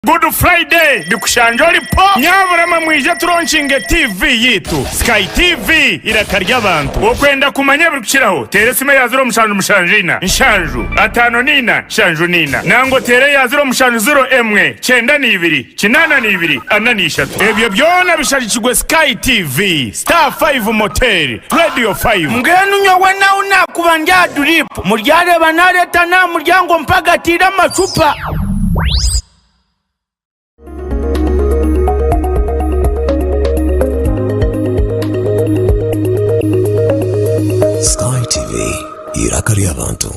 Good Friday bikushangye ori po! Nyabura mwe mwije turonkinge TV yitu Sky TV iraka ry'abantu. Okwenda kumanya ebirikukiraho teera esimu eya 0774 7 54 74 nangwa oteere eya 0701 92 82 43. Ebyo byona bishagikirwe Sky TV, Star 5 Motel, Radio 5. Mbwenu nyowe nawe naakuba ndi aha duriipu, muryareeba naareeta n'aha muryango mpagatiire amacupa. Sky TV, eiraka ry'abantu.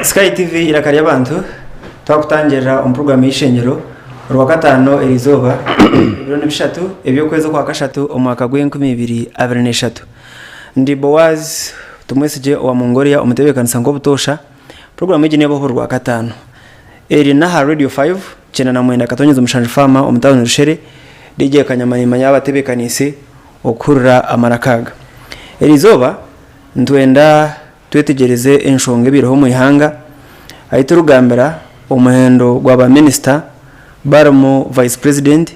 Sky TV eiraka ry'abantu twakutangirira omu puroguramu y'eishengyero orwakataano erizooba ebiro nibishatu eby'okwezi okwakashatu omwaka gw'enkumi ibiri abiri n'eshatu. Ndi Boaz Tumwesigye owa Mongolia omutebeekanisa nk'obutoosha. Puroguramu egi neebaho buri rwakataano. Eri n'aha Radio 5, 99.7 Faama omu tauni Rushere. DJ Kanyama nimanya abatebeekaniise okuhurira amaraka aga. Eriizooba nitwenda twetegyereze enshonga ebaireho omu ihanga ahu turikugambira omuhendo gwa ba minisita barimu Vice President,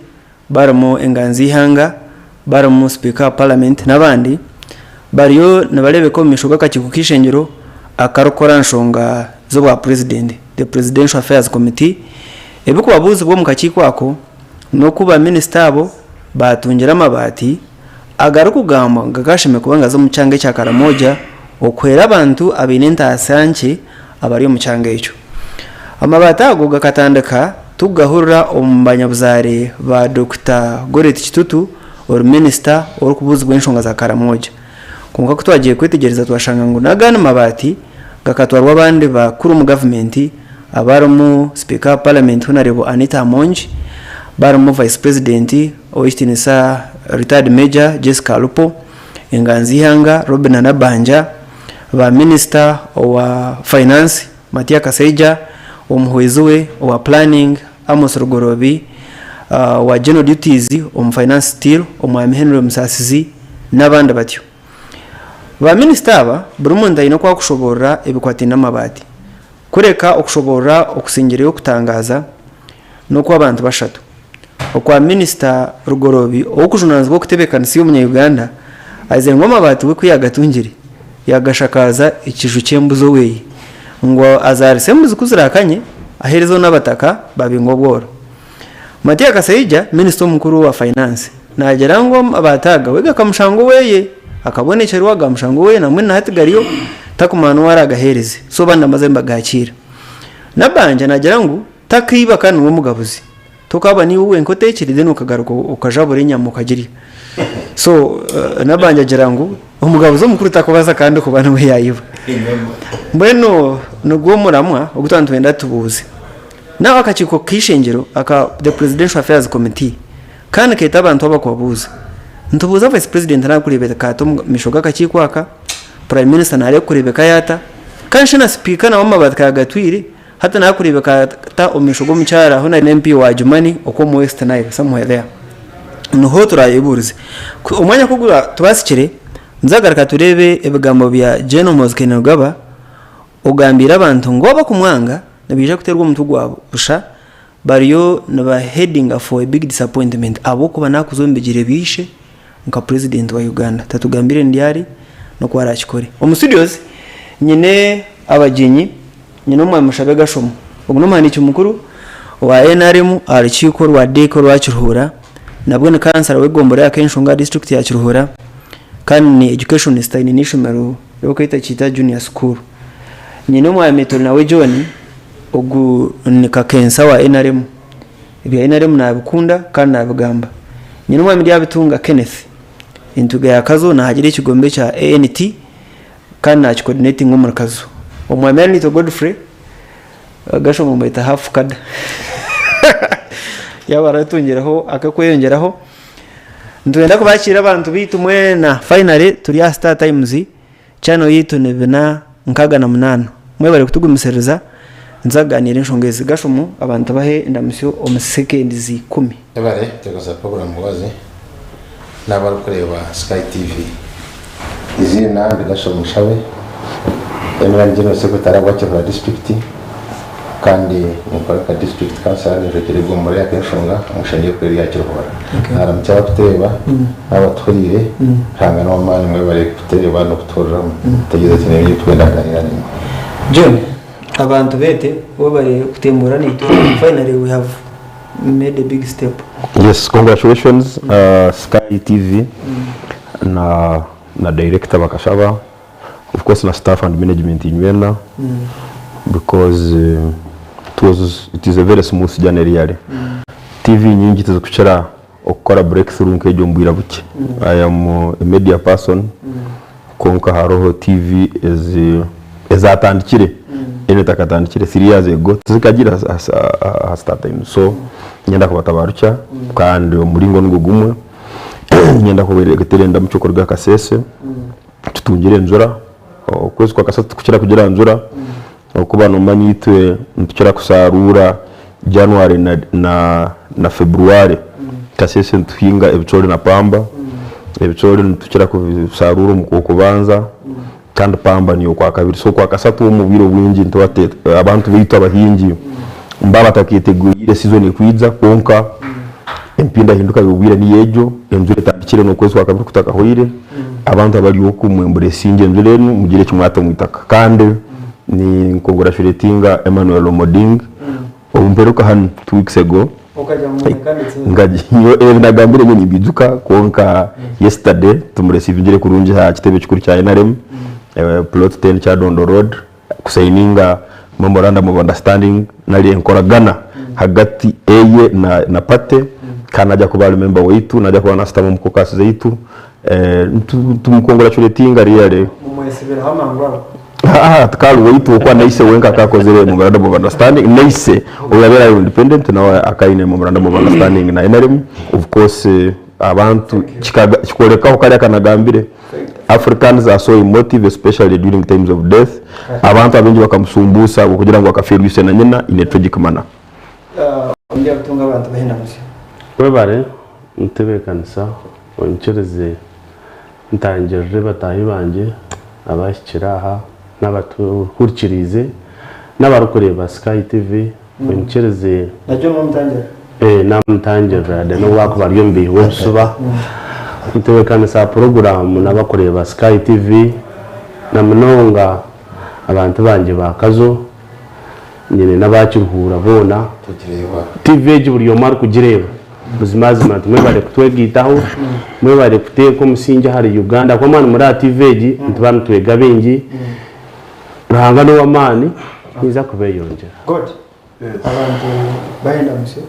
barimu enganzi y'eihanga, barimu sipiika wa paramenti n'abandi bariyo nibareebeka omu maisho g'akakiiko k'eishengyero akarikukora aha nshonga z'obwa purezidenti, the Presidential Affairs Committee. Ebirikubabuuzibwa omu kakiiko ako n'oku baminisita abo baatungire amabaati agarikugambwa ngu gakashemereire kuba nigaza omu kyanga ekya Karamoja okuhwera abantu abaine entaasya nkye abari omu kyanga ekyo. Amabaati ago gakatandika tukugahurira omu banyabuzaare ba Dokita Goreti Kitutu ori minisita orikubuuzibwa enshonga za Karamoja. Kwonka ku twagiire kwetegyereza twashanga ngu n'agandi mabaati gakatwarwa abandi bakuru omu gavumenti abarimu Sipiika wa Paramenti Honarebo Anita Amongi, barimu Vice President Ow'ekitiinisa Retired Major Jessica Alupo, Enganzi y'eihanga Robinah Nabbanja, ba minisita owa Finance Matia Kasaija, omuhwezi we owa Planning Amos Rugorobi, owa General Duties omu Finance Still Omwami Henry Musasizi n'abandi batyo. Ba minisita aba buri muntu aine oku arikushoboorora ebikwataine n'amabaati. Kureka okushoboorora okusingireyo kutangaaza n'okw'abantu bashatu. Okwa minisita Rugorobi ow'okujunaanizibwa okutebeekanisa y'omunya-Uganda agizire ngu amabaati we ku yaagatungire yaagashakaaza ekiju ky'embuzi oweye ngu azaarise embuzi ku ziraakanye aheerezeho n'abataka babingwe obworo. Matia Kasaija, minisita omukuru owa Finance naagira ngu amabaati aga we gakamushanga oweye akabonekyerwa gaamushanga oweye nambwenu na hati gariyo takumanya n'ou araagaheereze so abandi nabamaze nibagaakiira. Nabbanja naagira ngu Takaiba kandi niwe mugabuzi. Tokaaba niiwe wenka oteekire then okagaruka okajabura enyama okagirya. So Nabanja agira ngu omugabuzi omukuru takubaasa kandi kuba niwe yaayiba. Mbwenu nigwo muramwa ogu twaba nitwenda tubuuze. Naho akakiiko k'eishengyero aka the Presidential Affairs Committee ka nikeeta abantu aba kubabuuza. Nitubuuza Vice President naakureebeka ata omu maisho g'akakiiko aka, Prime Minister naareebeka ata, kandi shi na Sipiika nawe amabaati ka yaagatwire. Hati nakurebeka ata omu maisho g'omukyara ahu nari MP wa Adjumani okwo omu West Nile somewhere there. Niho turayebuurize. Omwanya ku guratubasikire, nituzagaruka tureebe ebigambo bya Gen Muhoozi Kainerugaba ogambiire abantu ngu abakumwanga nibaija kuteerwa omutwe gwa busha bariyo niba headinga for a big disappointment ahabw'okuba nakuza omu bigyere bya ishe nka president wa Uganda. Tatugambire ni ryari n'oku arakikore. Omu studios nyine abagyenyi. Nyine omwami Mushabe Gashomo. Ogu n'omuhandiiki mukuru owa nrm aha rukiiko rwa DEC orwa Kiruhura. Nabwo ni kansara w'egomborora ya Kenshunga aha disiturikiti ya Kiruhura kandi ni educationist aine n'eishomero ry'okweta Kiita Junior School. Nyine omwami Turinawe John, ogu ni kakensa wa nrm. Ebya nrm nabikunda kandi nabigamba. Nyine omwami Ryabitunga Kenneth, entwiga ya Kazo nahagira ekigombe kya ANT. Kandi nakicoordinatinga omuri Kazo. Omwami Anito Godfrey Gashonga bamweta half kada yaaba aratungireho akakweyongyeraho. Nitwenda kubakiira abantu baitu mwena finally turi aha Star Times channel yaitu ni 468. Mwebare kutugumisiriza nituza kuganiira enshonga ezi. Gashomo abantu bahe endamutsyo omu seconds ikumi. Webare kuteekateeka puroguraamu Mubazi n'abarikureeba Sky TV. Eiziina ndi Gasho Mushabe, NRM General Secretary ahabwa Kiruhura Disiturikiti. Kandi ninkora nka district councillor ninjwekyera egombolola ya Kenshonga omu ishengye erikuru erya Kiruhura. Naaramukya abarikutureeba n'abatuhuriire, Ruhanga n'ow'amaani mwebare kutureeba n'okutuhurira mutegyereze twine bingi ebiturikwenda kugaaniira naimwe. John, abantu beete webare kutembuura naitwe finally we have made a big step. Yes congratulations Sky TV na na director Bakashaba of course na staff and management inywena because it was it is a very smooth journey really. TV nyingi tizikukira okukora break through nk'egyo omu bwire bukye. I am a media person kwonka hariho TV ezi ezatandikire enu etakatandikire 3 years ago tizikagiire aha Star Times so niinyenda kubatabarukya kandi omu muringo nigwo gumwe niinyenda kubareetera endamukyo kuruga Kasese. Tutungire enjura, okwezi kwa kasatu tikukira kugira njura ahabw'okuba noomanya itwe nitukira kusharuura January na February. Kasese nituhinga ebicoori na pamba, ebicoori nitukira kubisharuura omu Kwokubanza kandi pamba ni Okwakabiri. So Okwakasatu omu bwire obwingi nituba abantu baitu abahingi nibaba bataketegwire sizoni erikwija kwonka empindahinduka y'obwire niyo egyo, enjura etandikire n'okwezi Kwakabiri kutakahwaire. Abantu abari oku mwemburesinge enjura enu mugire eki mwata omu itaka. Kandi ni congratulatinga Emmanuel Omoding obu mperuka hanu 2 weeks ago nyowe ebi nagambire nyowe nimbijuka kwonka yesterday tumuresivingire kurungi aha kitebe kikuru kya NRM plot 10 Kyadondo road kusayininga memorandum of understanding nari enkoragana hagati eye na party kandi naija kuba ari member waitu naija kuba nashutama omu caucus zaitu nitumukongurachuratinga really. Mumwesibireho amangu ago? Haa tikari waitu ahabw'okuba naise wenka akaba akozire memorandum of understanding naise obu yabaire ari independent nawe akaba aine memorandum of understanding na NRM of course abantu kikworekaho kariya akanagambire. Africans are so emotive especially during times of death. Abantu abaingi bakamusumbuusa ahabw'okugira ngu akafeerwa ise na nyina in a tragic manner. Ondi abutunga abantu bahenda musyo. Webare ntebekanisa onyikirize ntangirire bataahi bangye abahikire aha n'abatuhurikiriize n'abarikureeba Sky TV onyikirize Najwe n'omutangirira. Naamutangirira then obu akuba ari omubiihi w'ebisuba ntebeekanisa puroguraamu n'abakureeba Sky TV na munonga abantu bangye ba Kazo nyine n'aba Kiruhura boona. TV egi buri omwe arikugireeba buzimazima nti mwebare kutwegaitaho, mwebare kuteeka omusingye ahari Uganda ahakuba mwaba nimureba TV egi nituba nitwega bingi. Ruhanga n'ow'amaani naija kubeyongyera. God. Abantu bahenda musyo.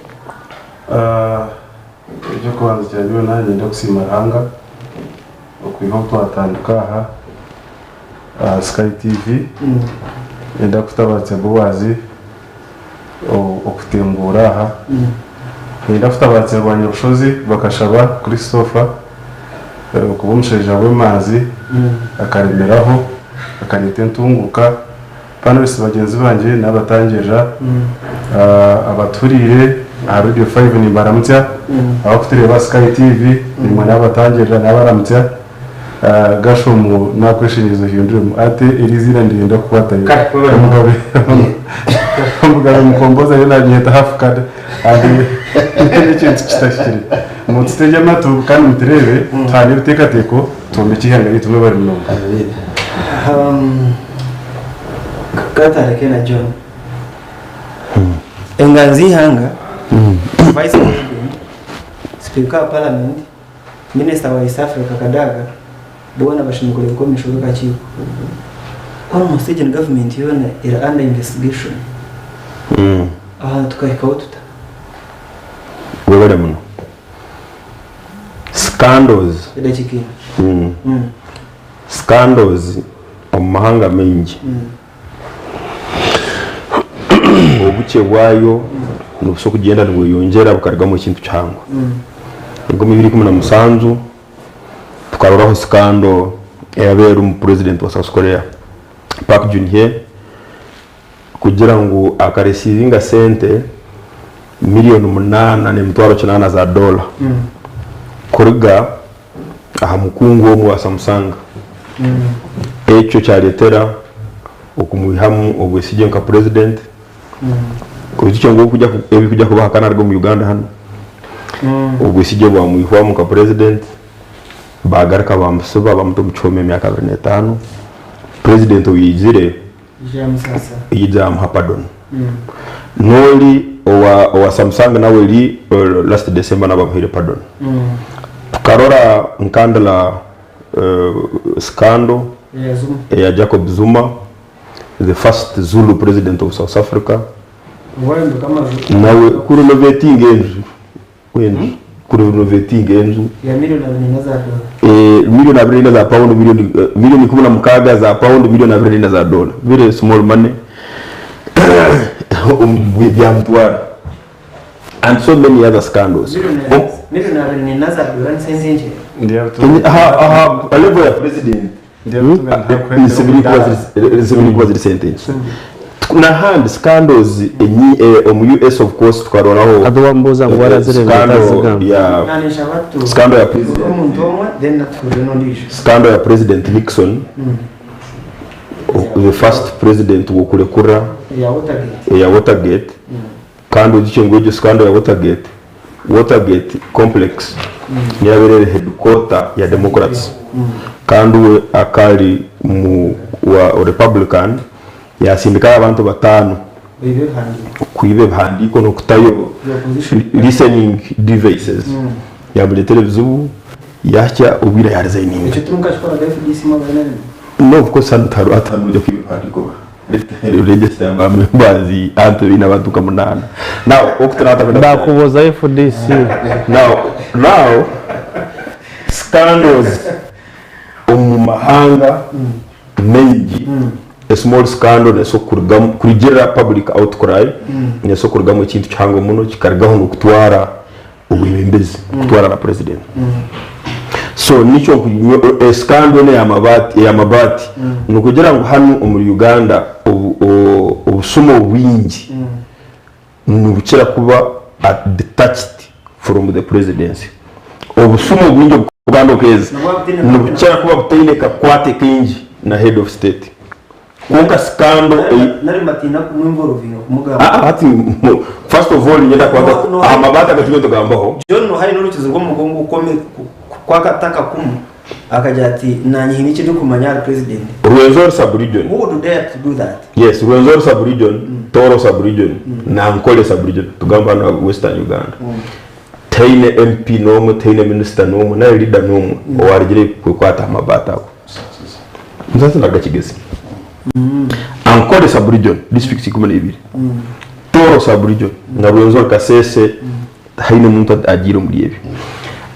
Eky'okubanza kya byona niinyenda kusiima Ruhanga okwiha obu twatandika aha aha Sky TV. Niinyenda kutabatsya Boaz okutembuura aha. Niinyenda kutabatsya Rwanyabushozi Bakashaba Christopher okuba omushaija w'emanzi akaremeraho akareeta entunguuka. Panelists bagyenzi bangye n'abatangirira abatuhuriire aha Radio 5 nimbaramutsya, abarikutureeba aha Sky TV naimwe n'abatangirira nabaramutsya. Gashomu nakweshengyereza ohinduremu ati eri eiziina niryenda kukwatayo. Omugabe Omugabe Mukombozi ariyo nanyeta half card and n'ekintu kitahikire. Mututegye amatu kandi mutureebe tuhane ebiteekateeko twombekye eihanga ryaitu mwebare munonga. Katandike na John. Enganzi y'eihanga, Vice President, Sipiika wa Paramenti, Minisita wa East Africa Kadaga boona bashemereire kureebeka omu maisho g'akakiiko. Almost egi ni gavumenti yoona eri under investigation. Aha tukahikaho tuta? Webare muno. Scandals. Edakiika ina. Scandals omu mahanga maingi obukye bwayo nibusa okugyenda nibweyongyera bukarugamu ekintu kihango. 2017 tukaroraho scandal eyabaire erimu president wa South Korea Park Geun-hye kugira ngu akaresiivinga sente miriyoni 8,800 za doola kuruga aha mukungu omwe wa Samsung. Ekyo kyareetera okumwihamu obwesigye nka purezidenti. Oijukye ngu ebirikuja kubaho akaba naruga omu Uganda hanu. Obwesigye bwamwihwamu nka president, bagaruka bamusiba bamuta omu kihome emyaka 25. President owaizire yaija yamuha pardon. N'ori owa Samsung nawe ri last December nawe bamuhaire pardon. Tukarora Nkandla scandal eya Jacob Zuma, the first Zulu president of South Africa, nawe ku renovatinga enju, enju, ku renovatinga enju million 24 za pound, million 16 za pound, million 24 za dollar, very small money, byamutwara and so many other scandals. Aha level ya president zibiri kuba ziri sente nkye. N'ahandi scandals omu US of course tukaroraho Hati wambuuza ngu warazireebire scandal otazigamba. ya scandal ya president scandal ya president Nixon, the first president w'okurekura eya Watergate. Kandi oijukye ngu egyo scandal ya Watergate, Watergate complex niyo yabaire eri headquarter ya Democrats kandi we akaba ari mu wa Republican yasindikayo abantu bataano kwiba ebihandiiko n'okutayo listening devices yamureetera ebizibu yahikya obwire ya resigninga. No of course hanu tihariho hanu kwiba ebihandiiko. Register ba members anti baine abantu nka munaana. Now okutunata Bakubuuza FDC. Now scandals omu mahanga maingi, a small scandal neesobola kurugamu kurugirira public outcry, neesobola kurugamu ekintu kihango muno kikarugaho n'okutwara obwebembezi, kutwara na president. So nikyo scandal enu ey'amabaati nikugira ngu hanu omuri Uganda obusuma obwingi nibukira kuba detached from the presidency. Obusuma obwingi obukuba okeeza nibukira kuba butaine kakwate kaingi na head of state. Kwonka scandal ei. Nari nibatiina kumwinvolvinga kumugamba. Aa hati first of all niinyenda kubanza aha mabaati aga turiyo nitugambaho. John Nuhai n'orukizo rw'omugongo kw'akataka kumu akagira ati nanye haine eki ndikumanya ahari president. Rwenzori sub region. Who would dare to do that? Yes, Rwenzori sub region, Tooro sub region na Ankole sub region tugambe hanu aha Western Uganda. Tihaine MP n'omwe, tihaine minister n'omwe nari leader n'omwe owarugire kukwata aha mabaati ago. Nzaza naruga Kigezi. Ankole sub region districts 12. Tooro sub region na Rwenzori Kasese tihaine muntu agiire omuri ebyo.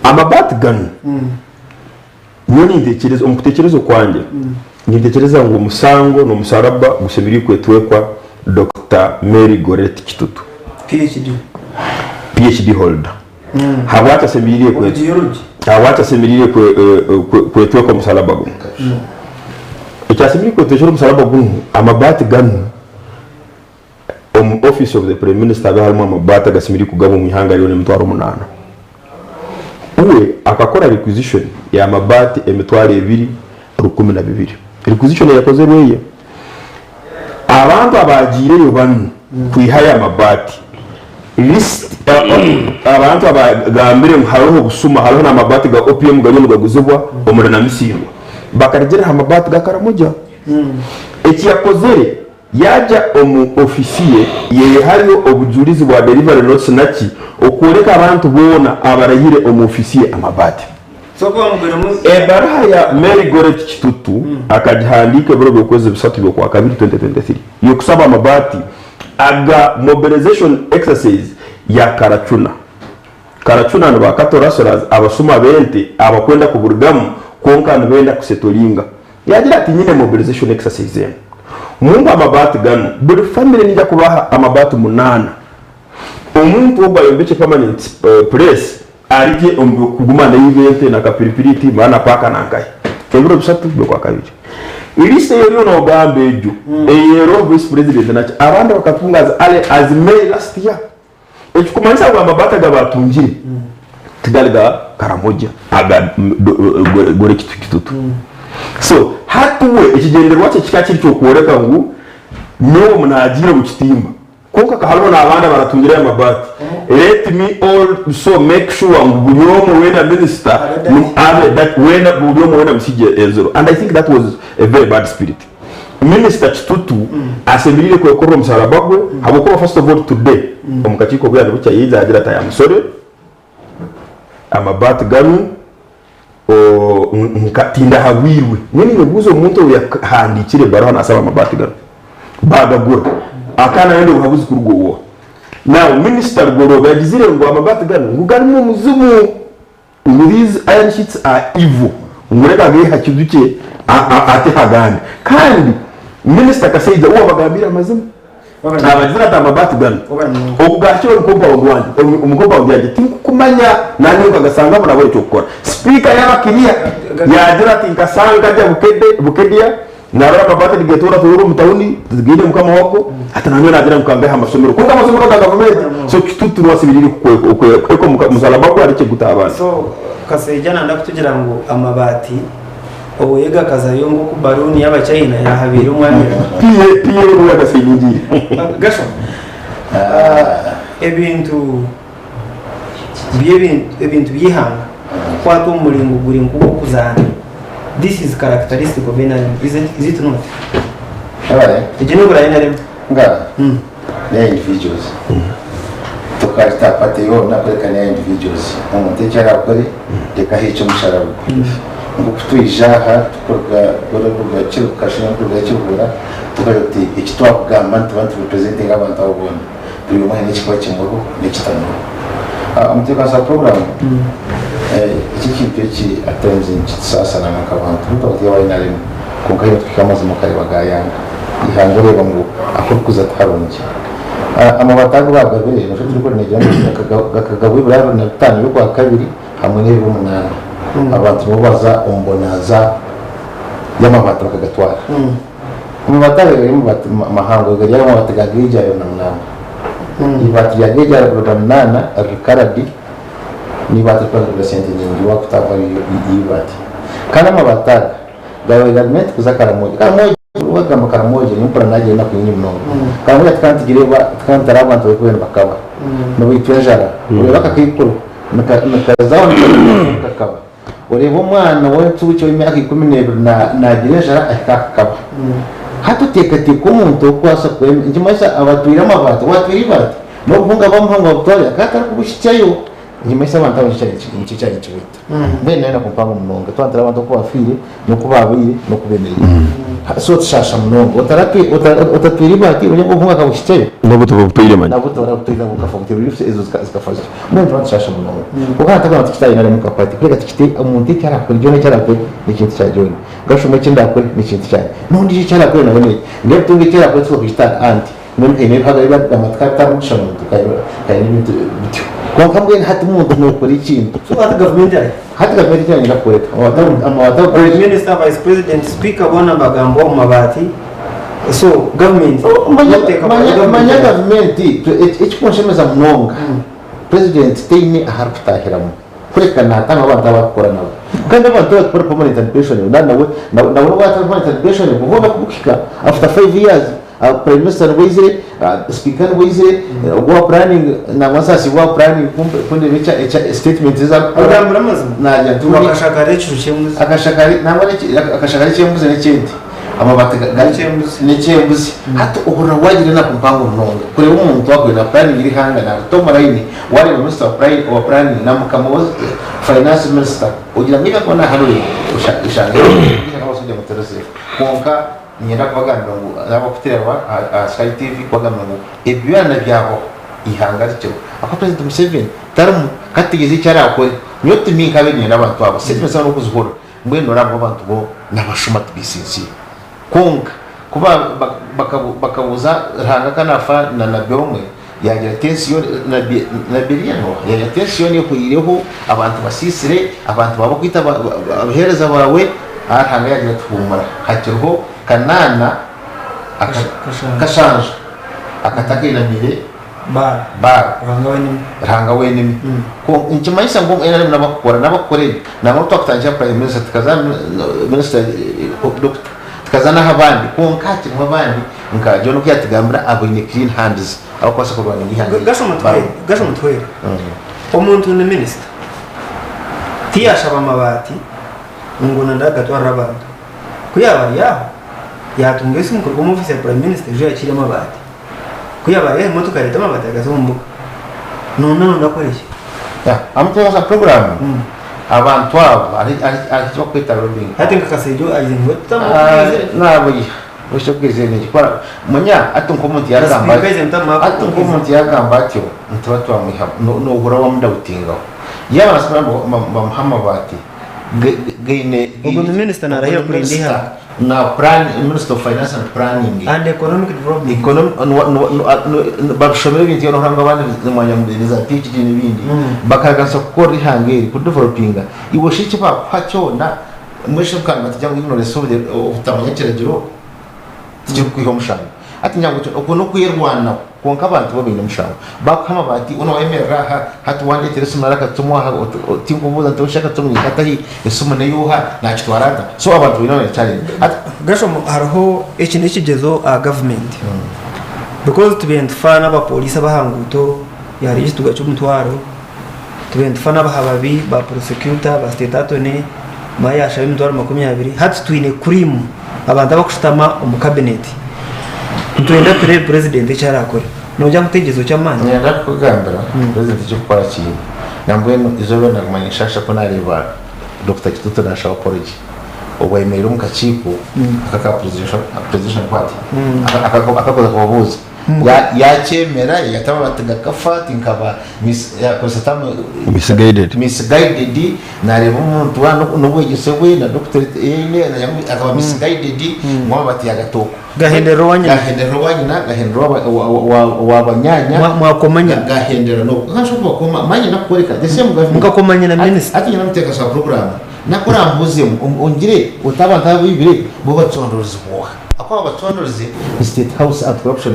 Amabaati ganu nyowe nintekyereza omu kutekyereza okwangye nintekyereza ngu omusango n'omusaraba gushemereire kwetwekwa Dokita Mary Goretti Kitutu. PhD. PhD holder. Habwaki ashemereire kwe Habwaki ashemereire kwetweka omusalaba gunu? Eki ashemereire kwetwekyera omusalaba gunu, amabaati ganu omu office of the prime minister habe harimu amabaati agashemereire kugabwa omu ihanga ryona 8000. Uwe akakora requisition ya mabaati 2,012. Requisition eyakozerwe eye. Abantu abaagiireyo banu kwihayo amabaati, list, abantu abagambire ngu hariho obusuma, hariho n'amabaati ga OPM gariyo nigaguzibwa omuri Namisindwa, bakarugiirira aha mabaati ga Karamoja. Eki yakozire, yaagya omu ofiisi ye, yeehayo obujurizi bwa delivery notes naki, okworeka abantu boona abarayire omu ofiisi ye amabaati. Ebaruha ya Mary Gorret Kitutu akagihandiika ebiro by'okwezi bisatu by'Okwakabiri 2023 y'okusaba amabaati aga mobilization exercise ya Karacuna. Karacuna ni ba cattle rustlers, abasuma b'ente abakwenda kuburugamu kwonka nibenda kusetoringa. Yagira ati nyine mobilization exercise enu. Mumpe amabaati ganu, buri family niija kubaha amabaati munaana. Omuntu ogu ayombekye permanent place Arigye omu by'okuguma naiba ente na kapiripiriti mara na paaka na nkahi. Ebiro bisatu by'Okwakabiri. List ei oriyo noogamba egyo eyeroho Vice President naki abandi bakatunga as early as May last year. Ekikumanyisa ngu amabaati aga baatungire tigari ga Karamoja aga Gore Kitutu. So hati we ekigyendererwa kye kikaba kiri ky'okworeka ngu nyowe omu naagiire omu kitimba. Kwonka ka hariho n'abandi abaratungire aya mabaati. Let me also make sure ngu buri omwe weena minisita abe that weena buri omwe weena amusigye eziro and I think that was a very bad spirit. Minisita Kitutu asemeriire kwekorera omusaraba gwe habwokuba first of all today omu kakiiko obu yaaba nibukya yaija yaagira ati I am sorry amabaati ganu nka tindahabwirwe. Mbwenu niinyebuuza omuntu ou yahandiikire ebaruha naasaba amabaati ganu baagagura akaba naayenda obuhabuzi kuruga owooha? Now minisita Lugoloobi agizire ngu amabaati ganu ngu garimu omuzimu ngu these iron sheets are evil ngu reka agaihe aha kiju kye ate aha gandi. Kandi minisita Kasaija we abagambiire amazima. Nabagizire ati amabaati ganu obu gahikire omu compound wangye, omu compound yangye tinkukumanya nanye nkagasanga nabura ekyokukora. Sipiika yaba clear yagira ati nkasanga nkajya Bukedia narora amabaati nigetora torora omu tawuni tigaine mukama wago ati nanye nagira ngu kangahe amasomero kwonka amasomero ga gavumenti so Kitutu niwe asemereire kukweka omusalaba gwe arekye kuguta aha baana. So Kasaija nanda kutugira ngu amabaati Oweyega akazayo nk'oku baruuni y'Abachina yaahabiire omu Amerika. PA PA niwe yagasayiningiire. Gasho, ebintu by'ebintu ebintu by'eihanga kukwatwa omu muringo guri nk'ogw'okuzaana this is characteristic of NRM is it, is it not? Ebare. Egi n'obura NRM. Nga ne individuals. Tukagita party yoona kureka ne individuals. Omuntu eki arakore reka aheekye omusharaba gwe. Nk'oku twija aha tukuruga Kashenyi kuruga Kiruhura tukagira tuti eki twakugamba nituba nitu representinga abantu abo boona. Buri omwe haine ekikuba kimuriho n'ekitamuriho. Omutebeekanisa wa puroguraamu, eki ekintu eki at times nikitusaasa nangwa nk'abantu. Hati twaba turi aba NRM kwonka haine obu tuhika amazima okareeba gaayanga. Eihanga oreeba ngu ahu orikuza tiharungi. Amabaati agu baagabire nikyo turikukora neegira ngu gakagabwa ebiro 25 by'okwakabiri hamwe n'ebiro 8. Abantu nibo baza omu bonanza y'amabaati bakagatwara. Amabaati ago gari amabaati mahango gari amabaati ga geegi 28. Eibaati rya geegi 28 riri karadi n'eibaati ririkuba nirigura sente nyingi waakutaho eibaati. Kandi amabaati aga gaabaire gari meant kuza Karamoja. Karamoja waagamba Karamoja nyowe mpurira naagira enaku nyingi munonga. Karamoja tukaba nitugireeba tukaba nitari abantu abarikuba nibakaba nibaitwa enjara. Oreeba akakaikuru nikazaho nikakaba. Oreeba omwana w'encuukye ow'emyaka 12 naagira enjara ahika aha kakaba. Hati oteekateeka omuntu orikubaasa kwema, nikimanyisa abatwire amabaati, owaatwire eibaati n'obuhunga bamuha ngu abutware akaba atarikubuhitsyayo. Nikimanyisa abantu abo nikyo ekyari nikibaita. Mbwenu n'enaku mpango munonga twaba nitureeba abantu oku baafiire n'oku baabaire n'oku beemereire. So tushaasha munonga. Otatwire eibaati ogira ngu obuhunga akabuhitsyayo. Nabwo tibabutwire manya. Nabwo tibarabutwire nabwo bukafa butyo reliefs ezo zikafa zityo. Mbwenu nituba nitushasha munonga. Kwonka hati twaba tukitaine harimu nka party kureka tukite omuntu eki arakore John eki arakore nekintu kya John, Gashumba eki ndakore nekintu kyangye, nondijo eki arakore nawe nekye, Ndebutunga eki arakore tusobola kugita anti mbwenu haine ebihaga ebi arikugamba tukabitaamu kusha muntu haine ebintu bityo. Kwonka mbwenu hati omuntu nokora ekintu. So hati gavumenti ari? Hati gavumenti eki nayenda kukoreka amabati ago. Prime minister, vice president, speaker boona nibagambwa omu mabaati. So government Manya gavumenti ekikunshemeza munonga president taine ahu arikutahiramu kureka natanga abantu abu arikukora nabo kandi abantu abu arikukora permanent and pensionable nawe nawe nobu atari permanent and pensionable hoona kubukuhika after 5 years prime minister nibwo aizire speaker nibwo aizire ogu owa planning nangwa nsaasibwa owa planning kundeeba ekya statement ezi arikukora Agambire amazima nagira nti akashaka ekiju ky'embuzi akashaka eky'embuzi n'eky'ente. Amabaati n'eky'embuzi. Hati ohurira waagira enaku mpango munonga kureeba omuntu agwire na puraningira eihanga naarita omu layini, waareeba minisita wa puraningi na mukama we fayinansi minisita ogira ngu ebi arikuba naahanuura oshanga kugira ngu turi seefu. Kwonka niinyenda kubagambira ngu n'abarikutureeba aha Sky TV kubagambira ngu ebi byona byabaho eihanga rikiriho ahakuba Purezidenti Museveni tarimu ka tutegyereze eki araakore. Nyowe to me nkaabaire niinyenda abantu abo sitatimenti zaabo n'okuzihurira. Mbwenu oraba abantu bo nabashuma tibisinzire. Kwonka ku bakabuuza Ruhanga ka nafa na nabi omwe, yagira ati ensi yoona, nabi Eliya noha? Yagira ati ensi yoona ehweireho, abantu basiisire, abantu baba bakwita abaheereza baawe. Ruhanga yagira ati huumura, hakiriho kanaana kashanju akatakainamiire Baal, ruhanga w'enimi. Nikimanyisa ngu NRM n'abakukora n'abakukora ebi nangwa n'obu twakutandikira aha prime minister tukaza aha minister doctor tukaza n'aha bandi kwonka hakirimu abandi Nka John oku yatugambira abaine clean hands abakubaasa kurwaninga eihanga eri. Gasha omutuhwere. Omuntu ni minisita tiyashaba amabaati ngu nadagatwarire abantu. Ku yaaba ari aho yatunga esimu kuruga omu ofiisi ya prime minister ejo yakiire amabaati. Ku yaaba ari aho emotoka yareeta amabaati agaza omu mbuga. Nonda nonda akore ki? Amutoza program abantu abo hariho eki bakweta lobbying. Hati nka Kasejo aije ngu Nabuyiha. Ekyokwizire nikikora manya hati nk'omuntu yagamba hati nk'omuntu yagamba atyo nituba twamwiha nohura wamudautingaho yaba nasobora bamuha amabaati gaine Ogwo ni minister narahira kurinda ihanga. Na plan minister of finance and planning and economic development economic babishomera ebintu byona nohurira ngu abandi mwanya ngu ni za PHD n'ebindi bakaraganisa kukora ihanga eri kudevelopinga iwe shi eki bakuha kyona Mbwenu shi kandi nibatugire ngu ignorance of the obutamanya kiragiro tikirikukwiha omushango. Hati ngira ngu okwo n'okwerwanaho kwonka abantu bo baine omushango. Bakuha amabaati weena wayemerera aha hati wandeetera esimu nari akatumu aha tinkubuuza nti oshi akatumu ninkatahi, esimu n'eyooha, naakitwara nta? So abantu baine baine challenge. Hati. Gershom hariho eki n'ekigyezo aha gavumenti because tubaire nitufa n'abapooriisi ab'aha nguuto yaarya ekituga ky'omutwaro. Tube nitufa n'abahababi ba prosecutor, ba state attorney, mara yashaba emitwaro 20. Hati twine cream abantu abakushutama omu cabinet. Nitwenda turebe president eki arakore. Nogira ngu tegyezo ky'amaani? Niinyenda kukugambira president eky'okukora akiine. Nambwenu eizooba eri naguma ninshaasha ku naareeba Dokita Kitutu naashaba apology obu ayemereire omu kakiiko aka aka presidential party akakuza kubabuuza. Yakyemera yayata amabati gakafa ati nkaba yakozesa term Misguided. misguided nareeba omuntu waaba n'obwegyese bwe na doctorate ei aine akaba misguided ngu amabati yagata okwo. Gahenderera owa nyina. Gahenderera owa nyina, gahenderera owa banyaanya. Mwakoma nyina. Gahenderera n'obu. Nkasobola kubakoma manya nakukworeka the same government. Mukakoma nyina minister. Hati nyine namuteeka program naku orambuuzemu ongire oti abantu abaibire bo bacondoorizibwa oha? Ahakuba abacondorize ni state house anti corruption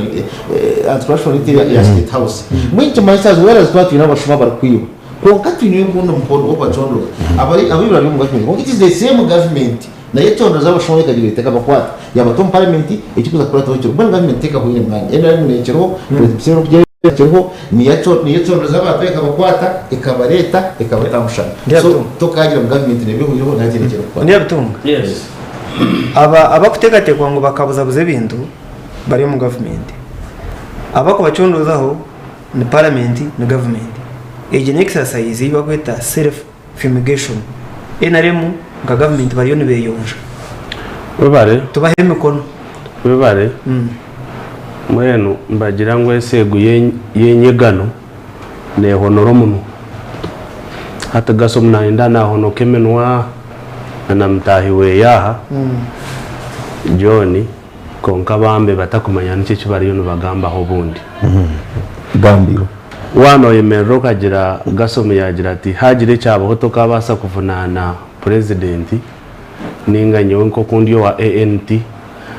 anti corruption unit ya state house mbwenu nikimanyisa as well as twaba twine abashuma abarikwiba kwonka twine ogundi omukono gw'okubacondoza abari abaibire bari omu government kwonka it is the same government nayo econdoza abashuma ekagira eti ekabakwata yabata omu parliament ekirikuza kukurataho kiriho mbwenu government tekahwaire mwanya NRM nekiriho president Museveni okugira ekiriho niyo niyo econdoza abantu ekabakwata ekabareta ekabata aha mushana so tokagira ngu government neeba ehwaireho nayo tihaine eki erikukora. Ndyabitunga. Aba abakuteekateekwa ngu bakabuzabuza ebintu bari omu gavumenti. Abakubacondoozaho ni paramenti ni gavumenti. Egi ni exercise ei barikweta self fumigation. NRM nka gavumenti bariyo nibeyonja. Webare. Tubahe emikono. Webare. Mbwenu nibagira ngu eseegu y'enyegano nehonora omunwa. Hati Gasomu nayenda nahonoka eminwa na mutaahi weye aha John kwonka bambe batakumanya niki eki bariyo nibagambaho obundi. Gambiro. Waaba noyemerera okagira Gasomu yagira ati hagira ekyabaho tokabaasa kuvunaana purezidenti ninga nyowe nkoku ndi owa ANT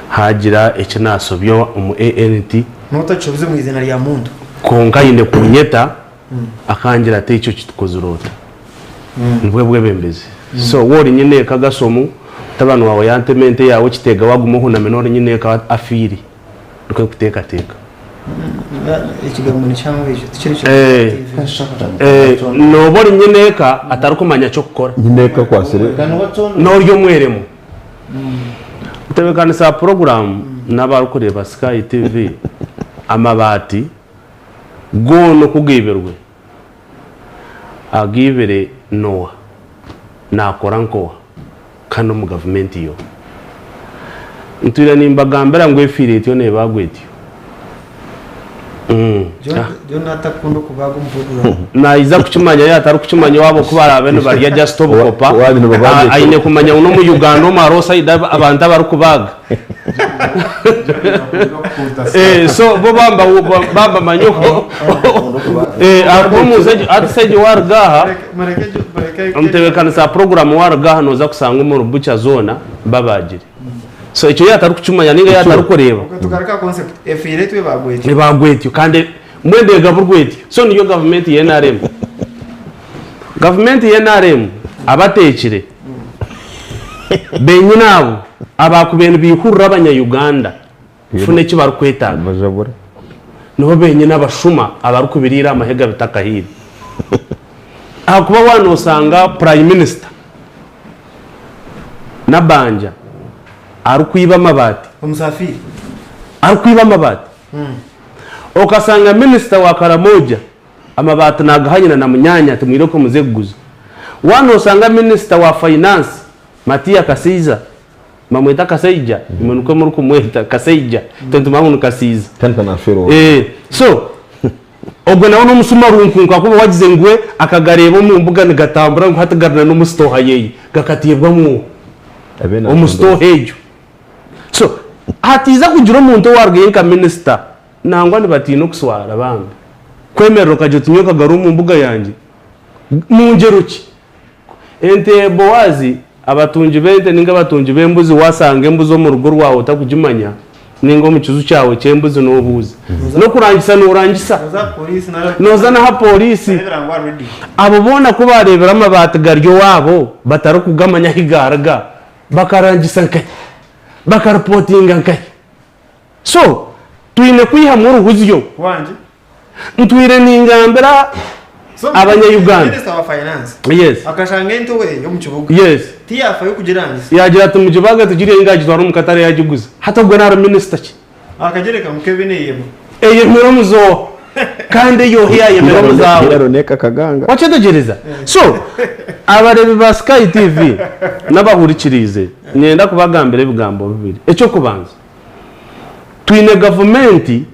hagira eki nasobya omu ANT. Notakishobize omu iziina rya muntu. Kwonka aine kunyeta akangira ati ekyo kitukozire ota? Nibwo bwebembezi. So waaba ori nyineeka Gasomu, mutabani waawe yantema ente yaawe ekiteega waaguma ohunami n'ori nyineeka afiire. Nikwo ndikuteekateeka. Ekigambo ni kihango ekyo tikiri kya Nooba ori nyineeka atarikumanya ky'okukora. Nyineeka akwatsire. N'ori omweremwa. Ntebeekanisa puroguraamu n'abarikureeba Sky TV, amabaati goona oku gaibirwe, agaibire n'oha, naakora nk'oha kandi omu gavumenti y'oha? Ntwire nimbagambira ngu efiire etyo neebaagwa etyo. John atakunda okubaaga omu program. Naija kukimanya yaaba atarikukimanya owaabo ku baraabe nibarya just obukopa aine kumanya ngu n'omu Uganda omu hariho side abantu abarikubaaga. So bo baaba nibamanya oku ahakuba omunsi egi hati egi waaruga aha omutebeekanisa wa puroguraamu waaruga aha nooza kushanga omuri bukya zoona babaagire. So ekyo yaaba atarikukimanya nainga yaaba atarikureeba. Tugaruke aha concept, efiire etyo ebaagwa etyo. Ebaagwa etyo kandi mbwenu egaburwa etyo. So niyo gavumenti ya nrm. Gavumenti ya nrm abateekire benyini abo abaakubaire nibaihurira abanya Uganda. kufuna eki barikwetaaga. Nibo benyine abashuma abarikubiriira aha mahega bitakahiire. Ahakuba waaba noosanga Prime Minister Nabbanja arikwiba amabaati, arikwiba amabaati, okasanga Minisita wa Karamoja Amabaati naagaha nyina na munyaanya ati mwirooko muze kuguza. Waaba noosanga minisita wa finance Matia Kasaija, nibamweta Kasaija? Imwe nikwo murikumweta Kasaija, itwe nitumanya ngu ni Kasiiza. So ogwo nawe n'omusuma runkunku ahakuba wagize ngu we akagareeba omu mbuga nigatambura ngu hati gari na n'omu sitooha yeye, gakateebwamu omu sitooha egyo. So hatiiza kugira omuntu owaarugayo nka minisita Nangwa nibatiina okuswara bambi. Kwemerera okagira oti nyowe kagaruhe omu mbuga yangye. Mu ngyero ki? Ente Boazi, abatungi b'ente ninga abatungi b'embuzi wasanga embuzi omu rugo rwawe otakugimanya ninga omu kiju kyawe ky'embuzi nobuuza. N'okurangisa norangisa. Noza n'aha poriisi. Abo boona ku bareebire amabaati gari owaabo batarikugamanya ahi gaaruga bakarangisa nkahi? Bakaripotinga nkahi? So, twine kwihamu oruhuzyo. Ntwire ningambira So, abanya-Uganda. Minister wa finance Yes. akashanga ente owe omu kibuga Yes. tiyafayo kugirangisa Yagira ati mugibaage tugirye ninga agitwara omu katare yagiguza. Hati ogwe nari minisita ki? Akagyereka ngu Kevin eyema. Eyemire omuzooha kandi eyooha yayemera omuzaawe. Hira akaganga. Wakyetegyereza? So, abareebi ba Sky TV n'abahurikiriize, niinyenda kubagambira ebigambo bibiri. Eky'okubanza, Twine gavumenti,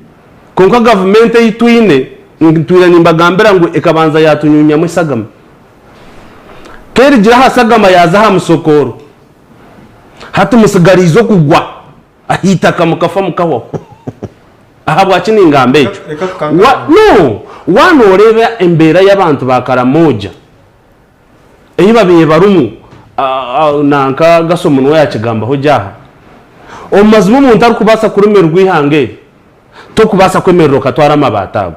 kwonka gavumenti ei twine, ntwire nimbagambira ngu ekabanza yaatunyuunyamu eshagama. Ku erigira aha shagama yaaza aha musokooro, hati mutsigariize okugwa aha itaka mukafa mukahwaho. Ahabwaki ningamba ekyo? No! Waaba nooreeba embeera y'abantu ba Karamoja, ei babaire barimu, nanka Gaso Munwa yaakigambaho gye aha. Omu mazima omuntu arikubaasa kurumirirwa eihanga eri, tokubaasa kwemerera okatwara amabaati ago.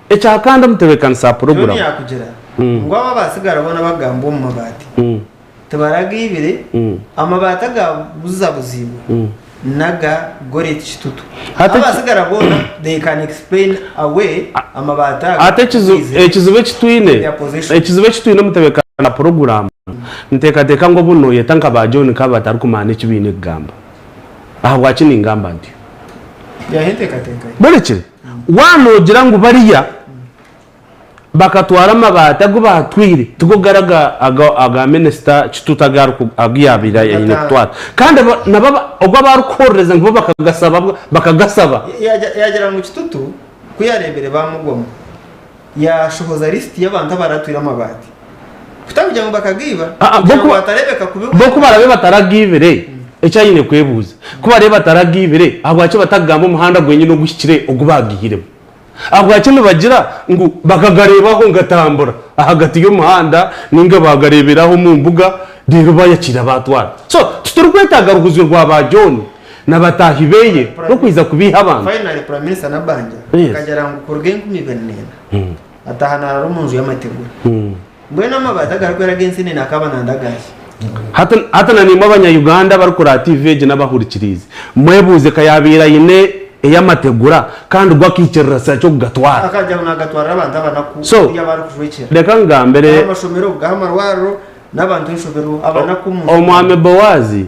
Ekya kandi omutebeekanisa wa John puroguramu. yaakugira ngu abo abaatsigara boona abakugambwa omu mabaati tibaragaibire, amabaati agabuzabuziibwe n'aga Goreti Kitutu. Hati eki- Abaatsigara boona they can explain away amabaati ago Ate ekizu- okwizire ekizibu eki twine their possession. ekizibu eki twine omutebeekanisa wa puroguramu Niteekateeka ngu obu nooyeta nka ba John nkaba batarikumanya eki baine kugamba. Ahabwaki ningamba ntyo? Borekire, waaba noogira ngu bariya bakatwara amabaati agu baatwire tigo gari aga minisita Kitutu agu yaabaire aine kutwara. Kandi nabo ogu abu arikuhorereza ngu bo bakagasaba. Yaagira ngu Kitutu ku yaareebire baamugwamu, Yaashohoza lisiti y'abantu abaratwire amabaati. Kutakugira ngu bakagaiba, kugira ngu atareebeka kubi Bo ku barabe bataragaibire, eki aine kwebuuza, ku barabe bataragaibire, ahabwaki batakugamba omuhanda gwenyine oguhikire ogu baagaihiremu? Ahabwaki nibagira ngu bakagareebaho gatambura ahagati y'omuhanda nainga baagareebera aho omu mbuga reero baayakiira baatwara? So, titurikwetaaga ruhuzyo rwa ba John na bataahi beye rw'okwija kubeiha abantu. Finally Prime Minister Nabbanja Yes. akagira ngu kuruga 2004 ataaha naarara omu nju y'amategura. Mbwenu amabaati agarikwera ag'ensenene akaba nandagahi? Hati hati na naimwe abanya-Uganda abarikureeba TV egi n'abahurikiriize, mwebuuze ka yaabaire aine ey'amategura kandi gwo akaikirira saki okugatwara. Akagira ngu naagatwarira abantu abanaku So, buri abu arikujwekyera. reka ngambire Gaha amashomero, gaha amarwariro n'abantu enshoberwa abanaku omu nsi. Omwami Boazi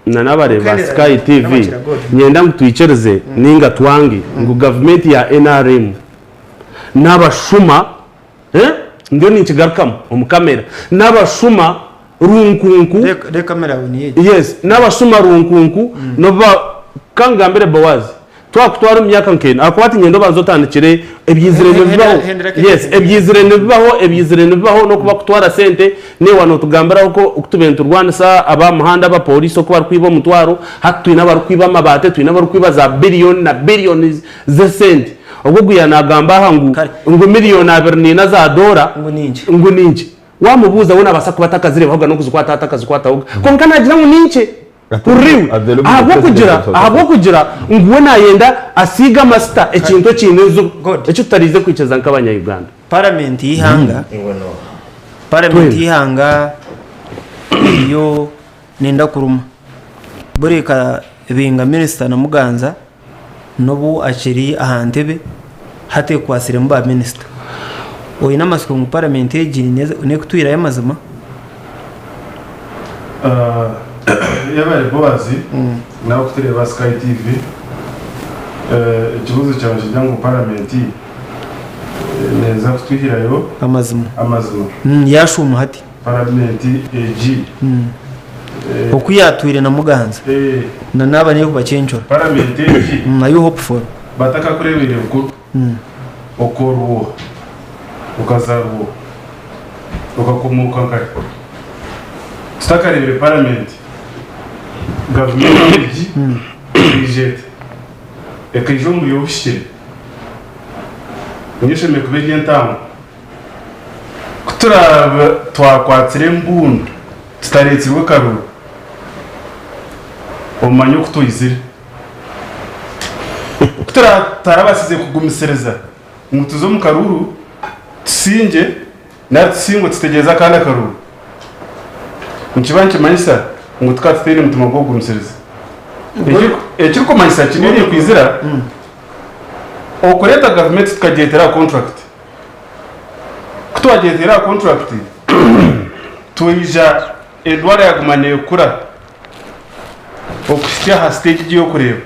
na n'abareebi ba Sky TV, niinyenda ngu twikirize nainga twange ngu gavumenti ya nrm n'abashuma, ndiyo ninkigarukamu omu kamera, n'abashuma runkunku, yes, n'abashuma runkunku n'obu ba, ka ngambire Boaz, Twakutwara omu myaka nk'ena ahakuba ati nyenda obanze otandikire ebyizire nibibaho yes ebyizire nibibaho ebyizire nibibaho n'okuba kutwara sente newa notugambiraho ko oku tubaire niturwanisa aba muhanda aba police oku barikwiba omutwaro hati twine abarikwiba amabaati twine abarikwiba za billion na billions z'esente ogwo ogu yanagamba aha ngu ngu million 24 za doora ngu ninkye wamubuuza we nabaasa kuba atakazirebahoga n'okuzikwataho atakazikwatahoga kwonka nagira ngu ninkye. Ruriwe ahabw'okugira ahabw'okugira ngu we naayenda asiige amasita ekintu ekiine enzigu eki tutariize kwikiriza nk'abanya-Uganda. Paramenti y'eihanga Paramenti y'eihanga eriyo nenda kuruma. Buri ekabinga minisita Namuganza. N'obu akiri aha ntebe, hati ekwatsiremu ba minisita. Oine amatsiko ngu paramenti egi nekutwirayo amazima? Yebare Boaz nawe kutureeba Sky TV. Ekibuuzo kyawe nikigira ngu paramenti neeza kutwihirayo Amazima. amazima? Yashuuma hati. Paramenti egi. Oku yatwire na Muganza na naaba niyo kubacencura. Paramenti egi. Are you hopeful? Batakakurebeire bukuru. Okoorwa oha? Okazaarwa oha? Okakomooka nkahi? Tutakareebire paramenti, gavumenti egi ekaija eta? Ekaija omu buryo obuhikire? Niyo eshemereire kuba eri entango. Ku turaabe twakwatsire embundu tutareetsirwe karuru, omanye oku twaizire. Ku tutarabaasize kugumisiriza ngu tuze omu karuru tusingye nari tusingwe tutegyereze akandi akaruru, nikiba nikimanyisa ngu tukaba tutaine mutima gw'okugumisiriza. Ekirikumanyisa ki? Nyowe ninkwizira okureeta gavumenti tukagyetera aha kontrakiti. Ku twagyeteire aha kontrakiti, twaija endwara yaguma neekura okuhitsya aha siteegi egi ey'okureeba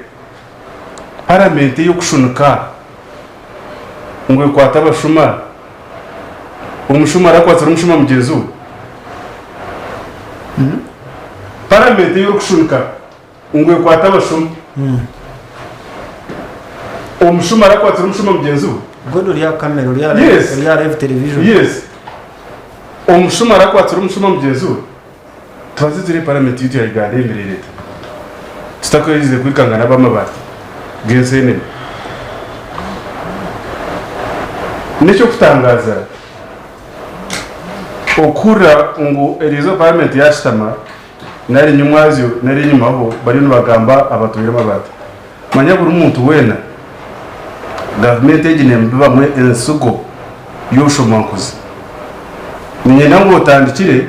paramenti ey'okushunika ngu ekwate abashuma, omushuma arakwatsire omushuma mugyenzi we? Paramenti ei orikushunika ngu ekwate abashuma, omushuma arakwatsire omushuma mugyenzi we? God ori aha kamera, ori aha Yes. ori aha live television. Yes. Omushuma arakwatsire omushuma mugyenzi we? Tubanze turebe paramenti yaitu ya Uganda eyemereire eta tutakaherize kwikangana ab'amabaati g'enseenene. N'eky'okutangaaza okuhurira ngu eriizooba paramenti yaashutama nari nyomwazyo nari enyimaho bariyo nibagamba abatwaire amabaati. Manya buri muntu weena gavumenti egi neemubibamu ensigo y'obushomankuzi. Niinyenda ngu otandikire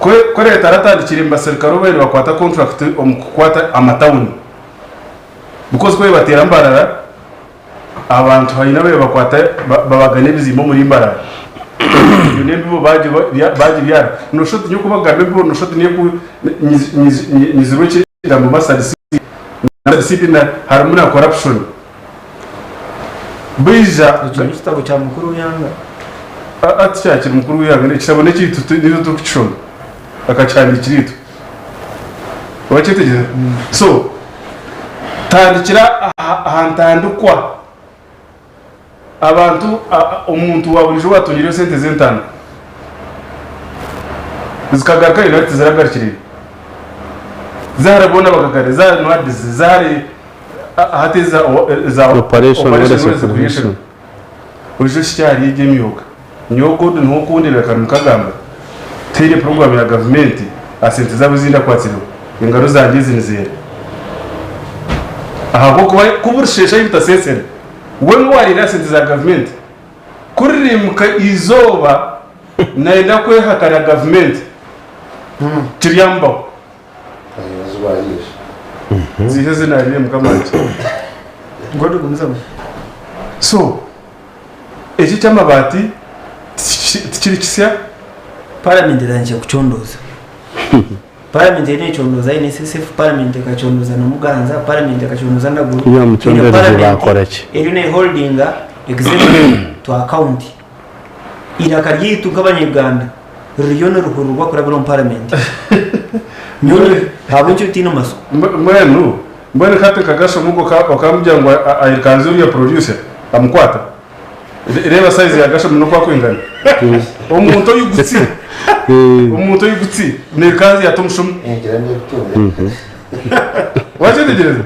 Ku leta aratandikire mubaserukare obu babaire nibakwata contract omu kukwata amatawuni because ku babaire bateera Mbarara abantu haine ababaire bakwata babagana ebizimbe omuri Mbarara ebyo n'embibo bagibyara noshusha oti nyowe kubagamba embibo noshusha oti nyizirwe ekigambo mustard seed mustard seed harimu na corruption Baija. Ekyo n'ekitabo kya mukuru w'eihanga. A Tikyakiri mukuru w'eihanga, ekitabo n'ekyaitu naitwe turikukishoma, akakihandiikira itwe. Wakyetegyereza? So, tandikira aha ntandikwa. Abantu, omuntu wa buriijo owaatungireyo esente z'entandikwa zikagarukayo nari tiziragarukire? Zahara boona bakagara, zahara Nwadizi, zahara hati eza eza Operation Operation Wealth Wealth Creation. Creation. Oije oshikye ahari egyo emyoga. Nyowe Gordon niho okundeebera kare mukagamba tihaine puroguraamu ya gavumenti aha sente zaabo ezi ndakwatsireho. Engaro zangye ezi nizeera. Ahabw'okuba ku burisheesha ahi butaseesera, we ngu waariire aha sente za gavumenti, ku ririimuka eizooba nayenda kwehakana gavumenti, kiryamubaho. Ziiha ezi naariire mukama wangye. God gumizamu. So eki eky'amabaati tikiri kisya. Paramenti etandikire kucondooza. Paramenti eriyo necondooza NSSF, paramenti ekacondooza na Muganza, paramenti ekacondooza Ndaguru. Iyo bamucondooze Paramenti bakora ki? Eriyo neholdinga executive to account. Eiraka ryaitu nk'abanyayuganda ririyo nirihurirwa kurabira omu paramenti. Nyowe ahabw'enki otaine matsiko? Mbwenu mbwenu hati nka Gashomo ogwo okamugira ngu ayirukanze oriya producer amukwata? Reeba size ya Gashomo n'oku akwingana. Omuntu oyigutsi, omuntu oyigutsi nairukanze yata omushomo. Wakyetegyereza?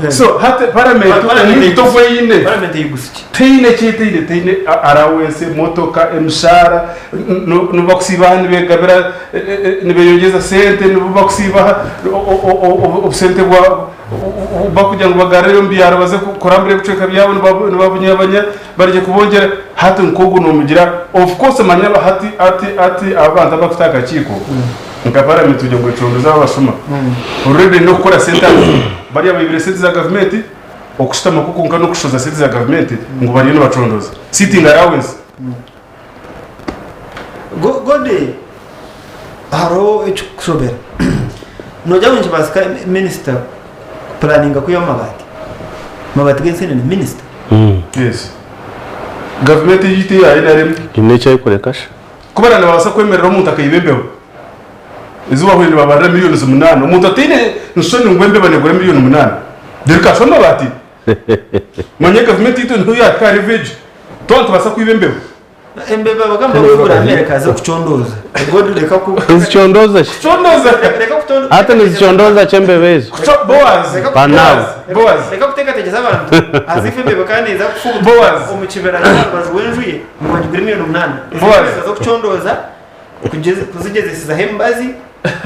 So hati parliament omuntu ogwo eine Parliament eyigusi ki? Teine eki etaine, teine allowance, emotoka, emishahara, n'obu bakusiiba aha nibegabira, nibeyongyeza sente, n'obu bakusiiba aha obusente bwa bakugira ngu bagarure omu byaro baze kurambura ebicweka byabo nibabunyabanya barye kubongyera. Hati nk'ogu nomugira, of course manya hati hati hati abantu abakufite aha kakiiko nka parliament kugira ngu econdoze aba abashuma already n'okukora sente bariya baibire sente za gavumenti. Okushutama kwo kwonka n'okushoza sente za gavumenti ngu bariyo nibacondooza. Sitting allowance. Gody, hariho ekikushobera. Nogira ngu nikibaasika minisita kupuraninga kwihaho amabaati? Amabaati g'ensenene minisita? Yes. Gavumenti eyaitu eya nrm. Haine eki arikureka shi? Ku baraaba nibabaasa kwemerera omuntu akaiba embeho, ezi waahuriire nibabarira millions munaana, omuntu ataine nshoni ngu embeba neegura million munaana, reero kashwa amabaati? Manya gavumenti yaitu niho yaahika ahari vegi, twaba nitubaasa kwiba embeho. Embeba bagamba ngu zigura America z'okucondooza. God reka ku. Nizicondoza ki? Kucondooza. Reka kutondo. Hati nizicondoza ki embeba ezo? Kuco Boaz. Banaabo. Boaz. Reka kuteekateekyesa abantu as if embeba kandi neeza kufubutuka Boaz. omu kibira ky'aha rubaju rw'enju ye ngu bagigure milioni munaana. Ezo Boaz. embeba z'okucondooza kuzigyezesezaho emibazi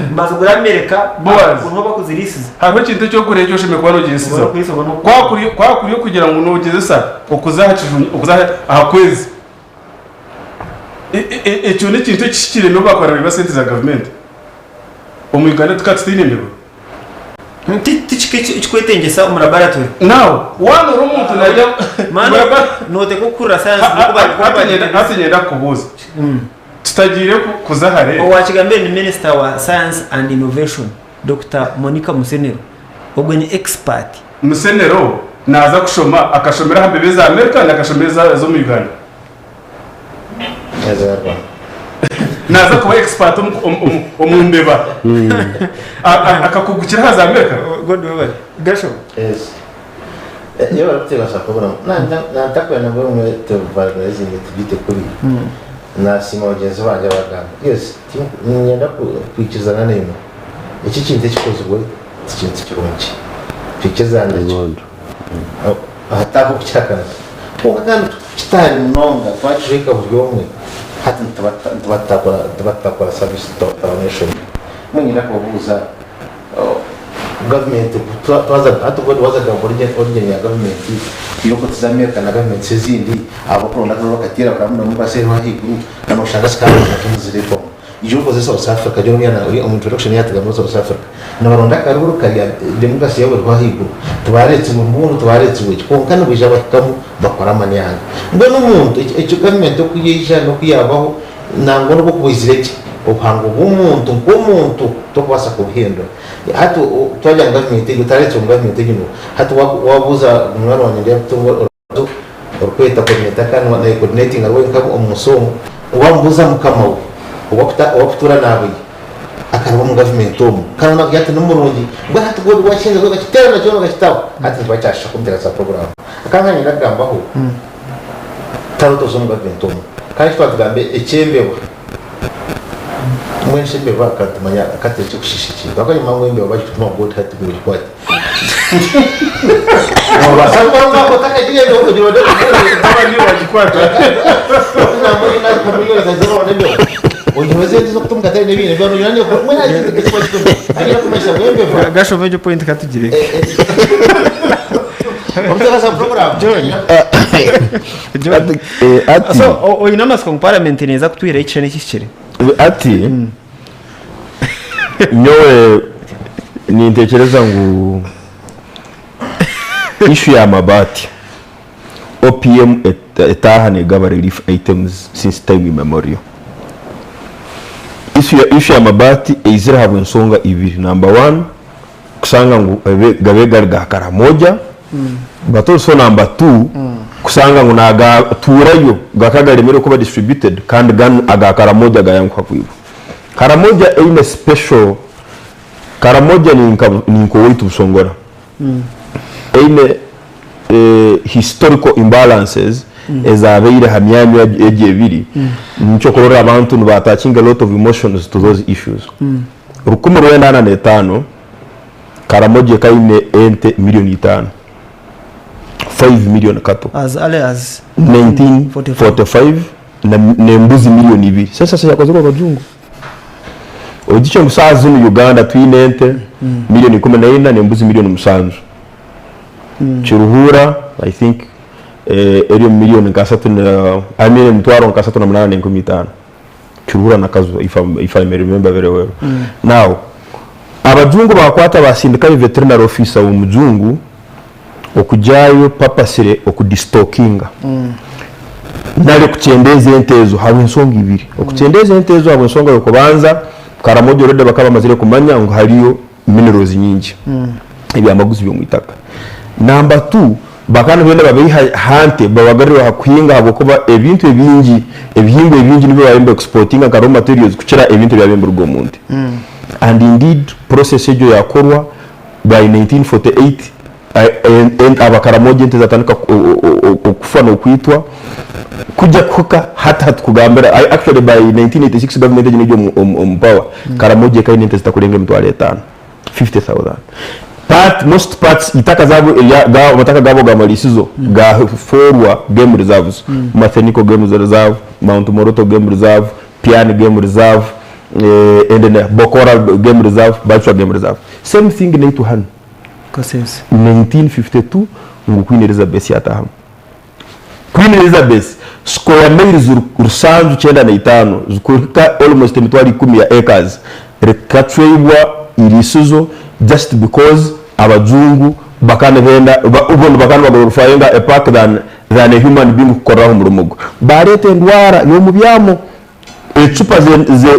nibazigura America Boaz. niho bakuziriisiza. Hariho ekintu eki orikureeba eki oshemereire kuba noogyesizaho. Kuriisa obone oku- Kwa kuri okugira ngu noogyezesa okuza aha kijungu, okuza aha kwezi. Ekyo n'ekintu ekihikire n'obu baakuba nibaiba sente za gavumenti. Omu Uganda tukaba tutaine mbeba. Ti kika ekikwetengyesa omu laboratory. Now, waaba ori omuntu naija Mani nooteekwa kuhurira sayansi Hati niinyenda kukubuuza. Tutagiire kuza hare. Owakigambire ni Minisita wa Science and Innovation, Dokita Monica Musenero. Ogwe ni expert. Musenero naaza kushoma akashomera aha mbeba eza America nakashomera ez'omu Uganda? Eza Rwanda. Naaza kuba expert omu mbeba akakugukira aha za America? God webare. Gasho. Yes. Iyo barikuteebasa kubura nantakwenda ngu obumwe tuvalorizinge tubyite kubi nasiima bagyenzi bangye abagamba yes niinyenda kwikirizana naimwe eki ekintu ekikozirwe tikintu kirungi twikirizane nakyo hatariho kukihakanisa kwonka kandi kitari munonga twakijweka buri omwe hati nituba tutakora service to our nation mbwenu niinyenda kubabuuza Gavumenti hati obwo waza kugamba origin ya gavumenti tiyo oku za America na gavumenti ezindi abakulonda akaruru bakateera baramunamu baseeru ahaiguru kandi oshanga scandals nazo nizireetwamu. Ijo okoze South Africa omu introduction yatugambira ngu South Africa nibaronda akaruru karya democracy yaabo eriho ahaiguru tibareetsirwe mbundu tibareetsirwe ki kwonka nibaija bahikamu bakora amanyanga. Mbwenu omuntu ekyo gavumenti oku yaija n'oku yaabaho Nangwa n'obu okubuizire gye, obuhango bw'omuntu nk'omuntu tokubaasa kubuhindura. Hati twagira ngu gavumenti egi, otareetsire omu gavumenti egi ngu hati waabuuza munywani wangye ndi kutunga orubazo orikweta coordinator kandi nayecoordinatinga ari wenka omu nsi omu, waamubuuza mukama we owakutuura naabuya akaraba omu gavumenti omu kandi nakugira ati nimurungi, mbwenu hati God wakiheza okakiteerana kyona okakitaho, hati nikiba kyashusha kumuteganisa puroguraamu. Akaba nanyenda kugambaho. Tihariho otoza omu gavumenti omu. Kandi eki twatugamba eky'embeba, mbwenu shi embeba ka tumanya ka turekye kushiisha ekintu ahabw'okuba nyima ngu embeba bagikutuma ngu oti hati guma ogikwate. Noobaasa kuba omwaka otakagireebire kugira ode Abandi bagikwata. Nangwa oine nka millions z'abaana embeba. Oiheho esente z'okuta omu katare n'ebindi embeba nogira ngu mbwenu hariho ekintu ekibagituma. Hariyo kumanyisa ngu embeba. Gashoma egyo point katugireke. Ati So oine amatsiko ngu paramenti neeza kutwihiraho ekishushani ekihikire? Ati nyowe nintekereza ngu issue ya mabaati OPM etaaha negaba relief items since time immemorial. Issue ya mabaati eizire ahabw'ensonga ibiri, number one kusanga ngu gabe gari ga Karamoja but also number two kusanga ngu nagatuurayo gaka garemire kuba distributed kandi ganu aga Karamoja gayanguha kwibwa. Karamoja eine special, Karamoja ninka owaitu Busongora eine historical imbalances ezabaire aha myanya egyo ebiri nikyo okurora abantu niba attachinga a lot of emotions to those issues. 1945, Karamoja ekaine ente milioni itaano, 5 million cattle. As early as 1945 na n'embuzi milioni ibiri. Census yakozirwe abajungu. Oijukye ngu saaha zinu Uganda twine ente milioni 14 n'embuzi milioni musanju. Kiruhura I think eri omu milioni nka asatu na I mean emitwaro nka asatu na munaana n'enkumi itaano. Kiruhura na Kazo if I'm, if I may remember very well. Now, abajungu bakwata basindikayo veterinary officer w'omujungu Okugyayo purposely okudistockinga nari okukyendeeza ente ezo habw'ensonga ibiri. Okukyendeeza ente ezo habw'ensonga y'okubanza, Karamoja already bakaba bamazire kumanya ngu hariyo minerals nyingi, ebyamaguzi by'omwitaka. Namba tu, bakaba nibenda babaihe aha nte babagarure aha kuhinga ahabw'okuba ebintu ebingi, ebihingwa ebingi nibyo baabaire niba exportinga nka raw materials kukira ebintu ebyabaire nibiruga omu nte. And indeed process egyo yakorwa by 1948 Abakaramoja ente zatandika okufa nokwitwa kugya kuhika hati hatukugambira actually by 1986 government egi negya omu power Karamoja ekaba eine ente zitakurenga emitwaro etano, 50,000. Part most parts itaka zabo amataka gabo gamarisizo gaforwa game reserves, Matheniko game reserve, Mount Moroto game reserve, Pian game reserve and Bokora game reserve, Bachwa game reserve. Same thing naitwe hanu. Kasese. 1952 ngu Queen Elizabeth yatahamu. Queen Elizabeth square miles rusanju kyenda na itaano zikuhika almost emitwaro ikumi ya acres rikacweibwa iriisizo just because abajungu bakaba nibenda bo bakaba nibaglorifyinga a park than than a human being kukoreraho omurimo gwe. Bareeta endwara y'omubyamo. Ecupa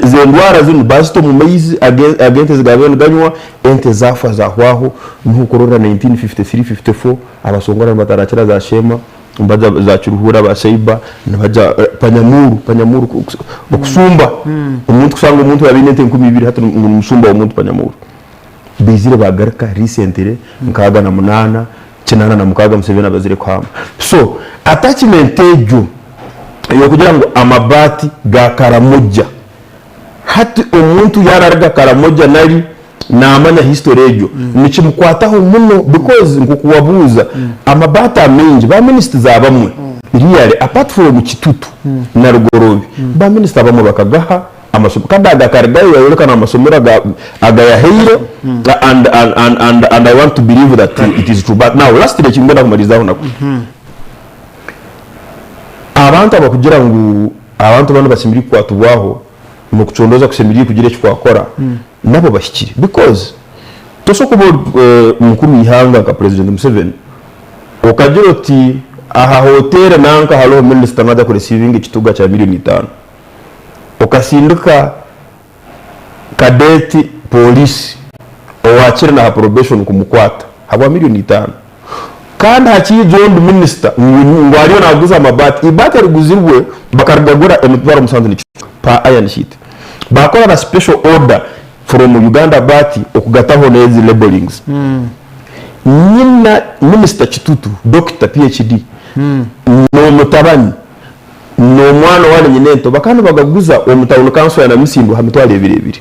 z'endwara zinu baazita omu maizi ag'ente ezi gaabaire niganywa, ente zaafa zaahwaho. Niho okurorra 1953, 54 abasongora nibataraakira za Sheema, nibaja za Kiruhura, ba Seiba, nibaja Panyamuru, Panyamuru okusumba. Omuntu kushanga omuntu yaaba aine ente 2000 hati ngu ni musumba w'omuntu Panyamuru. Baizire baagaruka recently 68, 86 Museveni abazire kuhamba. So attachment egyo ey'okugira ngu amabaati ga Karamoja, hati omuntu yaararuga Karamoja nari naamanya history egyo, nikimukwataho muno because nk'oku wabuuza, amabaati amaingi, ba ministers abamwe really apart from Kitutu na Rugoroobi, ba minisita abamwe bakagaha amasomero kandi aga akarugayo yayoreka n'amasomero aga agayahaire and, and, and, and, and I want to believe that it is true but now lastly ekindenda kumarizaho nako abantu abakugira ngu abantu banu basemeriire kukwatibwaho n'okucondooza kusemeriire kugira eki kwakora nabo bahikire because tosobola kuba ori mukuru w'ihanga nka president Museveni okagira oti aha hoteeri nanka hariho minisita naija kuresiivinga ekituga kya million itaano okasindika cadet police owakiri naha probation kumukwata habwa million itaano kandi hakiija ondi minister ngu ariyo naguza amabaati, eibaati eriguzirwe bakarigagura emitwaro musanju nekicweka per iron sheet bakora na special order from Uganda baati okugataho nezi labellings. Nyina minister Kitutu Doctor PHD nomutabani n'omwana owaari nyinento bakaba nibagaguza omu tawuni kanso ya Namisindwa aha mitwaro ebiri ebiri.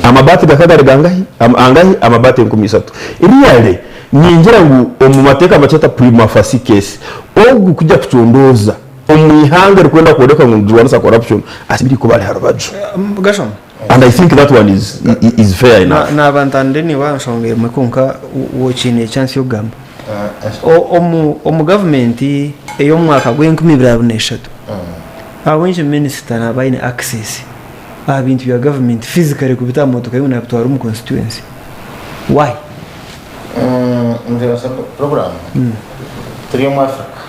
Amabaati gakaba gari gangahi? Angahi? Amabaati 3000. Really, ningira ngu omu mateeka nibakyeta prima facie case. Ogu kuija kucondooza omu ihanga eririkwenda kworeka ngu nirirwanisa corruption, asemeriire kuba ari aha rubaju. Gashoma. And I think that one is, is fair enough. Naaba ntandire naiwe aha nshonga emwe kwonka wokiine chance y'okugamba. Omu omu gavumenti ey'omu mwaka gw'enkumi ibiri abiri n'eshatu, ahabw'enki minisita naaba aine access aha bintu bya gavumenti physically kubita aha motoka ye ngu naabitwara omu constituency? Why? Ndeeba program turi omu Africa,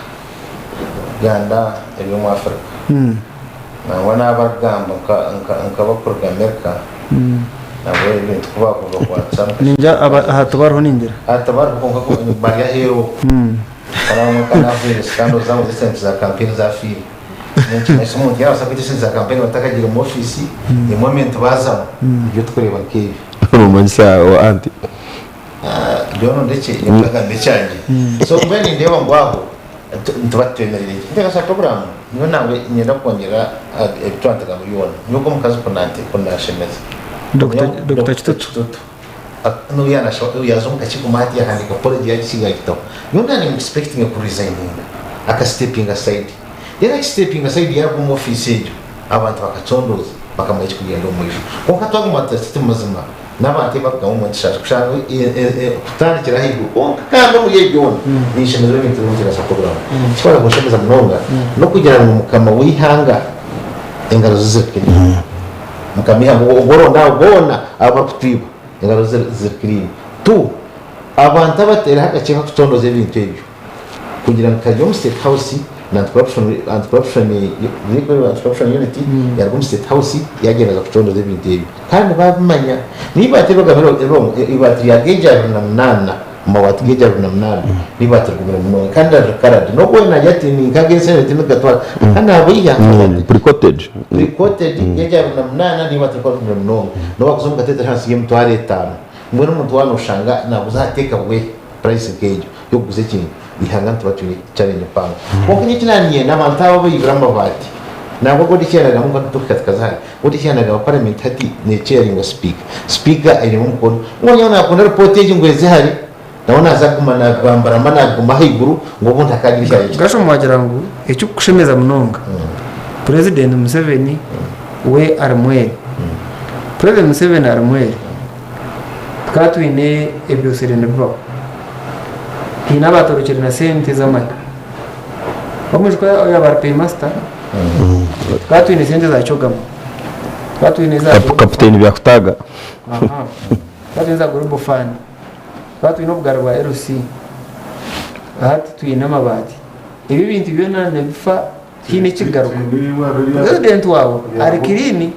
Uganda eri omu Africa. Nangwa n'abarikugamba nk'abarikuruga America nabo ebintu ku baakubibakwatisa Ningira aha tibariho ningira. Aha tibariho kwonka bari aheeru okwo. Hariho abamwe nka naahuriire scandals zaabo z'esente za kampeyini zaafiire. Nikimanyisa omuntu yaabaasa kwita esente za kampeyini batakagiire omu ofiisi, the moment baazamu nibyo turikureeba nk'ebyo. Nomanyisa anti. Mbwenu ndekye nyowe ngambe ekyangye. So mbwenu nindeeba ngu aho nituba tutwemereire gye. Nteekateeka puroguraamu nyowe nangwa niinyenda kwongyera aha ebi twateekamu byona. Nyowe ogwo omukazi ku nanshemeza. Dokita Kitutu. N'obu yaaza omu kakiiko hati yaahandiika apology yaagisiiga yaagitaho. Nyowe naaba nimu expectinga ku resigninga aka stepinga aside. Reero aki stepinga aside yaaruga omu ofiisi egyo abantu bakacondooza bakamanya ekirikugyenda omu maisho. Kwonka twaguma tutari mazima N'abantu ebi barikugambamu mbwenu tushaasha kushanga kutandikira ahaiguru kwonka kandi omuri ebyo byona ninshemezibwa ebintu bimwe nikibasa kukorwamu. Ekikwaza kunshemeza munonga n'okugira ngu mukama w'eihanga engaro ze ziri clean. Mukama w'eihanga ogu oronda abo boona abu barikutwiba engaro ze ziri clean. Tu. Abantu abateeraho akakiiko kakucoondoza ebintu ebyo kugira ngu kari omu State House na Anti-Corruption Anti-Corruption Anti-Corruption Unit yaruga omu State House yagyenda yaza kucoondoza ebintu ebyo kandi babimanya. N'eibaati eri bagambire eibaati rya geegi 28 Amabaati g'egyo 28 n'eibaati rigumire munonga kandi riri N'ogu weena naagira ati ni nk'ag'ensi tindigatwara kandi naabiiha Pre-coated. Pre-coated g'egyo 28 n'eibaati ririkuba rigumire munonga. N'obu waakuza omu katete ahansi y'emitwaro etaano. Mbwenu omuntu waaba nooshanga naaguza aha take away price nk'egyo y'okuguza ekintu, eihanga nituba twine challenge mpango. Kwonka nyowe eki naaniinyenda abantu abo abaibire amabaati nangwa God eki yaanagamba ngu tuhika tukaza hare, God eki yaanagamba parliament hati neechairingwa sipiika. Sipiika ainemu omukono. Ngu nyowe naakunda ripooti egi ngu eze hare, nawe naaza kuguma naabibambaramba naabiguma ahaiguru ngu obundi hakaagira eki yaayekita. Gashom wagira ngu ekirikukushemeza munonga, Purezidenti Museveni we ari mwere. Purezidenti Museveni ari mwere, tukaba twine ebyosire nibibaho. Haine abaatorokire na sente z'amahe. Omwijuka oyaaba ari paymaster, tukaba twine sente za CHOGM, tukaba twine eza Global Kapiteini Fund. Byakutaaga. Aha. Tukaba twine eza Global Fund, tukaba twine obugari bwa LC, hati twine amabaati. Ebi ebintu byona nibifa tihaine ekirikugaruka. Purezidenti waawe ari kiriini.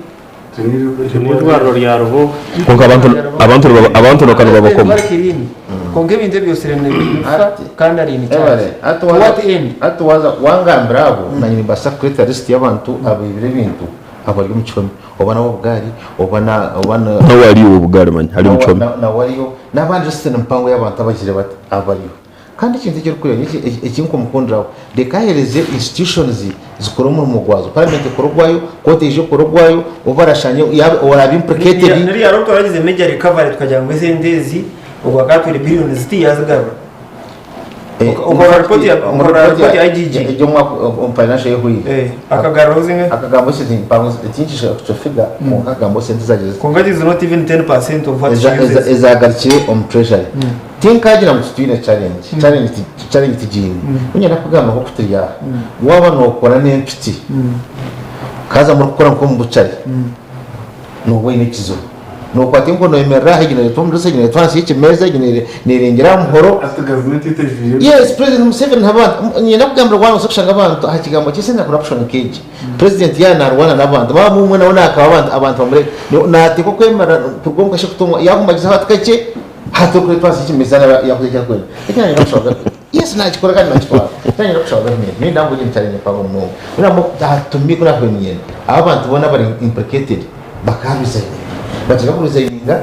N'eirwariro rya Rubuga. Kwonka abantu abantu nibaba- abantu nibakaba nibabakoma. Ari kiriini. Kwonka ebintu ebyo byosire nibifa kandi ari in charge. To what end? Hati waaza wangambira abo nanye nimbaasa kukureetera lisiti y'abantu abaibire ebintu abari omu kihome oba n'ab'obugaari oba na oba na Nawe ariyo obugaari manya ari omu kihome. na- nawe ariyo n'abandi lisiti ni mpango y'abantu abagire bata abariyo. Kandi ekintu eki orikureeba nyowe eki nkumukundiraho reka ahereze institutions zikore omurimo gwazo, parliament ekore ogwayo, kooti eije ekore ogwayo, obu barashangye yaaba oraabe implicated. Ni ryari obu twaragize major recovery tukagira ngu esente ezi ogwo akaba atwire billions ziti yazigarura? Okarora report ya okarora report ya IGG. Egyo omwaka omu financial year ehweire. Akagaruraho zingahi? Akagambaho esente mpango tinkishusha figure kwonka akagambaho esente ezagize ziti. Kwonka it is not even 10% of what she uses. Ezagarukire omu treasury. Tinkaagira ngu titwine challenge, challenge ti challenge tigiine. Niinyenda kukugamba nk'oku turi aha, waaba nookora n'empiti, kaaza murikukora nk'omu bucari, nooba oine ekizibu. Nookwata enkono nooyemerera aha, egi neereetwa omu dirisa, egi neereetwa ahansi y'ekimeeza, egi neerengyera aha muhoro. Hati gavumenti etejwire. Yes, President Museveni n'abantu, niinyenda kugambira waaba noobaasa kushanga abantu aha kigambo ky'esente na corruption nk'egi. President yaaba naarwana n'abantu, waaba mumwe nawe naakaba abantu, abantu bamureke. Naateekwa kwemerera kuruga omu kasheeshe kutunga, yaahumagizaho ati kakye, Hati okure twase ekimeza naba yakoze eki arikwenda. Eki nanyenda kushaba government. Yes nakikora kandi nakitwara. Eki nanyenda kushaba government nyowe ndangu egi challenge mpango munonga. Nyowe hatumbi ku nakuba ninyenda aba abantu boona abari implicated baka resigninga. Bakiza ku resigninga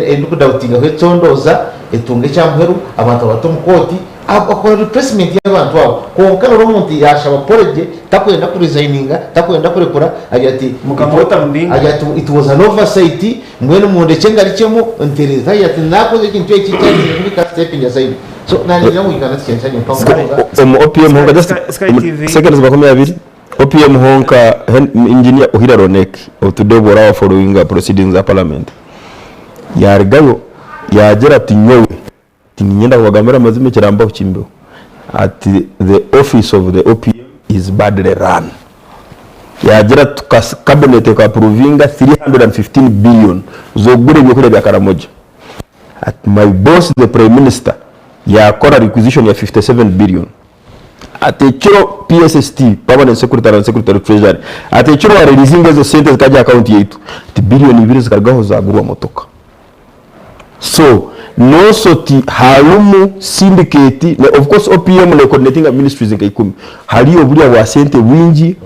endi ku doubtingaho econdooza etunge ekyamuheru abantu babate omu kooti Akora replacement y'abantu abo kwonka reero omuntu yashaba apology takwenda ku resigninga takwenda kurekura agira ati Mukama we otamubinga. agira ati it was an oversight mbwenu mundekye ngarukyemu ntereeze agira ati nakoze ekintu eki kyagiire kubi ka stepping aside so nagira ngu Uganda tikyine kyanya mpango munonga. Omu OPM honka just Sky- Sky TV. seconds 20 OPM honka engineer Ohira Ronek otude obu oraba followinga proceedings za parliament yarugayo yagira ati nyowe Tinyenda kubagambira amazima ekirambaho kimbeho ati the office of the OPM is badly run. Yagira ati cabinet eka approvinga 315 billion z'okugura ebyokurya bya Karamoja. Ati my boss the prime minister yakora requisition ya 57 billion. Ati ekiro PSST, permanent secretary and secretary treasury, ati ekiro wa releasinga ezo sente zikagya aha account yaitu, ati billion ibiri zikarugaho zagurwa motoka. So nosoti harimu syndicate na of course OPM ne coordinatinga ministries nka ikumi hariyo oburya bwa sente bwingi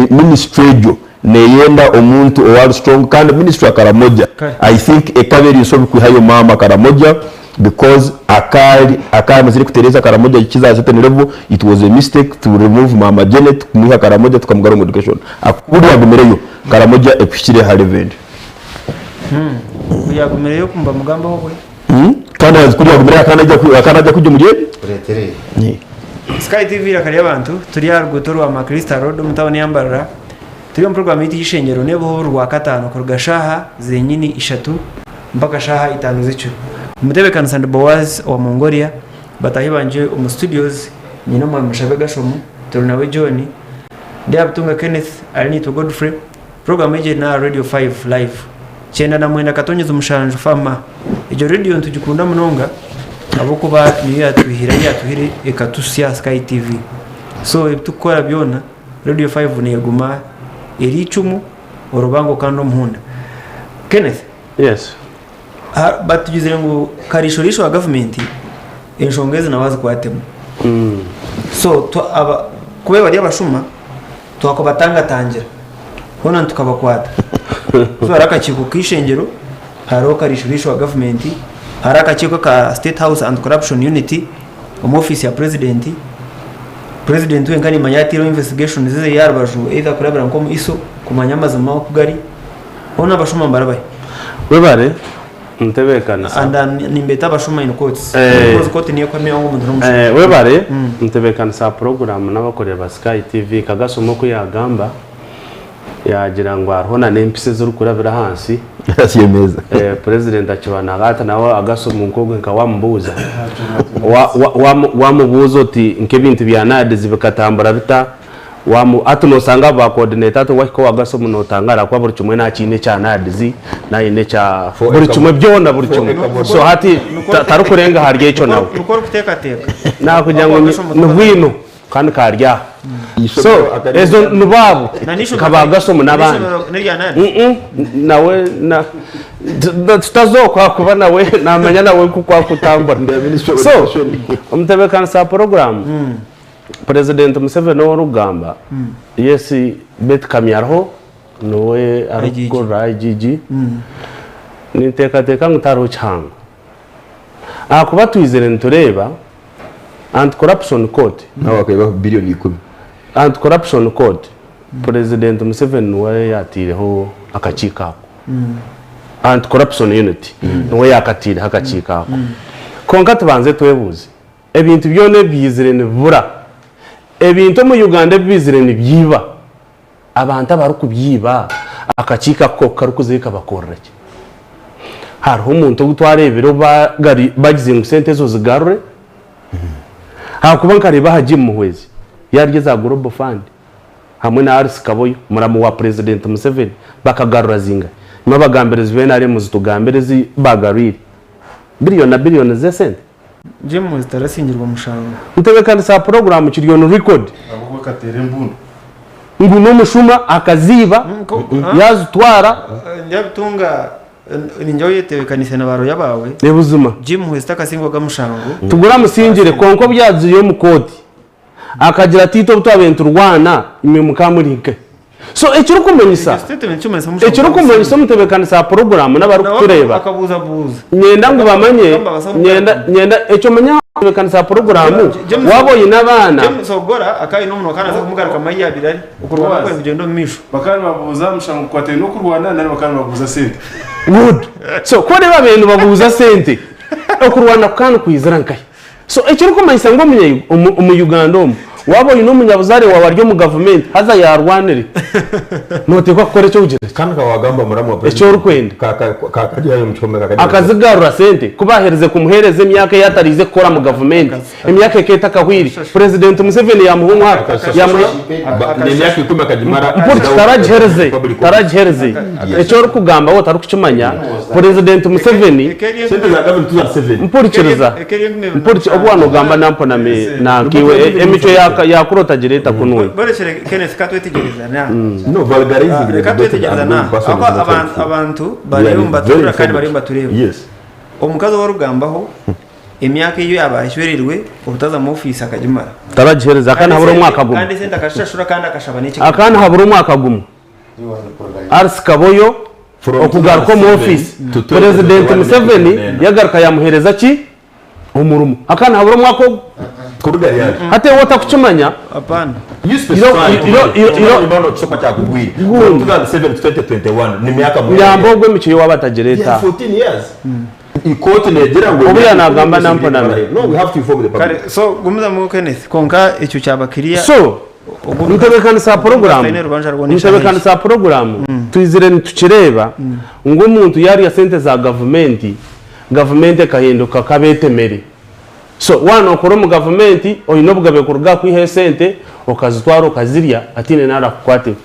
ministry egyo neyenda omuntu owari strong kandi ministry ya Karamoja I think ekaba eri nsobi kwihayo maama Karamoja because akari akayamazire kutereza Karamoja kiza aha certain level it was a mistake to remove maama Janet kumwiha Karamoja tukamugarura omu education kuri yagumireyo Karamoja ekuhikire aha level endi. Ku yaagumireyo ku nibamugambaho bwe. Kandi haza kuri yagumireyo akaba naija akaba naija kugya omuri ebi. Kureetera ebi. Sky TV eiraka ry'abantu turi aha ruguuto rwa Maclister Road omu tauni ya Mbarara. Turi omu puroguraamu yaitu y'eishengyero n'ebaho buri Rwakataano kuruga shaaha zenyini ishatu mpaka shaaha itaano z'ekiro. Omutebeekanisa ndi Boaz owa Mongolia, bataahi bangye omu studios nyine Omwami Mushabe Gashomu, Turinawe John, Ndyabitunga Kenneth, Arinaitwe Godfrey. Puroguraamu egi eri n'aha Radio 5 Live, 99.7 Fama. Egyo rediyo nitugikunda munonga ahabw'okuba niyo yatwihire ahu yatwihire ekatuhitsya aha Sky TV. So ebi turikukora byona, Rediyo Faivu neeguma eri eicumu, orubango kandi omuhunda. Kenneth, Yes. Batugizire ngu kariisho riisho wa gavumenti enshonga ezi nawe azikwatemu. So kuba bari abashuma twakubatangatangira hoona nitukabakwata. So hariho akakiiko k'eishengyero, hariho kariisho riisho wa gavumenti, hariho akakiiko aka State House Anti Corruption Unit omu ofiisi ya purezidenti. Purezidenti wenka nimanya yataireho investigations ze aha rubaju either kurabira nk'omu ISO kumanya amazima oku gari. Hoona abashuma nibarabahi? Webare ntebeekanisa. And nimbeeta abashuma in quotes Eh. because kooti niyo ekuhamya ngu omuntu n'omushuma. Eh, webare ntebeekanisa puroguraamu n'abakureba Sky TV. Kagasoma oku yaagamba, yaagira ngu hariho na n'empisi ezirikurabira ahansi. Ahansi y'emeeza. Eh, Purezidenti akiba nagaata nawe Agasomo nk'ogwe nka waamubuuza. Wa- wa- waamu- Waamubuuza oti nk'ebintu bya NAADS bikatambura bita? Wamu, hati nosanga abo ba coordinator hati wahika owa Gasomu notangara ahakuba buri kimwe nakiine ekya NAADS, nayine ekya buri kimwe byona buri kimwe. So hati tarikurenga ahari ekyo nawe. Nikwo orikuteekateeka? Nakugira ngu ni bwino kandi kari aha. So ezo nibo abo nka ba Gasomu n'abandi. Nawe na tutaza okwo ahakuba nawe namanya nawe nkoku akutambura. So omutebeekanisa wa puroguraamu. Purezidenti Museveni ou orikugamba, yes Beti Kamya ariho, niwe arikukurira IGG, ninteekateeka ngu tihariho kihango. Ahakuba twizire nitureeba Anti Corruption Court, Nawe akaibaho biliyoni ikumi. Anti Corruption Court, Purezidenti Museveni niwe yaataireho akakiiko ako. Anti Corruption Unit, niwe yaakataireho akakiiko ako. Kwonka tubanze twebuuze, Ebintu byona ebiizire nibibura. Ebintu omu Uganda ebiizire nibyiba. Abantu abarikubyiba akakiiko ako karikuzayo kabakorera ki? Hariho omuntu ou twareebire obu bagize ngu sente ezo zigarure? Ahakuba nkareeba aha Jim Muhwezi yaarya eza Global Fund hamwe na Alice Kaboyo muramu wa Purezidenti Museveni bakagarura zingahi? Imwe abagambirizi ba nrm muzitugambire ezi baagarwire. Biriyoni na biriyoni z'esente. James tarasingirwa mushango. Ntebekanisa puroguramu kiri on record. Ahabw'okuba akateera embundu. Ngu n'omushuma akaziiba yazitwara. Nyabitunga ningira oyetebekanise na ba lawyer baawe. Buzima. Jim Muhwezi takasingwaga mushango. Tugure amusingire kwonka obu yagiire omu kooti akagira ati itwe obu twabaire niturwana imwe mukaba muri nkahi? So ekirikumanyisa ekirikumanyisa omutebeekanisa wa puroguraamu n'abarikutureeba nyenda ngu bamanye nyenda nyenda ekyo manya omutebeekanisa wa puroguraamu waaba oine abaana Bakaba nibabuuza aha mushango gukwataine n'okurwana nari bakaba nibabuuza sente? Good. So ku oreeba babaire nibabuuza sente, okurwana kukaba nikwizira nkahi? So ekirikumanyisa ngu omu Uganda omu waaba oine omunyabuzaare waawe ari omu gavumenti haza yaarwanire, nooteekwa kukora eki ogira ki? Kandi nka waagamba muramu wa Eki orikwenda. Kakaryayo omu kihome kakaryayo. Akazigarura sente ku baaherize kumuheereza emyaka ei atariize kukora mu gavumenti, emyaka ekaba etakahweire, Purezidenti Museveni yaamuha omwaka, yaamuha. N'emyaka ikumi akagimara. Mpurikiriza taragihereze, taragihereze. Eki orikugamba waaba otarikukimanya, Purezidenti Museveni. Sente za gavumenti 2007. Mpurikiriza, mpurikiriza, obu waanogamba namponami nankaiwe, emicwe ya kura otagira etakununga. Borekire Kenneth katwetegyereza na. No, vulgarizing the Reka debate twetegyereza and na. person is Ahakuba not helpful. abantu We are bariyo very nibatuhurira kandi informed. bariyo nibatureeba. Yes. Omukazi ou orikugambaho emyaka ei yaaba ashwereirwe obutaza mu ofiisi akagimara. Taragihereza, akaba nahabura omwaka gumwe. Kandi esente akazishashura kandi akashaba n'ekigambo. Akaba nahabura omwaka gumwe. Alice Kaboyo okugaruka omu ofiisi, Purezidenti Museveni yagaruka yamuheereza ki? Omurimo. Akaba nahabura omwaka ogwo. Hati iwe otakukimanya, Nyamba ogwo emicwe ye waaba atagireeta aha. Obu yaanagamba namponami. Kare so gumizamu Kenneth kwonka ekyo kyaba clear. So, Ntebeekanisa ya puroguraamu Ntebeekanisa ya puroguraamu twizire nitukireeba ngu omuntu yaarya sente za gavumenti, gavumenti ekahinduka kabeetemere. So waaba nookora omu gavumenti oine obugabe kuruga aha kwihayo esente okazitwara okazirya hataine n'arakukwatira.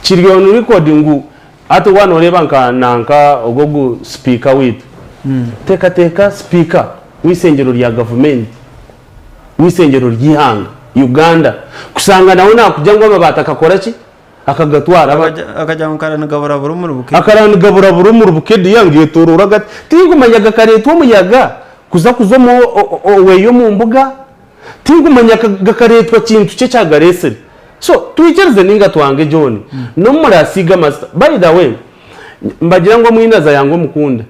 Kiri on record ngu hati waaba nooreeba nka nanka ogwo ogu sipiika waitu. Teekateeka sipiika w'eishengyero rya gavumenti w'eishengyero ry'eihanga Uganda kushanga nawe naakugira ngu amabaati akakora ki? Akagatwara. Akagira ngu karanigaburabura omuri Bukedi. Akaranigaburabura omuri Bukedi ngeetooroora gati. Tinkumanya gakareetwa omuyaga kuza kuza omu oweye omu mbuga? Tinkumanya gakareetwa kintu ki ekyagareetsire. So twikirize nainga twange John, n'obu murasiiga amasita. By the way, Nibagira ngu omwinazi ayanga omukunda.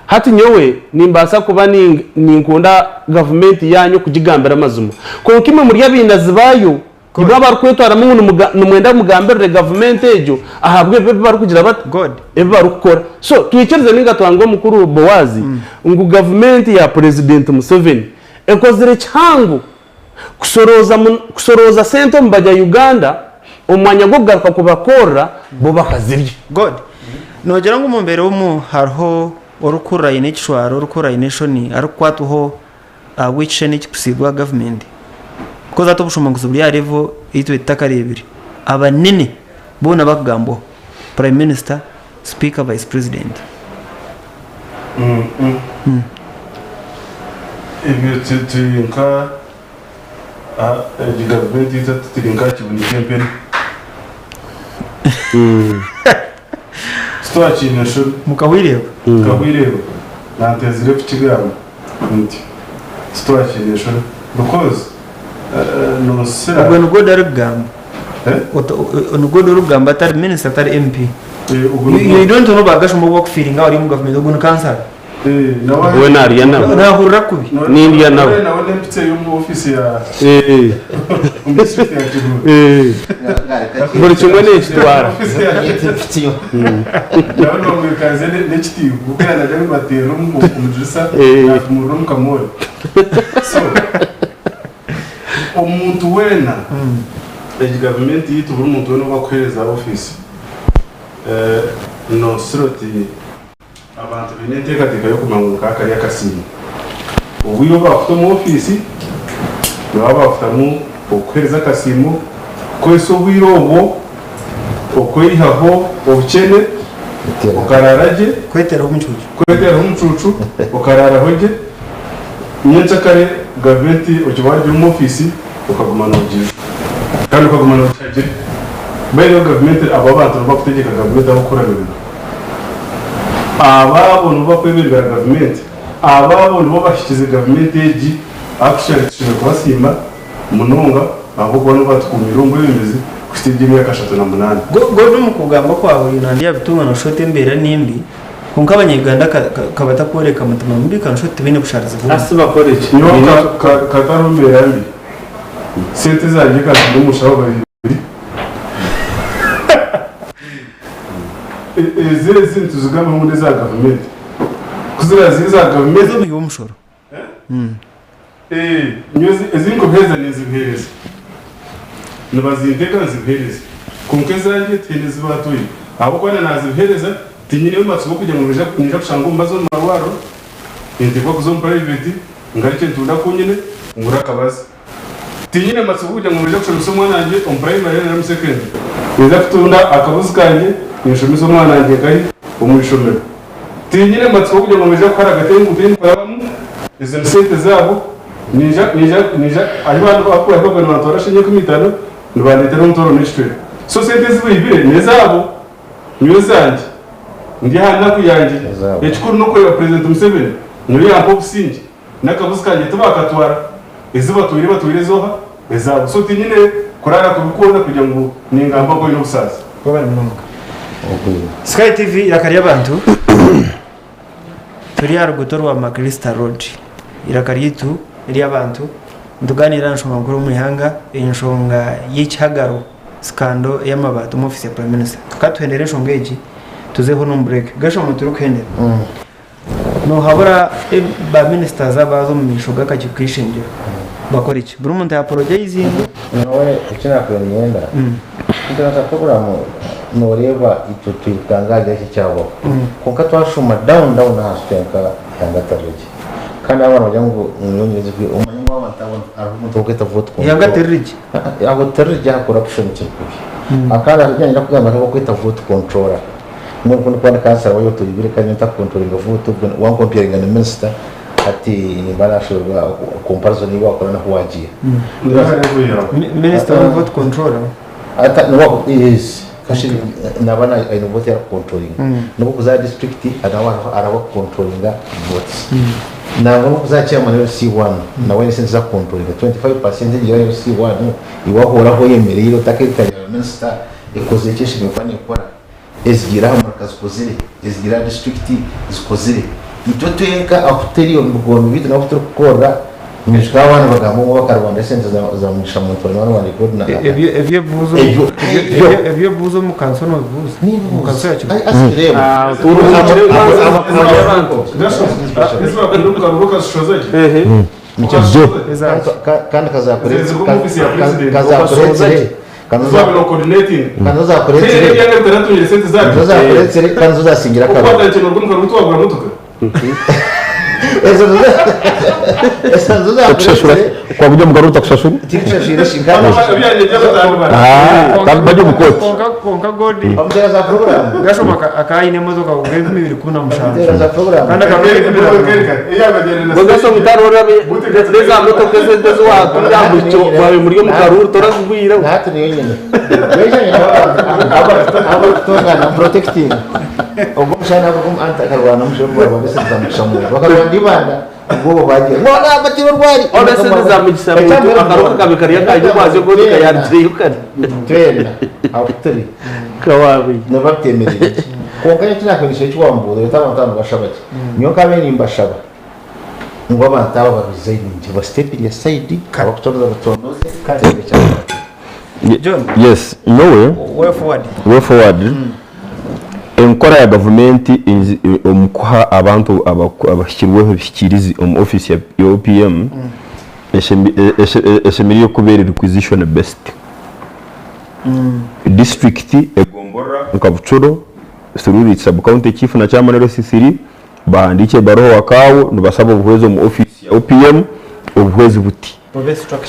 Hati nyowe nimbaasa kuba ninkunda gavumenti yaanyu okugigambira amazima. Kwonka imwe muri abainazi baayo, imwe abarikwetwaramu ngu nimwenda mugambirire gavumenti egyo ahabw'ebi ebi barikugira bata? Ebi barikukora. So twikirize nainga twange omukuru Boazi ngu gavumenti ya Purezidenti Museveni ekozire kihango Kushorooza sente omu banya Uganda omu mwanya gw'okugaruka kubakorera bo bakazirya. God. Noogira ngu omu mbeera omu hariho orikuhurira aine ekishwaro, orikuhurira aine enshoni, arikukwatwaho ahabw'ekishushani ekirikusiigwa gavumenti? Because hati obushomankuzi buri aha level ei twaba tutakareebire. Abanene boona bakugambwaho, Prime Minister, Speaker, Vice President. Ebyo turi nka egi gavumenti yaitu hati turi nka aha kibunu ky'empene. Titwakiine nshoni. Mukahwireeba. Tukahwireeba. Nantezire kukigamba nti titwakiine nshoni because nosira. Ogwo ni God arikugamba. Ni God orikugamba atari minister atari MP. You don't know bagashoma obu bakufiiringa ori omu gavumenti ogwo ni kansara. We naarya nabo. Naahurira kubi. Nindya nabo. Nawe n'empitse y'omu ofiisi ya Eh. omu district ya Kiruhura. Eh. Buri kimwe neekitwara. Nawe nibamwikaza n'ekitiiho kuko yaanaga nibateera omu dirisa Eh. naatumurira omu kamoori. So omuntu weena egi gavumenti yaitu buri muntu weena ou bakuheereza ofiisi noosira oti Abantu baine enteekateeka y'okumanya ngu nk'aka kari akasiimo. Obwire obu baakuta omu ofiisi, nibaba baakutamu okukuheereza akasiimo, kukozesa obwire obwo okweyihaho obukyene, okaraara gye, Kweteeraho omucuucu. kweteeraho omucuucu okaraaraho gye, nyenkyakare gavumenti okiba waagira omu ofiisi okaguma noogiijuka kandi okaguma noogihagira. Mbwenu gavumenti abo abantu nibo barikutegyeka gavumenti ahabw'okukora emirimo. Aba abo nibo bakwebembera gavumenti, aba abo nibo bahikize gavumenti egi actually tushemereire kubasiima munonga ahabw'okuba nibo batukuumiire omu bwebembezi kuhitsya egi emyaka 38. Gordon omu kugamba kwawe nandi yabitunga noshusha oti embeera nimbi kwonka abanya Uganda kabatakworeka mutima mubi kanoshusha oti tibaine busharizi bwona. Asi bakore ki? Nyowe katariho mbeera mbi, sente zangye kaziri omu nshaho babiri. Ezi ezi nituzigambaho ngu n'eza gavumenti. Ku ziraabe ziri eza gavumenti. Ez'omuhi w'omushoro. Nyowe ezi nkubiheereza ninzibiheereza. Nibazinteeka nzibiheereza. Kwonka ezangye tihaine ezi baatwaire. Ahabw'okuba na naazibiheereza, tinyineyo matsiko kugira ngu niinyija kushanga omubazi omu marwariro, ninteekwa kuza omu private ngarukye ntunde aku nyine, ngure akabazi. Tinyine matsiko kugira ngu noija kushomesa omwana wangye omu purayimare nari omu sekendare. Ninza kutunda akabuzi kangye ninshomesa omwana wangye nkahi? Omu ishomero. Tinyine matsiko kugira ngu noija kuharagata enguuto ei ndikurabamu, ezo ni sente zaabo, niija, niija, niija, ahi barikuba nibantwara shilingi 50, nibandeetera omutwaro n'ekicweka. So sente ezi baibire n'ezaabo, nyowe ezangye. Ndi aha naku yangye. Ekikuru n'okureeba Purezidenti Museveni niwe yampa obusingye. N'akabuzi kangye tibakatwara, ezi batwaire batwaire ez'oha? Ezaabo. So tinyine kuraara kubi kwona kugira ngu ningamba ngu oine obusaasi. Webale munonga. Sky TV eiraka ry'abantu turi aha ruguuto rwa Macalister Road eiraka ryaitu ery'abantu nitugaaniira aha nshonga nkuru omu ihanga enshonga y'ekihagaro sikando ey'amabaati omu ofiisi ya Prime Minister. Ka tuhendere enshonga egi tuzeho n'omu break. Gashoma turikuhendera. Nohabura ba ministers abaaza omu maisho g'akakiiko k'eishengyero bakore ki? Buri muntu apologizinge? Nyowe eki naakubaire niinyenda, nka puroguraamu nooreeba itwe twetangaaza eki ekyabaho kwonka twashuuma down down ahansi twenka eihanga tiririgye kandi aba nibagira ngu nyongyereze omanye ngu abantu abo hariho omuntu orikweta vote control Eihanga tiririgye? Aho tiririgye aha corruption kiri kubi. Kandi hariho ebi niinyenda kugamba hariho abarikweta vote controller. Mbwenu ku ndikuba ndi kansara wayo tuyibire kandi nyowe ntakukontrolinga vote obwo wankomparinga na minisita hati nimba nashoberwa comparison ei wakora n'ahu wagiiha. Minisita wa vote controller? Ata niwe waku yes kashi naba aine vote ei arikukontrolinga. N'obu okuza aha disiturikiti nawe hariho abakukontrolinga votes. Nangwa n'okuza aha chairman wa LC one nawe aine esente ezi akukontrolinga. 25% egiire aha LC one iwe ahoraho oyemereire otakeekarira minisita ekozire eki eshemereire kuba neekora. Ezigiire aha murika zikozire, ezigiire aha disiturikiti zikozire. Itwe twenka ahu turi omu bigombe byaitu n'ahu turikukorera, nyijuka abaana nibagamba ngu bakarwanda esente za Mugisha Muntu munywani wangye Godna aka. Eby'ebibuuzo eby'ebibuuzo omu kanso noobibuuza? Omu kanso ya Kigo? Kandi kazakureetsire kandi ozasingira akaruru. Kwa buryo omugarura utakushashura kandi bari omu kooti. Kwonka Godi Gashoma akaba aine emotoka ogw'enkumiibiri17 kandi akaba Gashoma otarora eza motoka esente ezi watunga waaba muri omu karuru torazigwireho. Hati niyo nyine. Abarikutongana protecting. Ogwo omushana nabwo anti akarwana omushaija ogu barwana esente za Mugisha Muntu. Bakarwana Ibanda obwo bagira ngu abatire orwari. Ona esente za Mugisha Muntu akaruka kabe kari akanye kwazyo Godi kayarugireyo kare. Twena ahu turi. Nibatemerire. Kwonka nyowe ekinakwendesa eki wambuuza oti abantu aba nibashaba ki? Nyowe nkabaire nimbashaba ngu abantu aba ba resigninge ba stepinge aside abakutondoza batondoze tureebe ekyakubaho. John, Yes, nyowe way forward. way forward enkora ya gavumenti inzi- omu kuha abantu abaku- abahikirweho ebihikiirizi omu ofiisi ya ya OPM eshemi- e- eshe- e- eshemereire kuba eri requisition based. Disiturikiti egomborora nka Bucuro through its sub county chief na chairman LC3 bahandiike ebaruha owa CAO nibasaba obuhwezi omu ofiisi ya OPM obuhwezi buti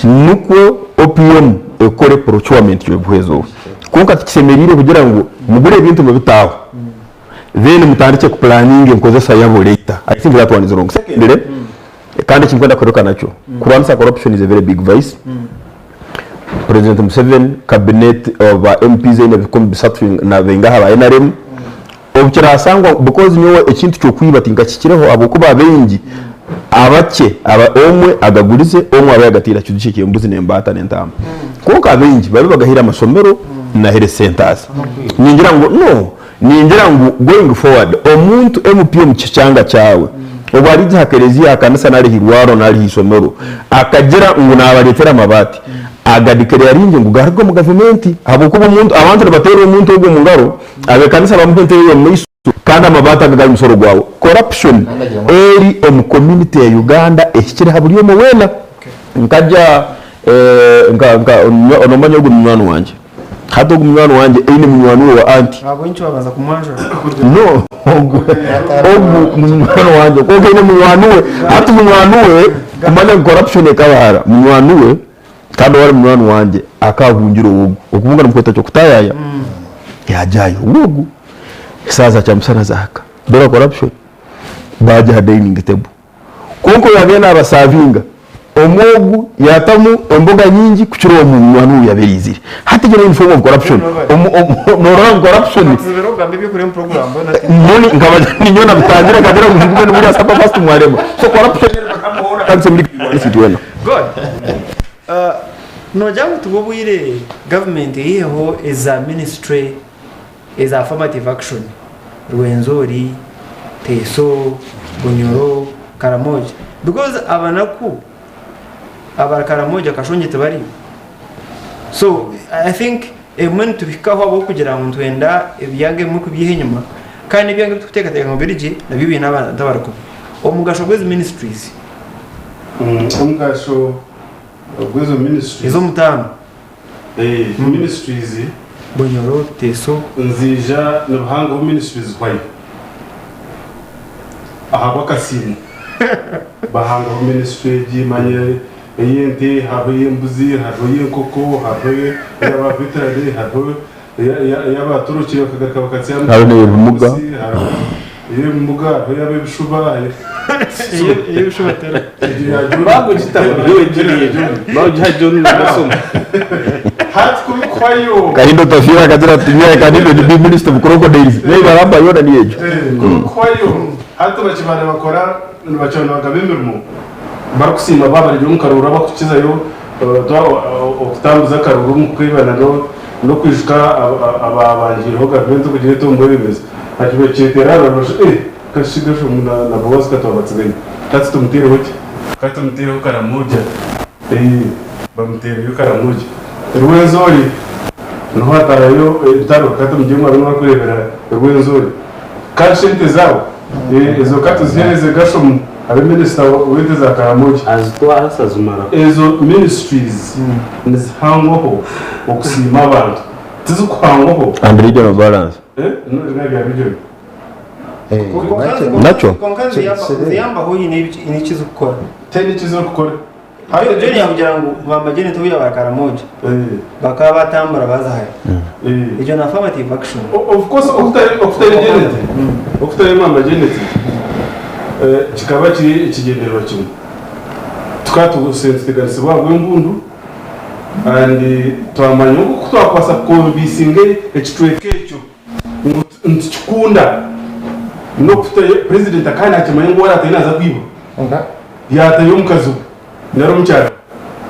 nikwo OPM ekore procurement y'obuhwezi obu. Kwonka tikisemeriire kugira ngu mugure ebintu mubite aho then mutandikye ku planninga enkozesa yabo later. I think that one is wrong. Secondly, kandi eki ndikwenda kugaruka nakyo, kurwanisa corruption is a very big vice. President Museveni, cabinet, ba MPs eine 3000 na baingaha aba NRM, obu kirasangwa because nyowe ekintu ky'okwiba tinkakihikireho ahabw'okuba abaingi abakye aba omwe agagurize omwe abe yagataire aha kiju kye ky'embuzi n'embaata n'entaama kwonka abaingi babe bagahaire amasomero na health centers. Ningira ngu no ningira ngu going forward omuntu MP omu kyanga kyawe obu ariija aha kereziya, aha kanisa nari aha irwariro nari aha ishomero akagira ngu nabareetera amabaati agadeclaringe ngu garuge omu gavumenti ahabw'okuba omuntu abantu nibateera omuntu ogwo omu ngaro Abekanisa bamuha entebe y'omu maiso kandi amabaati aga gari musoro gwawe. Corruption eri omu community ya Uganda ehikire aha buri omwe weena. Nkagya nka nka nomanya ogu ni munywani wangye. Hati ogu munywani wangye eine munywani we wa anti. Ahabw'enki wabanza kumwanjura? No ogu ogu ni munywani wangye kwonka eine munywani we. Hati munywani we kumanya ngu corruption ekabahara munywani we Kandi owari munywani wangye akahungira owogu, okubunga nimukweta ky'okutayaya, yagyayo owogu, esaaha za kyamusana zahika, dora corruption, bagya aha dining table. Kwonka owabaire nabasavinga, omwogu yatamu emboga nyingi kukira owo munywani we owabaire aizire. Hati egyo neyo form of corruption. Norora ngu corruption, mbwenu nkaba ninyowe nabitangire nkagira ngu mugume nimurya supper first mwarema. So corruption etandise muri itwena. God. Noogira ngu tibwo bwire gavumenti eiheho eza minisitule eza affirmative action, Rwenzori, Teso, Bunyoro, Karamoja because abanaku abari Karamoja Kashongye tibariyo. So I think ebimwe nitubihikaho ahabw'okugira ngu nitwenda ebyanga ebimwe kubyiha enyima kandi n'ebyanga ebi turikuteekateeka ngu biri gye nabyo biine abantu abari kubi. Omugasho gw'ezi ministries. Omugasho gw'ezo ministries. Ez'omutaano. Ministries. Bunyoro, Teso. Nziija nibuhangaho ministries zihwayo ahabw'akasiimo. Bahangaho ministry egi manya ey'ente, hariho ey'embuzi, hariho ey'enkoko, hariho ey'aba veterane, hariho. Ey'abatorokire bakagaruka bakatsyaama Hariho n'ey'ebimuga. Hariho ey'ebimuga, hariho ey'ab'ebishuba. Ey'ebishuba teriho. Bakugiha John na Gashomu. Hati kubikuhwayo. Kahinda Otafiire akagira ati I can even be minister of crocodiles. Naye baramba yoona niyo egyo. Kubikuhwayo hati bakiba nibakora nibakiba nibagaba emirimo barikusiima baaba bari omu karuuru abakukizayo okutambuza akaruuru omu kwibana n'okwijuka abaabangiireho gavumenti okugira eti omu bwebembezi. Hati bakyeteera aha rubaju eh kashi Gashomu na Bowazi ka twabatsigayo hati tumuteereho ki? Ka tumuteereho Karamoja eh bamuteereyo Karamoja. Rwenzori niho hatarayo entaro ka tumugye ngu abe niwe arikureebera Rwenzori. Kashi ente zaabo ezo ka tuziheereze Gashomu abe minisita w'ente za Karamoja. Azitwara azimara. Ezo ministries nizihangwaho okusiima abantu, tizikuhangwaho. And regional balance. Eh, no, bya region. Nakyo. Konka nziyambaho nyine ekizi kukora. Teni ekizi kukora. John yakugira ngu bamagye ntuya ba Karamoja bakaba batambura baza hare. Ekyo na affirmative action. Of course okutari Janet, okutari mama Janet kikaba kiri ekigyendererwa kimwe. Tukaba tuteganisibwa ahabw'embundu and twamanya ngu ku twakubaasa kukonvinsinga ekicweka ekyo ngu nitukikunda n'okutayo president akaba nakimanya ngu oraatayo naaza kwiba. Yaatayo omukazi we nari omukyara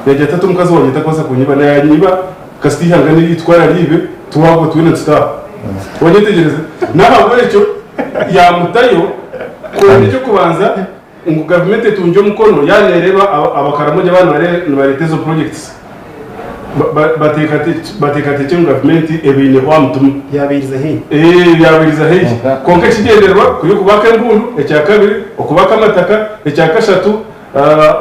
we yaagira ati hati omukazi wangye takubaasa kunyiba naanyiba kasita eihanga n'eryaitu ku arariibe twagwa twena tutaaha. Wanyetegyereza? N'ahabw'ekyo yaamutayo kwonka eky'okubanza ngu gavumenti etungye omukono yaaba neereeba Abakaramoja baaba nibareeta ezo projects bateekateekye ngu gavumenti ebaineho aha mutima. Yabairiza haihi. Ee, yabairiza haihi. Kwonka ekigyendererwa kuri okubaka embundu, ekya kabiri okubaka amataka, ekya kashatu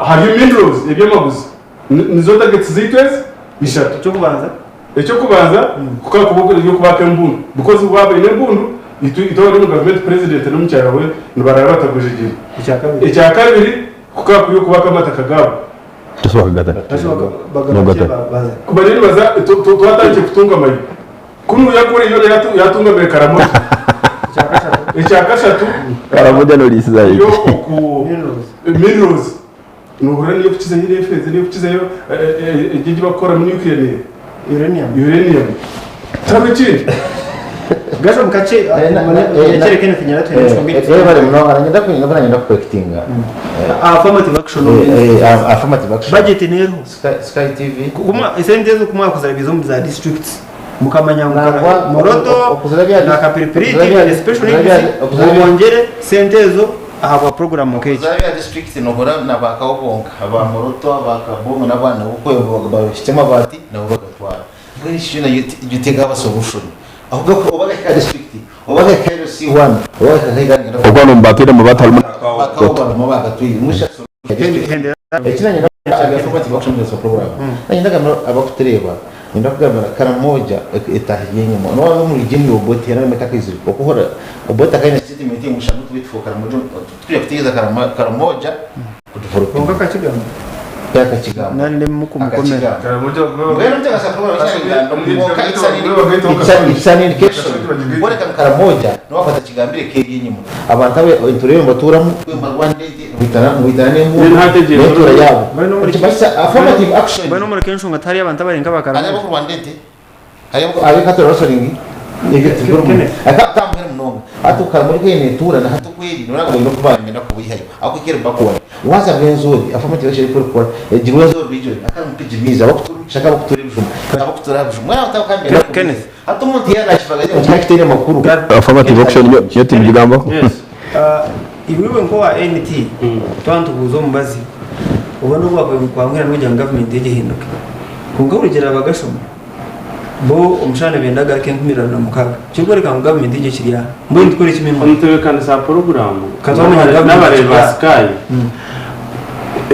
hariyo minerals, eby'amaguzi. Nizo targets zaitu ezi ishatu. Eky'okubanza? Eky'okubanza kukaba kuba eri okubaka embundu because waaba oine embundu, itwe abari omu gavumenti president n'omukyara we nibarara batagwejegyeire. Ekya kabiri? Ekya kabiri kukaba kuri okubaka amataka gaabo. Bariyo nibaza twatandikire kutunga amayu. Kunu yakora yoona yatungamire Karamoja. Ekya kashatu Karamoja noriisiza yo oku minerals nohurira niyo kukizayo n'efeeza niyo kukizayo egyo egi bakukoramu nuclear Uranium. Uranium. Tihariho ekindi. Gaza omu kakye nyakire Kenneth Nyaratu Webale munonga nanyenda nanyenda kucorrectinga. Affirmative action. Affirmative action. Budget neriho. Sky TV. Kuma esente ezo kumwa kuzarabiza omu za districts mukamanya ngu Moroto na Kapiripiriti especially mubongere sente ezo ahabwa program nk'egi. Okuzara bya district nohura na ba Kaobonga, aba Moroto, aba Kabongo n'abandi nabo ku bahikye amabaati nabo bagatwara. Mbwenu shi nayo gitega aba solution. Ahubwo oba agahika aha district, oba agahika LC one, oba agahika nkahi Okwo hanu omu amabaati harimu na Kaobonga harimu abakatwire. Mbwenu shi solution ya district. Eki nanye ndakugamira affirmative action is a program. Nanye ndagambira abakutureeba, niinyenda kugambira Karamoja etahire enyima. Noba omuri General Obote yari akaizire okuhurira Obote akaba aine statement ngu shall not wait for Karamoja titukwija kutegereza Karamoja ku developinga. Kwonka akakigamba? Akakigamba. Nari ndemu kumukomera. Mbwenu nteekateeka kwonka it's an indication kworeka ngu Karamoja noba atakigambire eka eri enyima. Abantu abu entuura ei nibatuuramu nibwitana n'enguudo n'entuura yaabo. Nikimanyisa affirmative action. Mbwenu omuri enshonga tihariyo abantu abari nka Karamoja? Hariyo abakurwana ente, hariyo ab'ekatura wrestling, ebyo tibirimu. Akatambwire munonga. Hati Karamoja ku eine entuura na hati oku eri noreeba ngu baine oku benda kubiihayo ahabw'okuba eka eri backward. Waaza Rwenzori, affirmative action ei erikukora egi Rwenzori region akarimu pigmies, abakutuura omu kishaka, abakutuura ebijuma, abakutuura aha bijuma. Mbwenu abo tibakambenda Kenneth. Hati omuntu yaaba naakivaganya ngu kikaba kitaine makuru. Affirmative action nyowe tindigigambaho. Iwe nk'owa NT twaba nitubuuza omubazi oba n'obu wakwanguhira n'okugira ngu gavumenti egi ehinduke. Kwonka orugyero abagashoma bo omushana nibenda agaruke 2006 ekirikworeka ngu gavumenti egi ekiri aha. Mbwenu tukore ki meanwhile? Omutebeekanisa wa puroguraamu Ka twamanya gavumenti n'abareebi ekiri ba aha. Sky,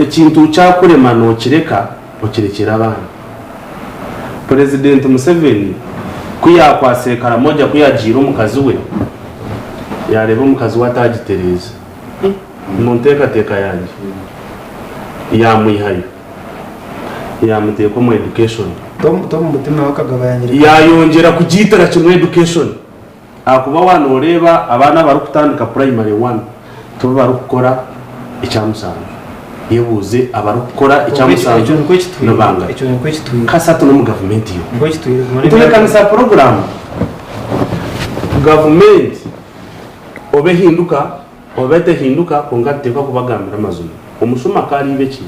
ekintu kyakurema nookireka okirekyera abandi. Purezidenti Museveni ku yaakwatsire Karamoja ku yaagiire omukazi we, yaareeba omukazi we ataagitereeza. Omu nteekateeka yangye, yaamwihayo yaamuteeka omu education. Tom Mutima we akagaba yangire. Yayongyera kugiitira kimwe education ahakuba waaba noreeba abaana abarikutandika primary one tibo barikukora ekyamusanju. Yebuuze abarikukora ekyamusanju nibangahi? Kasatu n'omu gavumenti yoona. Ntebeekanisa puroguraamu gavumenti oba ehinduka oba tehinduka kwonka nituteekwa kubagambira amazima. Omushuma ku ariiba eki,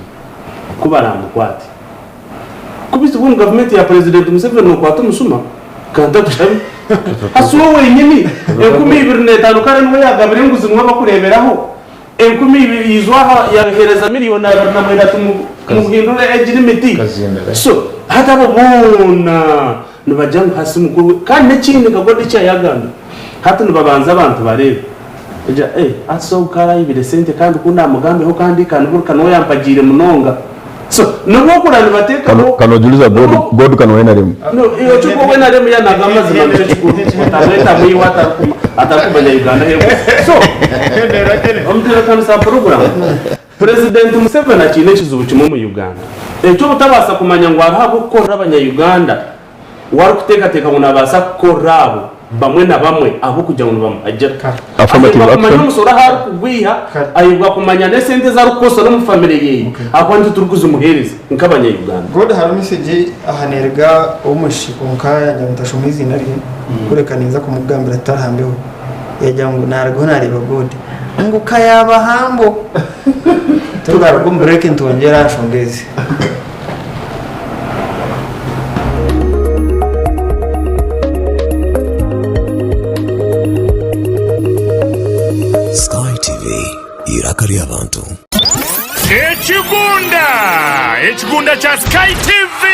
ku baraamukwate, Kubizi bwenu gavumenti ya Purezidenti Museveni nokwata omushuma kandi akushabe hasi we wenyini 2005 kare niwe yagabire enguzi niwe bakureberaho 2000 yizwa aha yahereza miriyoni 29 ati muhindure egirimiti so hati abo boona nibagira ngu hasi mukuru we kandi nekindi nka God ekyayagambire hati nibabanza abantu bareebe bagira eh hati ogu karayibire sente kandi kundamugambeho kandi kaniburi niwe yampagiire munonga So nibwo okura nibatekaho. Kanojuliza God, God kano NRM. No, ekyo we NRM ya nagamba amazima nikyo kikuru. Otamweta mwiwa atarikumanya Uganda ahu erikuza. So, omutebeekanisa program, President Museveni akiine ekizibu kimwe omu Uganda. Eky'obutabaasa kumanya ngu hariho ahabw'okukorera abanya Uganda We arikuteekateeka ngu naabaasa kukorera abo bamwe na bamwe ahabw'okugira ngu nibamuhagira. Affirmative Ayebwa kumanya action. omusoro ahu arikugwiha, ayebwa kumanya n'esente ezi arikukozesa n'omu famire ye ahabw'okuba nitwe turikuzimuheereza nk'abanya-Uganda. God hariho message aha neruga ow'omushi kwonka yagira ngu ntashoma eiziina rye kureka ninza kumugambira tutarahambeho yagira ngu narugaho nareeba God ngu kayaba hambo tugaruka omu break nitwongyera aha nshonga ezi. Sky TV, eiraka ry'abantu. Ekigunda! Ekigunda kya Sky TV!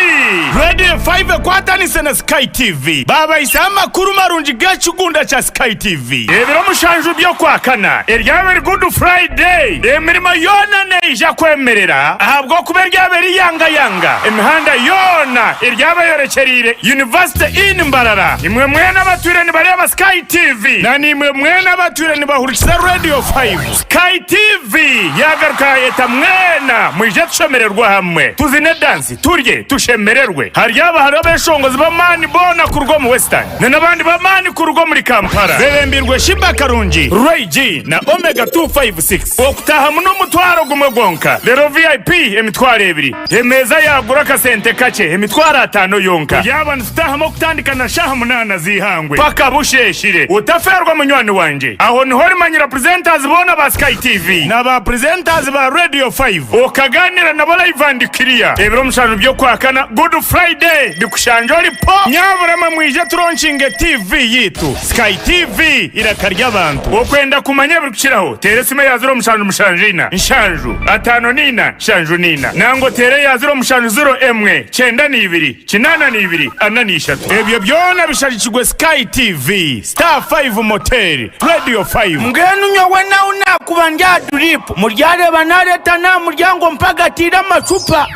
Radio 5 ekwatanise na Sky TV baabahisaho amakuru marungi g'ekigunda kya Sky TV. Ebiro mushanju by'Okwakana eryaba eri Good Friday, emirimo yoona neija kwemerera ahabw'okuba eryaba eri yangayanga. Emihanda yoona eryaba eyorekyereire University Inn Mbarara. Imwe mwena abatwire nibareeba Sky TV na naimwe mwena abatwire nibahurikiza Radio 5, Sky TV yaagaruka yaayeta mwena mwije tushemererwe hamwe, tuzine dansi, turye, tushemererwe. Haryaba hariho abeshongozi b'amaani boona kuruga omu Western na n'abandi b'amaani kuruga omuri Kampala bebembirwe Sheebah Karungi, Ray G na Omega 256. Okutaahamu n'omutwaro gumwe gwonka, reero VIP emitwaro ebiri. Emeeza yaagura akasente kakye 50,000 yonka. Turyaba nitutaahamu okutandika na shaaha munaana z'eihangwe paka busheeshire. Otafeerwa munywani wangye. Aho niho orimanyira presenters boona ba Sky TV na ba presenters ba Radio 5 okagaanira nabo live and clear. Ebiro mushanju by'Okwakana, Good Friday, bikushangye ori po! Nyabura mwe mwije turonkinge TV yaitu, Sky TV, eiraka ry'abantu. Okwenda kumanya ebirikukiraho, teera esimu eya 0774 7 54 74 nangwa oteere eya 0701 92 82 43. Ebyo byona bishagikirwe Sky TV, Star 5 Motel, Radio 5. Mbwenu nyowe nahu naakuba ndi aha duriipu, muryareeba naareeta n'aha muryango mpagatiire amacupa.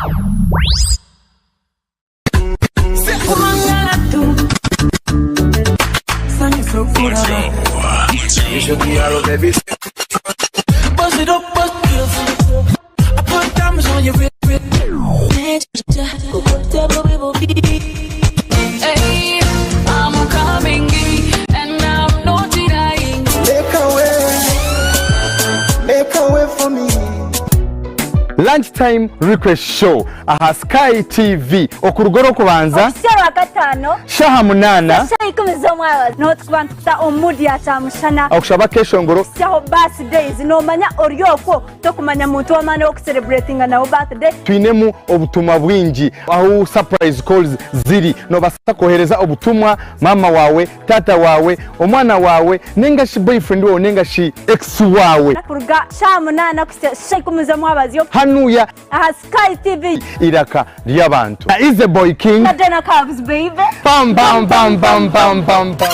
Lunch time request show aha Sky TV okuruga orwokubanza Okuhitsya Orwakataano shaha munana shaaha ikumi z'omwabazyo niho turikuba nitukuta omu mood ya kyamushana okushaba akeshongoro kuhitsyaho birthdays nomanya ori okwo tokumanya muntu w'amaani ow'okucelebratinga nawe birthday. Twinemu obutumwa bwingi ahu surprise calls ziri nobasa kohereza obutumwa mama wawe, taata wawe, omwana wawe nenga shi boyfriend wawe nenga shi ex wawe. Kuruga shaaha munana kuhitsya shaaha ikumi z'omwabazyo. Hanuya. Aha Sky TV. Iraka ry'abantu. Na Easy Boy King. Na Dena Cubs baby. Bam bam bam bam bam bam bam.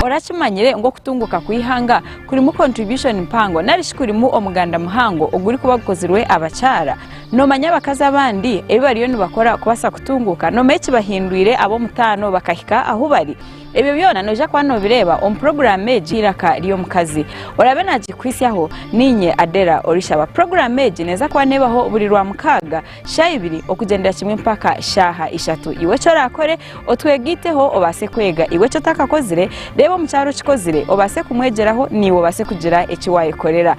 Orakimanyire ngu okutunguka kw'eihanga kurimu contribution mpango nari shi kurimu omuganda muhango ogurikuba gukozirwe abakyara? Noomanya abakazi abandi ebi bariyo nibakora kubaasa kutunguuka? Noomanya ekibahindwire ab'omutaano bakahika ahu bari? Ebyo byona noija kuba noobireeba omu puroguraamu egi Eiraka ry'Omukazi. Oraabe naagikuhitsyaho, niinye Adela Orishaba. Puroguraamu egi neeza kuba neebaho buri Rwamukaaga shaaha ibiri okugyendera kimwe mpaka shaaha ishatu. Iwe eki oraakore, otwegaiteho obaase kwega. Iwe eki otakakozire, reeba omukyara okikozire obaase kumwegyeraho naiwe obaase kugira eki waayekorera.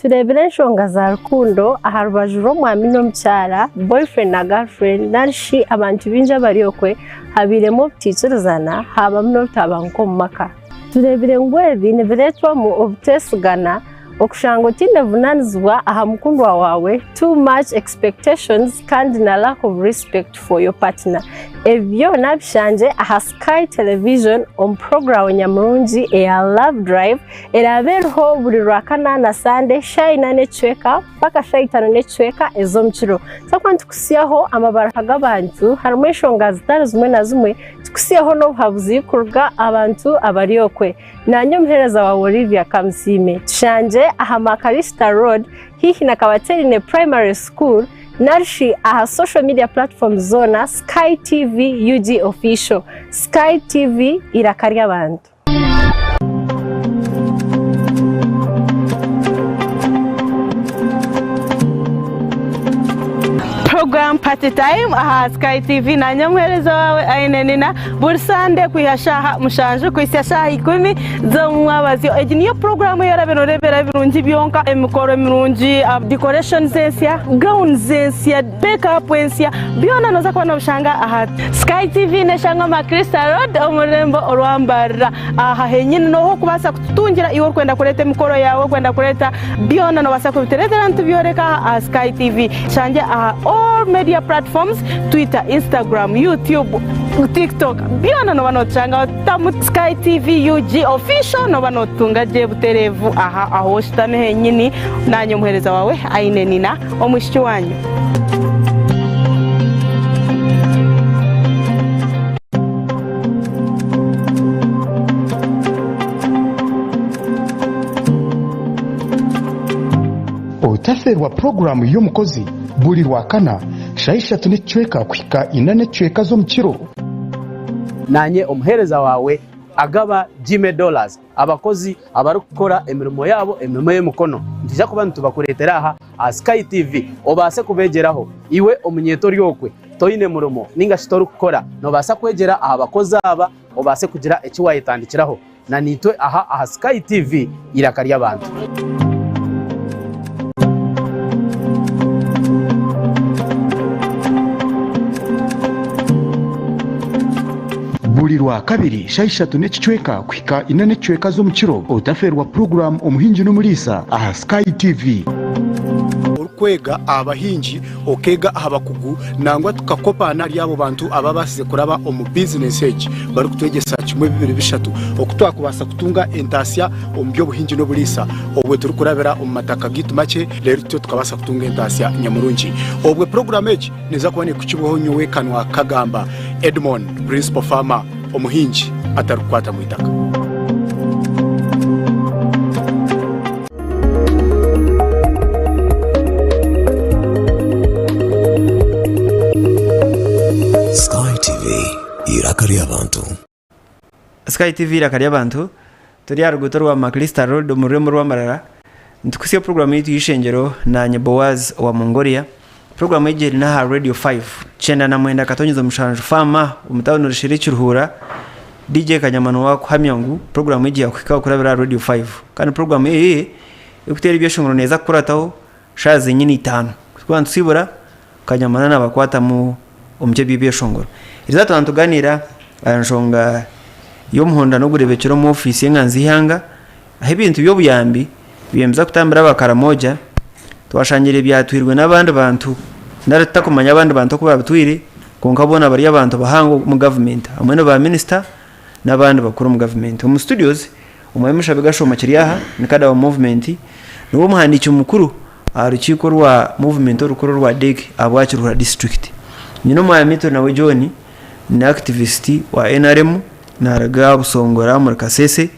Tureebire enshonga za rukundo aha rubaju rw'omwami n'omukyara, boyfriend na girlfriend, nari shi abantu baingi abari okwe, habairemu obutaikirizana haabamu n'obutabanguko omu maka. Tureebire ngu ebi nibireetwamu obuteesigana, okushanga otaine buvunaanizibwa aha mukundwa waawe, too much expectations kandi na lack of respect for your partner. Ebi byona bishangye aha Sky Television omu puroguraamu nyamurungi eya Love Drive eraabe eriho buri Rwakana na Sande shaaha ina n'ekicweka mpaka shaaha itaano n'ekicweka ez'omukiro. Twakuba nitukutsyaho amabaruha g'abantu harimu enshonga zitari zimwe na zimwe, tukutsyeho n'obuhabuzi kuruga abantu abari okwe. Naanye omuheereza waawe Olivia Kamusiime. Tushangye aha Makarista Road haihi na Kabaterine Primary School narishi aha social media platforms zoona Sky TV UG Official. Sky TV eiraka ry'abantu. Program Party Time aha Sky TV nanye omuheereza waawe Aine Nina buri Sande kwiha shaaha mushanju kuhitsya shaaha ikumi z'omumwabazyo. Egi niyo puroguraamu ei oraabe nooreebera ebirungi byonka, emikoro mirungi, decorations ensya, gowns ensya, make up ensya, byona nooza kuba noobishanga aha Sky TV neeshangwa aha Crystal Road omu rurembo orwa Mbarara. Aha henyini nooha orikubaasa kututungira iwe orikwenda kureeta emikoro yaawe, orikwenda kureeta byona noobaasa kubitureetera nitubyoreka aha Sky TV. Tushangye aha all media platforms, Twitter, Instagram, YouTube, TikTok, byona nooba nootushangaho. Tamu Sky TV UG Official nooba nootutunga gye butereevu aha ahu oshutami henyini. Naanye omuheereza waawe Aine Nina, omwishiki waanyu. Otaferwa puroguraamu y'omukozi buri Rwakana shaaha ishatu n'ekicweka kuhika ina n'ekicweka z'omukiro. Naanye omuheereza waawe agaba Jimmy Dollars, abakozi abarikukora emirimo yaabo emirimo y'emikono. Nitwija kuba nitubakureetera aha aha Sky TV obaase kubeegyeraho. Iwe omunyeeto ori okwe toine murimo nainga shi torikukora, noobaasa kwegyera aha bakozi aba obaase kugira eki waayetandikiraho. Na naitwe aha aha Sky TV eiraka ry'abantu. Buri Rwakabiri shaaha ishatu n'ekicweka kuhika ina n'ekicweka z'omukiro, otafeerwa puroguraamu Omuhingi n'Omuriisa aha Sky TV. Orikwega aha bahingi, okeega aha bakugu, nangwa tukakopaana ahari abo bantu ababaasize kuraba omu bizinesi egi barikutwegyesa kimwe bibiri bishatu oku twakubaasa kutunga entaasya omu by'obuhingi n'oburiisa obwe turikurabira omu mataka gaitu makye reero tutyo tukabaasa kutunga entaasya nyamurungi. Obwe puroguraamu egi neeza kuba neekukibwaho nyowe Kanwa Kagamba Edmond, Principal Farmer, omuhingi atarikukwata mu itaka. Sky TV, eiraka ry'abantu. Sky TV eiraka ry'abantu turi aha ruguuto rwa Maclister Road omu rurembo rw'Amarara nitukutsya puroguraamu yaitu y'eishengyero naanye Boaz owa Mongolia puroguraamu egi eri n'aha Radio 5 99.7 Faama omu tauni Rishiri Kiruhura DJ Kanyama niwe waakuhamya ngu puroguraamu egi yaakuhikaho kurabira aha Radio 5 kandi puroguraamu egi erikuteera ebyeshongoro neeza kukurataho shaaha zenyini itaano kuba nitusiibura Kanyama nawe naabakwatamu omu ky'ebyeshongoro. Erizooba twaba nitugaaniira aha nshonga y'omuhondano ogureebekire omu ofiisi y'enganzi y'eihanga ahu ebintu by'obuyambi byembiza kutambura aba Karamoja twashangire byatwirwe n'abandi bantu nari tutakumanya abandi bantu oku babitwire kwonka boona bari abantu bahango omu gavumenti hamwe na ba minisita n'abandi bakuru omu gavumenti. Omu studios Omwami Mushabe Gashoma Kiryaha ni kada wa movement niwe omuhandiiki mukuru aha rukiiko rwa movement orukuru orwa DEC ahabwa Kiruhura district. Nyine omwami Turinawe John ni activist wa NRM naruga Busongora omuri Kasese.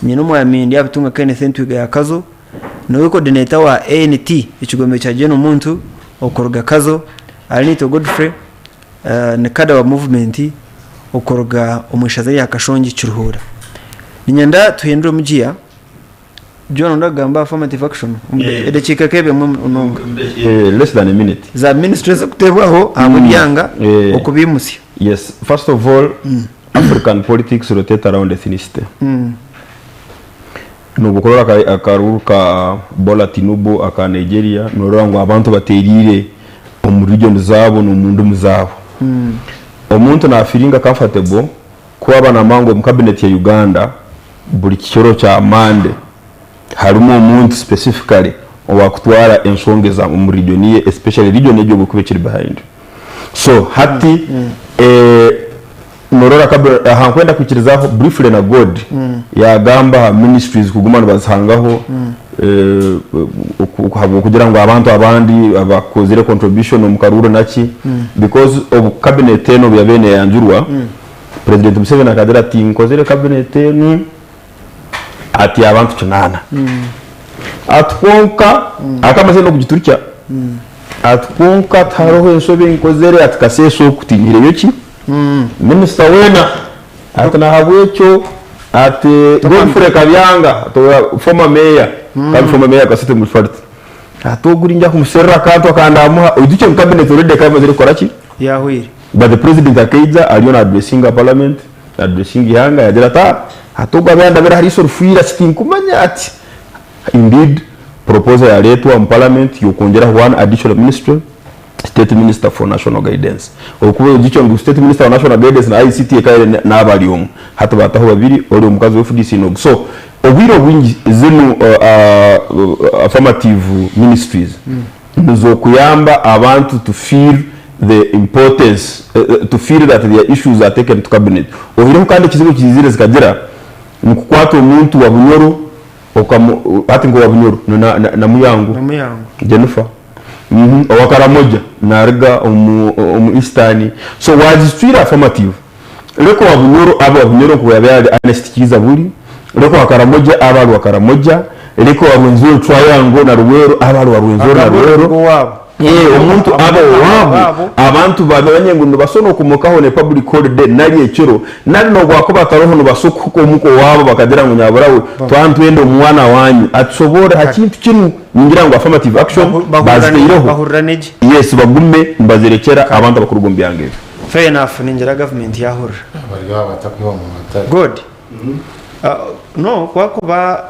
Nyine omwami Ndyabitunga Kenneth Entwiga ya Kazo Niwe coordinator wa ANT ekigombe kya Gen Muntu okuruga Kazo. Arinaitwe Godfrey ni kada wa movement okuruga omu ishaza rya Kashongi Kiruhura. Niinyenda tuhinduremu giya. John onda kugamba affirmative action omu edakiika nk'ebiri emwe munonga. Less than a minute. Za ministry ezirikuteebwaho ahabw'ebyanga okubiimutsya. Yes, first of all African politics rotate around ethnicity. N'obu okurora akaruuru ka Bola Tinubu aka Nigeria norora ngu abantu bateriire omu region zaabo n'omu ndimi zaabo. Omuntu na feelinga comfortable ku aba namanya ngu omu cabinet ya Uganda buri kiro kya Monday harimu omuntu specifically owakutwara enshonga eza omu region ye especially region egyo obu ekuba ekiri behind. So hati Norora Kabera aha nkwenda kwikirizaho briefly na God yagamba aha ministries kuguma nibazihangaho habwokugira ngu abantu abandi bakozire contribution omu karuuru naki because obu cabinet enu obu yabaire neyanjurwa President Museveni akagira ati nkozire cabinet enu ati abantu kinaana ati kwonka akaba amazire nokugiturukya ati kwonka tihariho enshobe nkozire ati kasese oku tinyihireyo ki Minisita weena ati nahabwekyo ati Godfrey Kabyanga former mayor kandi former mayor Kasese Municipality ati ogu ninjya kumuserera akantu akandamuha oijukye ngu cabinet already ekaba emazire kukora ki? Yahwire. But the president akaija ariyo na addressinga parliament na addressinga ihanga yagira ati ah ati ogu abe yandabira aha riiso rifiire ati tinkumanya ati indeed proposal yaretwa omu parliament yokwongyeraho one additional ministry State Minister for National Guidance. Okuba oijukye ngu State Minister wa National Guidance na ICT ekaba eri naaba ari omwe. Hati baataho babiri, ori omukazi wa FDC n'ogu. So, obwire obwingi zinu affirmative ministries nizokuyamba abantu to feel the importance, to feel that their issues are taken to cabinet. Oihireho kandi ekizibu ekiizire zikagira, nikukwata omuntu wa Bunyoro okamu, hati nka owa Bunyoro na Muyango, Jennifer. Owa Karamoja naruga omu Eastern so wagicwire affirmative reka owa Bunyoro abe owa Bunyoro nkoku yabaire ari Ernest Kiiza Buli, reka owa Karamoja abe ari owa Karamoja, reka owa Rwenzori Triangle na Luweero abe ari owa Rwenzori na Luweero. Omuntu abe owaabu abantu bamanye ngu nibaso nokumokaho ne public holiday nari ekiro nari nobwakuba ataroho nibaso kuhuka omuka owaabo bakagira ngu nyaburawe twantwenda omwana wanyu atusoboore ha kintu kinu. Ningira ngu affirmative action baziteireho Bahurira gye. Yes bagume nibazirekyera abantu abakuruga omu byanga ebyo. Fair enough ningira government yahurira. Bari aba batakwiha omu matare. Good. No kwakuba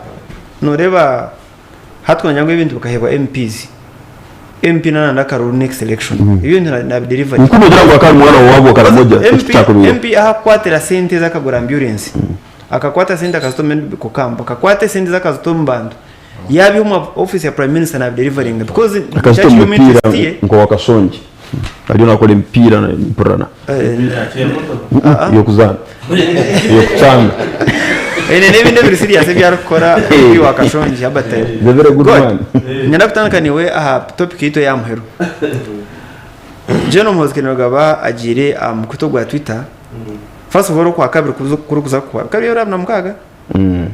noreba hati kumanya ngu ebintu bikahebwa MPs. MP nananda akaruru next election. Ebyo ebintu nabi deliver. Nku nogira ngu akaba ari mwana wabo Karamoja MP ekikyakubireho. MP ahakukwatira sente ezi akagura ambulance. Akakwata sente akazita omu medical camp. Akakwata esente ezi akazita omu bantu. Yabiha omu office ya prime minister na deliveringa because Akazita church omupiira interest ye nka owa Kasongi ariyo nakora emipiira mpurira ey'okuzaana ey'okucanga. Eine n'ebindi ebiri serious ebi arikukora MP wa Kashongi Herbert He's a very good man. Niinyenda kutandika naiwe aha topic yaitu eya muheru. Gen Muhoozi Kainerugaba agiire aha mukutu gwa Twitter first of all okwakabiri kurikuza kuhwa bikaba biri 26?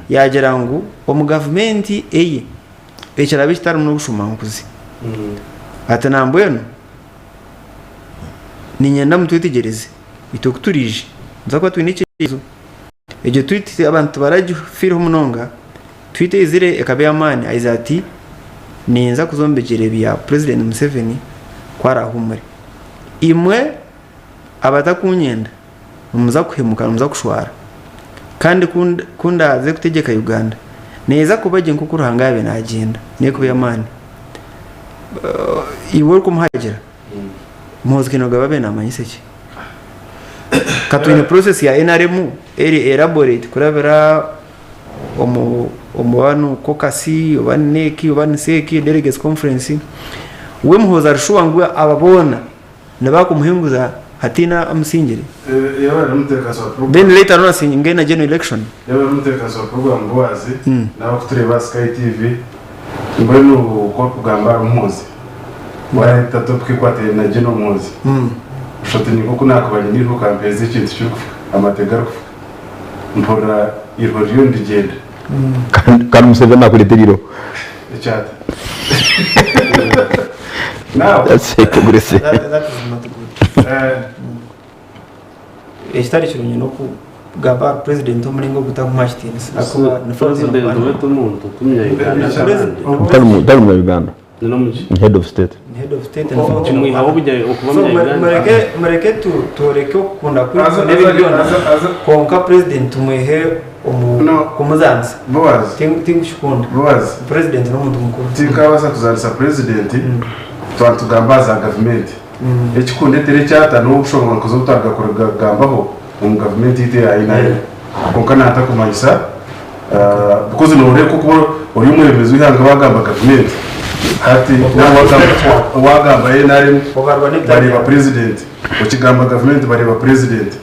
Yaagira ngu omu gavumenti eye ekiraabe kitarimu n'obushumankuzi. Ati nambwenu niinyenda mutwetegyereze itwe ku turiije nituza kuba twine ekyetengo. Egyo tweet abantu tibaragifiireho munonga, tweet eizire ekaba ey'amaani agize ati ninza kuza omu bigyere bya Purezidenti Museveni ku araahuumure. Imwe abatakunyenda nimuza kuhemuka nimuza kushwara kandi ku ndaaze kutegyeka Uganda neeza kuba gye nk'oku Ruhanga yaabaire naagyenda neekuba ey'amaani. Iwe orikumuhagira Muhoozi Kainerugaba abaire naamanyisa ki? Ka twine process ya NRM eri elaborate kurabira omu omu caucus oba ni NEC oba ni CEC delegates conference we Muhoozi ari sure ngu aba boona Nibakumuhinguza hataine amusingire. Yaaba ari omutebeekanisa wa puroguraamu. Then later on asinge na general election. Yaaba ari omutebeekanisa wa puroguraamu Boaz n'abarikutureeba aha Sky TV, mbwenu oku orikugamba ahari Muhoozi, waareeta topic ekwatiraine na General Muhoozi, oshusha oti ninka oku naakuba nyine eiriho okampeereza ekintu kirikufuka, amate garikufuka, mpurira eiriho ririyo nirigyenda. Kandi Museveni nakureetera eiriho. Ekyata. Now, That's hypocrisy. That is not good. Ekitari kirungi n'okugamba ahari president omuringo ogutakumuha kitiinisa ahakuba ni President wetu omuntu ti munya Uganda nk'abandi. Tari munya Uganda. Ni n'omuki? Ni head of state. Ni head of state and fountain of Kimwihaho power. okuba So, munya Uganda. mureke tworeke okukunda kwaitu Aza- n'ebindi aza- byona aza- aza- kwonka president tumwihe omu kumuzaanisa. Boaz. Tinkukikunda. Boaz. President n'omuntu mukuru. Tinkabaasa kuzaanisa president twaba nitugamba aha za gavumenti. Ekikundetera ekyata n'obushobora nkozi obu twagagambaho omu gavumenti yaitu eya NRM. Kwonka naatakumanyisa because nooreeba okuba ori omwebembezi w'eihanga waagamba gavumenti hati nawe waagamba NRM bareeba president, okigamba gavumenti bareeba president.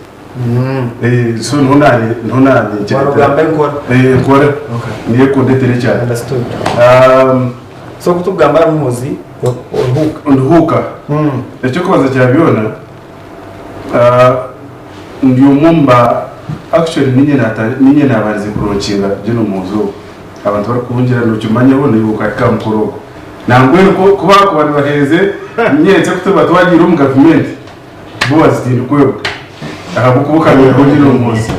So niho naanye niho naanye nkireetera. Warugamba enkora. Enkora niyo ekundetera ekyata. So ku tukugamba ahari Muhoozi oruhuuka. Nduhuuka. Eky'okubanza kya byona ndi omwe omu ba actually niinye niinye naabandize kuronkinga Gen Muhoozi ogu. Abantu barikungira nokimanyaho naiwe okahika aha mukoro ogwo. Nangwenu ku baakuba nibaheereza nyenkya ku turiba twagiire omu gavumenti, Boaz tindikwebwa ahabw'okuba okanyereka Gen Muhoozi.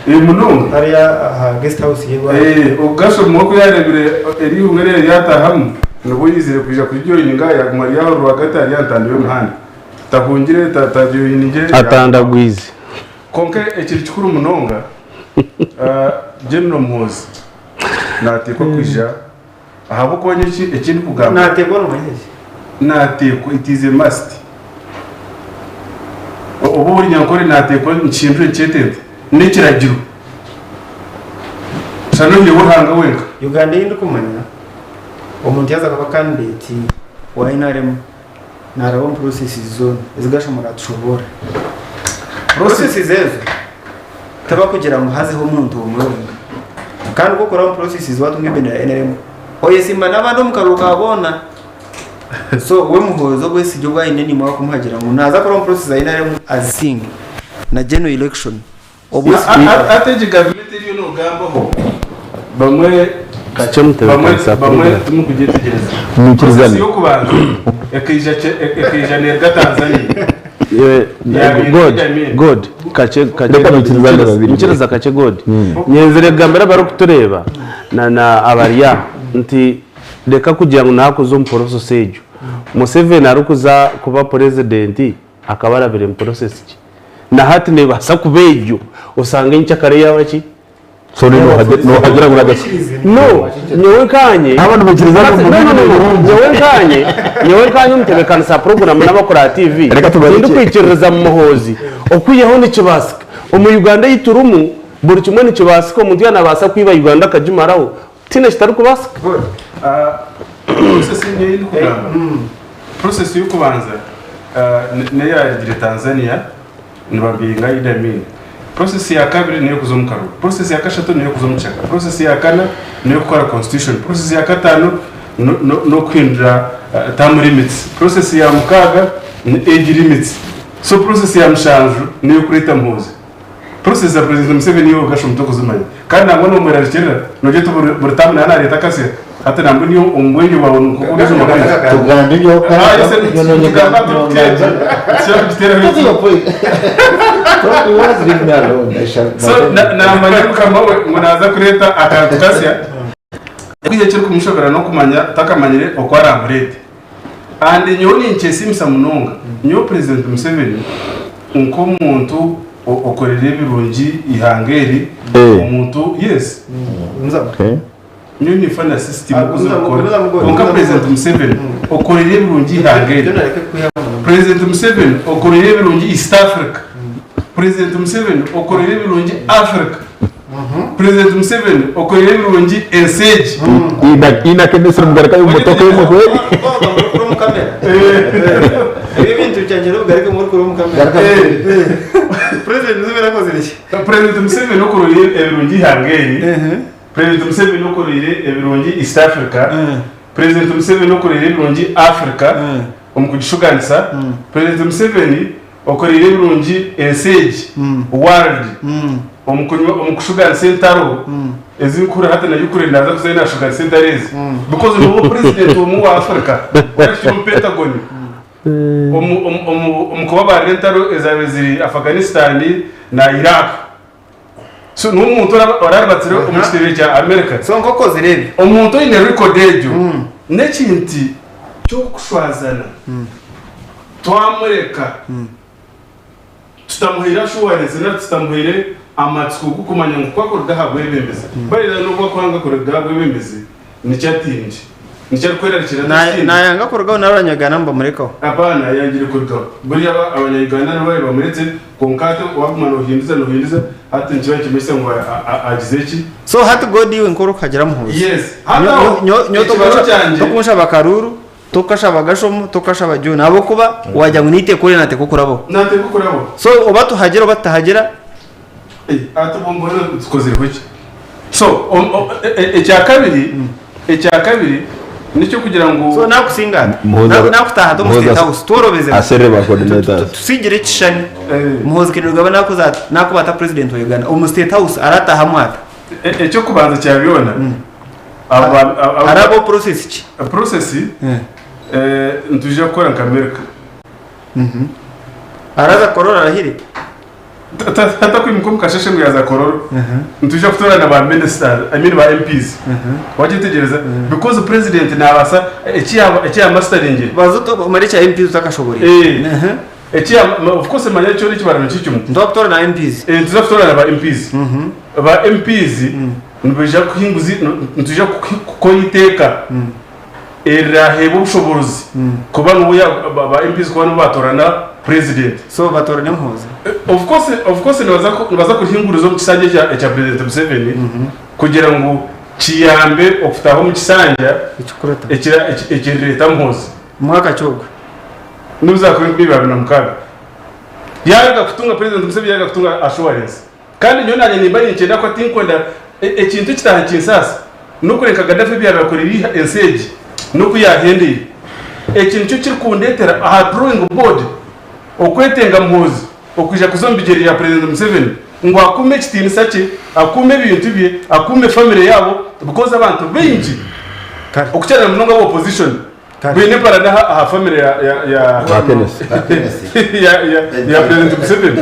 Munonga. Hariya aha guest house ye. Ogasha omwe ku yaareebire erihunga eryo ryataahamu, nibwo yaizire kwija kurijoyininga yaaguma ari aho rwagati ari aha ntando y'omuhanda. Tahungire, tajoyiningire. Atandagwize. Kwonka ekiri kikuru munonga, General Muhoozi naateekwa kwija ahabw'okuba nyowe eki ndikugamba. Naateekwa nomanya ki? Naateekwa, it is a must. Oba ori nyankore naateekwa nikihindura nikyetente. N'ekiragiro. Shana oihireho Ruhanga wenka. Uganda ei ndikumanya, omuntu yaaza kuba candidate wa nrm naaraba omu processes zoona ezi Gashumba araatushoboorora. Processes ezo tibakugira ngu hazeho omuntu omwe wenka. Kandi ku okuraba omu processes waatunga ebendera ya nrm, oyesimba n'abandi omu karuru ka boona. So we Muhoozi obwesigye obu aine nimwo arikumuhagira ngu naaza kuraba omu process za nrm azisinge na general election. Obwesigye Hati egi gavumenti eriyo nogambaho bamwe Kakye mutebeekanisa bamwe program. timukugyetegyereza. Mwikirizane. Process y'okubanza ekaija ekaija neeruga Tanzania. Yabaire God, Idi Amin. God, kakye kakye Reka mwikirizane babiri. Nyikiriza kakye God. Nyenzire kugambira abarikutureeba na na abarya nti reka kugira ngu naakuza omu process egyo. Museveni arikuza kuba president akaba arabire mu process ki? Na hati nebaasa kuba egyo osange nyenkyakare yaaba ki? So nohagira ngu nagaki? No, nyowe nkanye Abantu baikiriza ngu No, no, no, no. Nyowe nkanye, nyowe nkanye omutebeekanisa puroguraamu n'abakora TV, Reka tubareke. tindikwikiririza mu Muhoozi. Okwihaho nikibaasika. Omu Uganda ei turimu, buri kimwe nikibaasika, omuntu yaaba naabaasa kwiba Uganda akagimaraho, tihaine ekitarikubaasika. Process niyo ei ndikugamba. Process y'okubanza n'eyarugire Tanzania nibabinga Idi Amin. Process ya kabiri n'ey'okuza omu karuru. Process ya kashatu n'ey'okuza omu kishaka. Process ya kana n'ey'okukora constitution. Process ya kataano n'okuhindura term limits. Process ya mukaaga ni age limits. So process ya mushanju n'ey'okureeta Muhoozi. Process za President Museveni iwe okasha omuti okuzimanya. Kandi nangwa nomwerarikirira nogira oti buri buri term naba nareeta akasya hati nambwenu iwe omu bwengye bwawe nkoku oriija omu bwengye. Tugamba ebyokuha Ah, yes, tugamba turikuteera tukira kugiteeraho That's your point. Don't you want to leave me alone? I shall. So na- namanya mukama we ngu naaza kureeta akantu kasya. Ekwiha ekirikumushobera n'okumanya takamanyire oku araamureete. And nyowe ninkyesiimisa munonga, nyowe President Museveni nk'omuntu okorera ebirungi eihanga eri, omuntu yes, nyowe ninfa na system oku zirikukora, kwonka President Museveni okorera ebirungi eihanga eri, President Museveni okorera ebirungi East Africa, President Museveni okorera ebirungi Africa, President Museveni okorera ebirungi ensi egi. Inakemesire mugarukayo omu motoka y'omuhweri. Ebi ebintu byangyera obugaruke muri omu kamera. President Museveni akozire ki? President Museveni okorera ebirungi eihanga eri, President Museveni okoreire ebirungi East Africa, President Museveni okoreire ebirungi Africa omu kugishuganisa, President Museveni. Okoreire ebirungi ensi egi, world, omu kunywa omu kushuganisa entaro ezi nkuhurira hati na Ukraine naaza kuzayo naashuganisa entaro ezi because niwe president omwe wa Africa orahikire omu Pentagon omu omu omu omu kubabaarira entaro ezaabaire ziri Afghanistan na Iraq. So niwe omuntu oraribatsire omu kitebe kya America. So nk'okozire ebyo. Omuntu oine record egyo n'ekintu ky'okushwazana twamureka tutamuhaire assurance nari tutamuhaire amatsiko g'okumanya ngu ku akuruga aha bwebembezi. By the way n'obu akwanga kuruga aha bwebembezi Nikyo atiinire. Nikyo arikwerarikirira ati Na- ekindi. Nayanga kurugaho nari abanyaganda nibamurekaho. Apaana, ayangire kurugaho. Buriya aba abanya-Uganda nibo baabaire bamuretse, kwonka hati waaguma noohinduza noohinduza, hati nikiba nikimanyisa ngu a- a- agize ki? So hati God iwe nk'orikuhagira Muhoozi. Yes. Hati Nyo- aho, nyo- nyowe ekibaro tokunsha- kyangye- tokunshaba karuuru, tokashaba gashomo, tokashaba John ahabw'okuba wagira ngu n'eiteeka oriya naateekwa kurabaho. Naateekwa kurabaho. So oba tuhagira oba tutahagira. Hati obwo mbwenu tukozireho ki? So ekyakabiri, ekyakabiri n'eky'okugira ngu. So nakusinga ata? Muhoozi Nakutaaha ata omu Muhoozi state house? Tworobeze. aserere ba coordinators. Tusigire ekishushani. Muhoozi Kainerugaba nakuza ata? Nakuba ata president wa Uganda? Omu state house aratahamu ata? Eky'okubanza kya byona, Harabaho process ki? Process, nitwija kukora nka America. Araza Kororo arahire? Atakwimuka omu kasheshe ngu yaaza Kororo. Nitwija kutoorana ba ministers, I mean ba MPs. Wakyetegyereza? Because president naabaasa eki yaaba eki yaamasteringyire. Banza omare ekya MPs otakashoboreire. Eki ya of course manya kyona ekibara nikyo kimwe. Nituza kutoorana MPs. Nituza kutoorana ba MPs. Ba MPs nibaija kuhinguza nitwija kukora eiteeka eriraheebwa obushoboorozi kuba nibo ba MPs kuba nibo baatorana president. So batorane Muhoozi? Of course, of course nibaza nibaza kurihinguriza omu kisanja ekya ekya president Museveni kugira ngu kiyambe okutaaha omu kisanja ekira ekirireeta Muhoozi. Mwaka ki ogwo? N'obu zaakuba 2026. Yaaruga kutunga president Museveni yaaruga kutunga assurance. Kandi nyowe naanye nimba ninkyenda ku tinkwenda ekintu ekitaaha nikinsaasa n'okureka Gaddafi ebi yaabaire akoreire ensi egi n'oku yaahendeire. Eki nikyo kirikundetera aha drawing board okwetenga Muhoozi okwija kuza omu bigyere bya President Museveni ngu akuume ekitiinisa kye, akuume ebintu bye, akuume family yaabo because abantu baingi okukira na munonga aba opposition baine emparana aha family ya ya ya ya ya ya President Museveni.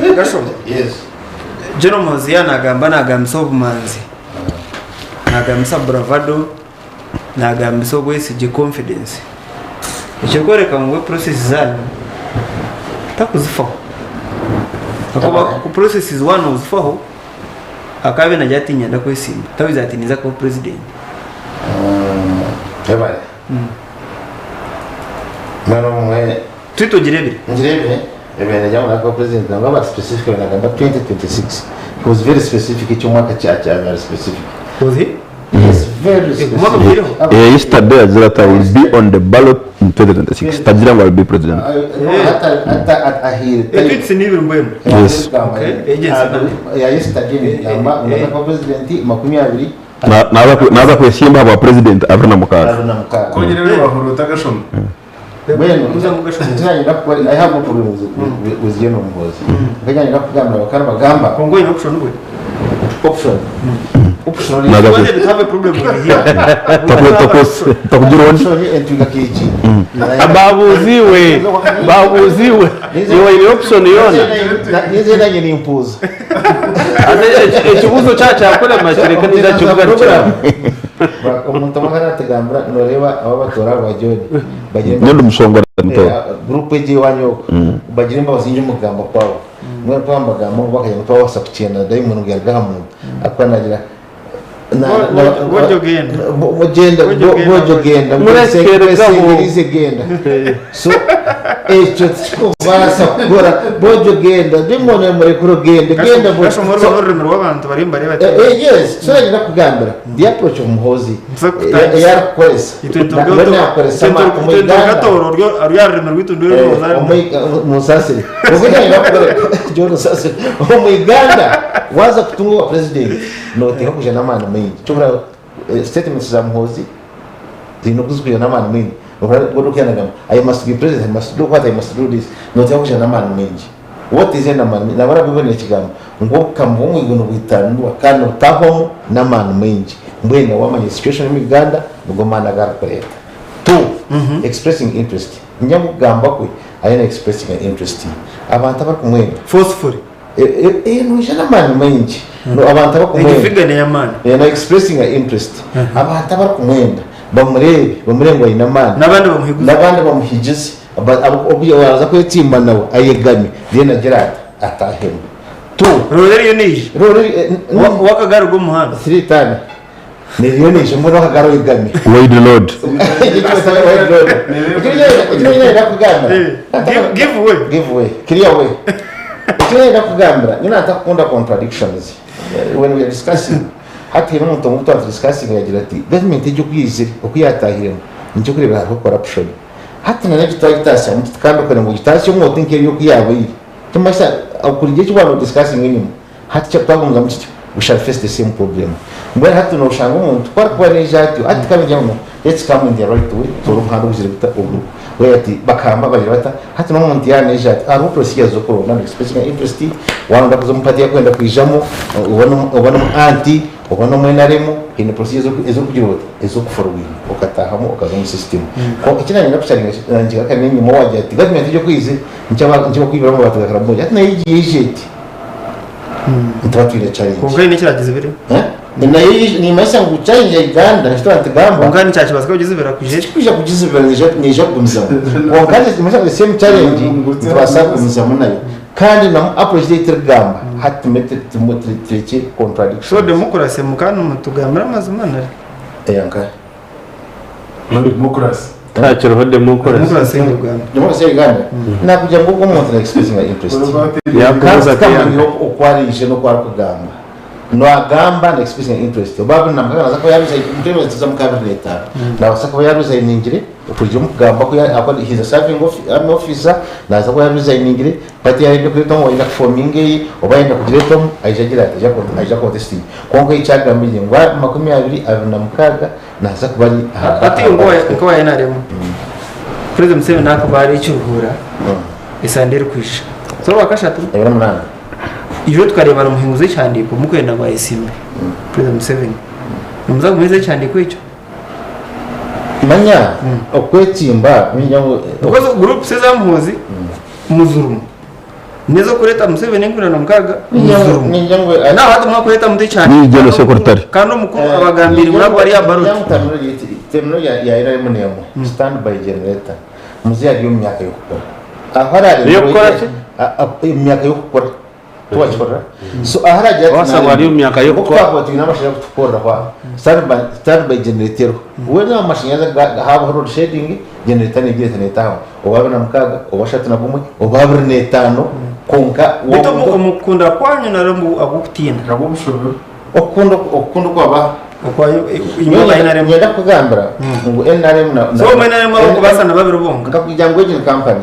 General Muhoozi yaaba naagamba naagambisa obumanzi, naagambisa bravado, naagambisa obwesigye, confidence. Ekirikworeka ngu we process zaanyu takuzifaho. Ahakuba ku processes waaba noozifaho, akaabaire naagira ati niinyenda kwesimba, tabiize ati ninza kuba president. Webale. Mbwenu obumwe. Twita ogirebire. Ngirebire. Ebyo nagira ngu nakuba president nangwa aba specific nagamba 2026. He was very specific eky'omwaka kya kya very specific. Was he? Yes, very specific. Omwaka guhweireho? Yesterday agira ati I will be on the ballot in 2026. Tagira ngu I will be president. Hata ahiire. Etwitsi n'ibiri mbwenu. Yes. Ya yesterday nigamba ngu naza kuba president 20 Na- Naza kwe- naza kwesimba aha bwa president 26. 26. Kongera rero wahuruta agashoma. Mbwenu tinanyenda kukora I have no problem with, with, with General Muhoozi. Nkanyenda kugambira bakara bagamba. Kongo ine option gwe. Option. Option. Naza You wanted to have a problem with him. Takugira ondi. Option entwiga kiki. Babuuziwe, babuuziwe. Iwe oine option yoona. Nize nanye nimpuuza. Ate ekibuuzo kya kyakurema kireke niija kikugarukiraho. Omuntu omwe aratugambira noreeba aba abatoora ba John bagira Nyowe ndi mushongora mutoora. Group egi ewanyu okwo bagira embabazi nyingi omu kugamba kwabo. Mbwenu twaba nibagamba ngu bakagira ngu twabasa kukyena dayimoni ngu yaruga aha muntu ahakuba nagira Bwojo genda. Genda bwojo genda Murekerekaho. mwesengerize genda. So ekyo tikikubaasa kukora bwojo genda dayimoni amurekure ogende genda bwojo. Gashoma So, orurimi rw'abantu bari nibareeba Yes, so nanyenda kugambira the approach of Muhoozi eyarikukoresa nakoresa omu Uganda rya rurimi rwitu munsasire John Nsasire omu Uganda waza kutunga owa president noteekwa kwija n'amaani maingi kyokora statements za Muhoozi ziine oku zirikwija n'amaani maingi I must be president I must do what I must do this noteekwa kwija n'amaani maingi. Wotize namani nabara Baibuli nekigamba ngu obukama bw'omwiguru nibwitanirwa kandi nibutahwamu n'amaani maingi. Mbwenu wamanya situation omu Uganda nigo maani agu arikureeta. To expressing interest ningira ngu okugamba kwe ariyo na expressinga interest abantu abarikumwenda. Forcefully. Noija n'amaani maingi abantu abakumwenda. Egyo figure ney'amaani. Na expressinga interest abantu abarikumwenda bamureebe bamurebe ngu aine amaani. N'abandi bamuhiguze. N'abandi bamuhigize. Obu yaaza kwetsimba nawe ayegame, then agire ata? Ataahemu. Two. Roore eriyo neija. Roore Ow'akagaari g'omu muhanda. Three tani. Eriyo neija mbwenu ow'akagaari oyegame. Wide load. Wide load. Eki nyowe ndakugambira. Give way. Give way. Clear way. Eki nyowe ndakugambira, nyowe ntakukunda contradictions. When we are discussing, hati haine omuntu omwe obu twaba nitudiscussinga yagira ati, government egi oku yaizire, oku yaatahiremu, nikyo orikureeba hariho corruption. Hati na n'egi twagitaasyamu tuti kandi okore ngu ogitaasye omu oti nk'eri oku yaabaire. Kimanyisa okuruga eki waaba nodiscussinga enyima, hati kya twagumizamu tutyo, we shall face the same problem. Mbwenu hati nooshanga omuntu ku arikuba naija atyo, hati tikabigira ngu let's come in the right way, tutoore omuhanda oguzire guta ogu. We ati bakamba bagira bata, hati n'omuntu yaaba naija ati, hariho procedures z'okuronda ngu expressing interest, waaba nooyenda kuza omu party ei arikwenda kwijamu, oba n'omu anti, Oba n'omu NRM haine procedure ez'okugira oti ez'okuforowinga okataahamu okaza omu system. Kwonka eki naanye ndakusharinga n'enyima waagira ati gavumenti egi oku eizire nikyo bakwibiramu amabaati ga Karamoja hati nayo egi yaija eti nituba twine challenge. Kwonka haine ekiragizibire. Nayo nimanyisa ngu challenge ya Uganda eki twaba nitugamba. Kwonka nikyakibaasika kugizibira kwija eti. Tikikwija kugizibira neija kugumizamu. Kwonka nimanyisa ngu the same challenge nitubaasa kugumizamu nayo. Kandi na approach ei turikugamba hati tume turekye contradictions. So democracy mukaba nimutugambira amazima nari? Eya nkahe? Democracy. Tihakiriho democracy. Democracy ya Uganda. Democracy ya Uganda? Nakugira ngu ogwo omuntu na expressing interest. Yakubuuza Kandi tukamanya oku araije n'oku arikugamba. Nagamba na expressing interest. Oba 2006 naza kuba yaresign, tuza muka 2005. Nabaasa kuba yareesigningire Okurugiirira omu kugamba kwe ahakuba he is a serving army officer, naaza kuba yarizayiningire party yaayenda kureetamu oba ayenda kufominga eye oba ayenda kugireetamu aije agire ati aije akontesitinge. Kwonka eki agambire ngu 2026 naaza kuba ari aha Hati nka owa NRM, President Museveni nakuba ari ekiruhuura esande erikwija. So orwakashatu, 28. Ijo tukareeba nimuhinguza ekihandiiko mukwenda ngu ayesimbe President Museveni. Nimuza kumuheereza ekihandiiko ekyo? Manya okwetsimba ningira ngu Because groups eza Muhoozi muzirimu n'ezokureeta Museveni 2006 muzirimu. Ningira ngu Nawe hati mwakureeta muta Ni ekihandiiko General Secretary. kandi omukuru abagambiire ngu nabwo ari aha ballot. Ningira ngu terminology ya NRM n'emwe stand by generator muzeeyi ari omu myaka y'okukura ahu araaremerwe Ey'okukora ki? omu myaka y'okukura. Tiwakihurira? So ahu araagira ati Waasanga ari omu myaka y'okukora. Nk'oku twakuba twine amashanyarazi kutukoreraho aha, standby, standby generator eriho. Weena amashanyarazi aga haabaho load shedding, generator neegira eti neetaahamu. Oba 26, oba 31, oba 25, kwonka Beitu omu omu kukunda kwanyu nari omu ahabw'okutiina? Okukunda okukunda okwaba Okwa imwe aba NRM. Niinyenda kukugambira ngu NRM na So omu NRM abarikubaasa na babiri bonka? Nkakugira ngu egi ni company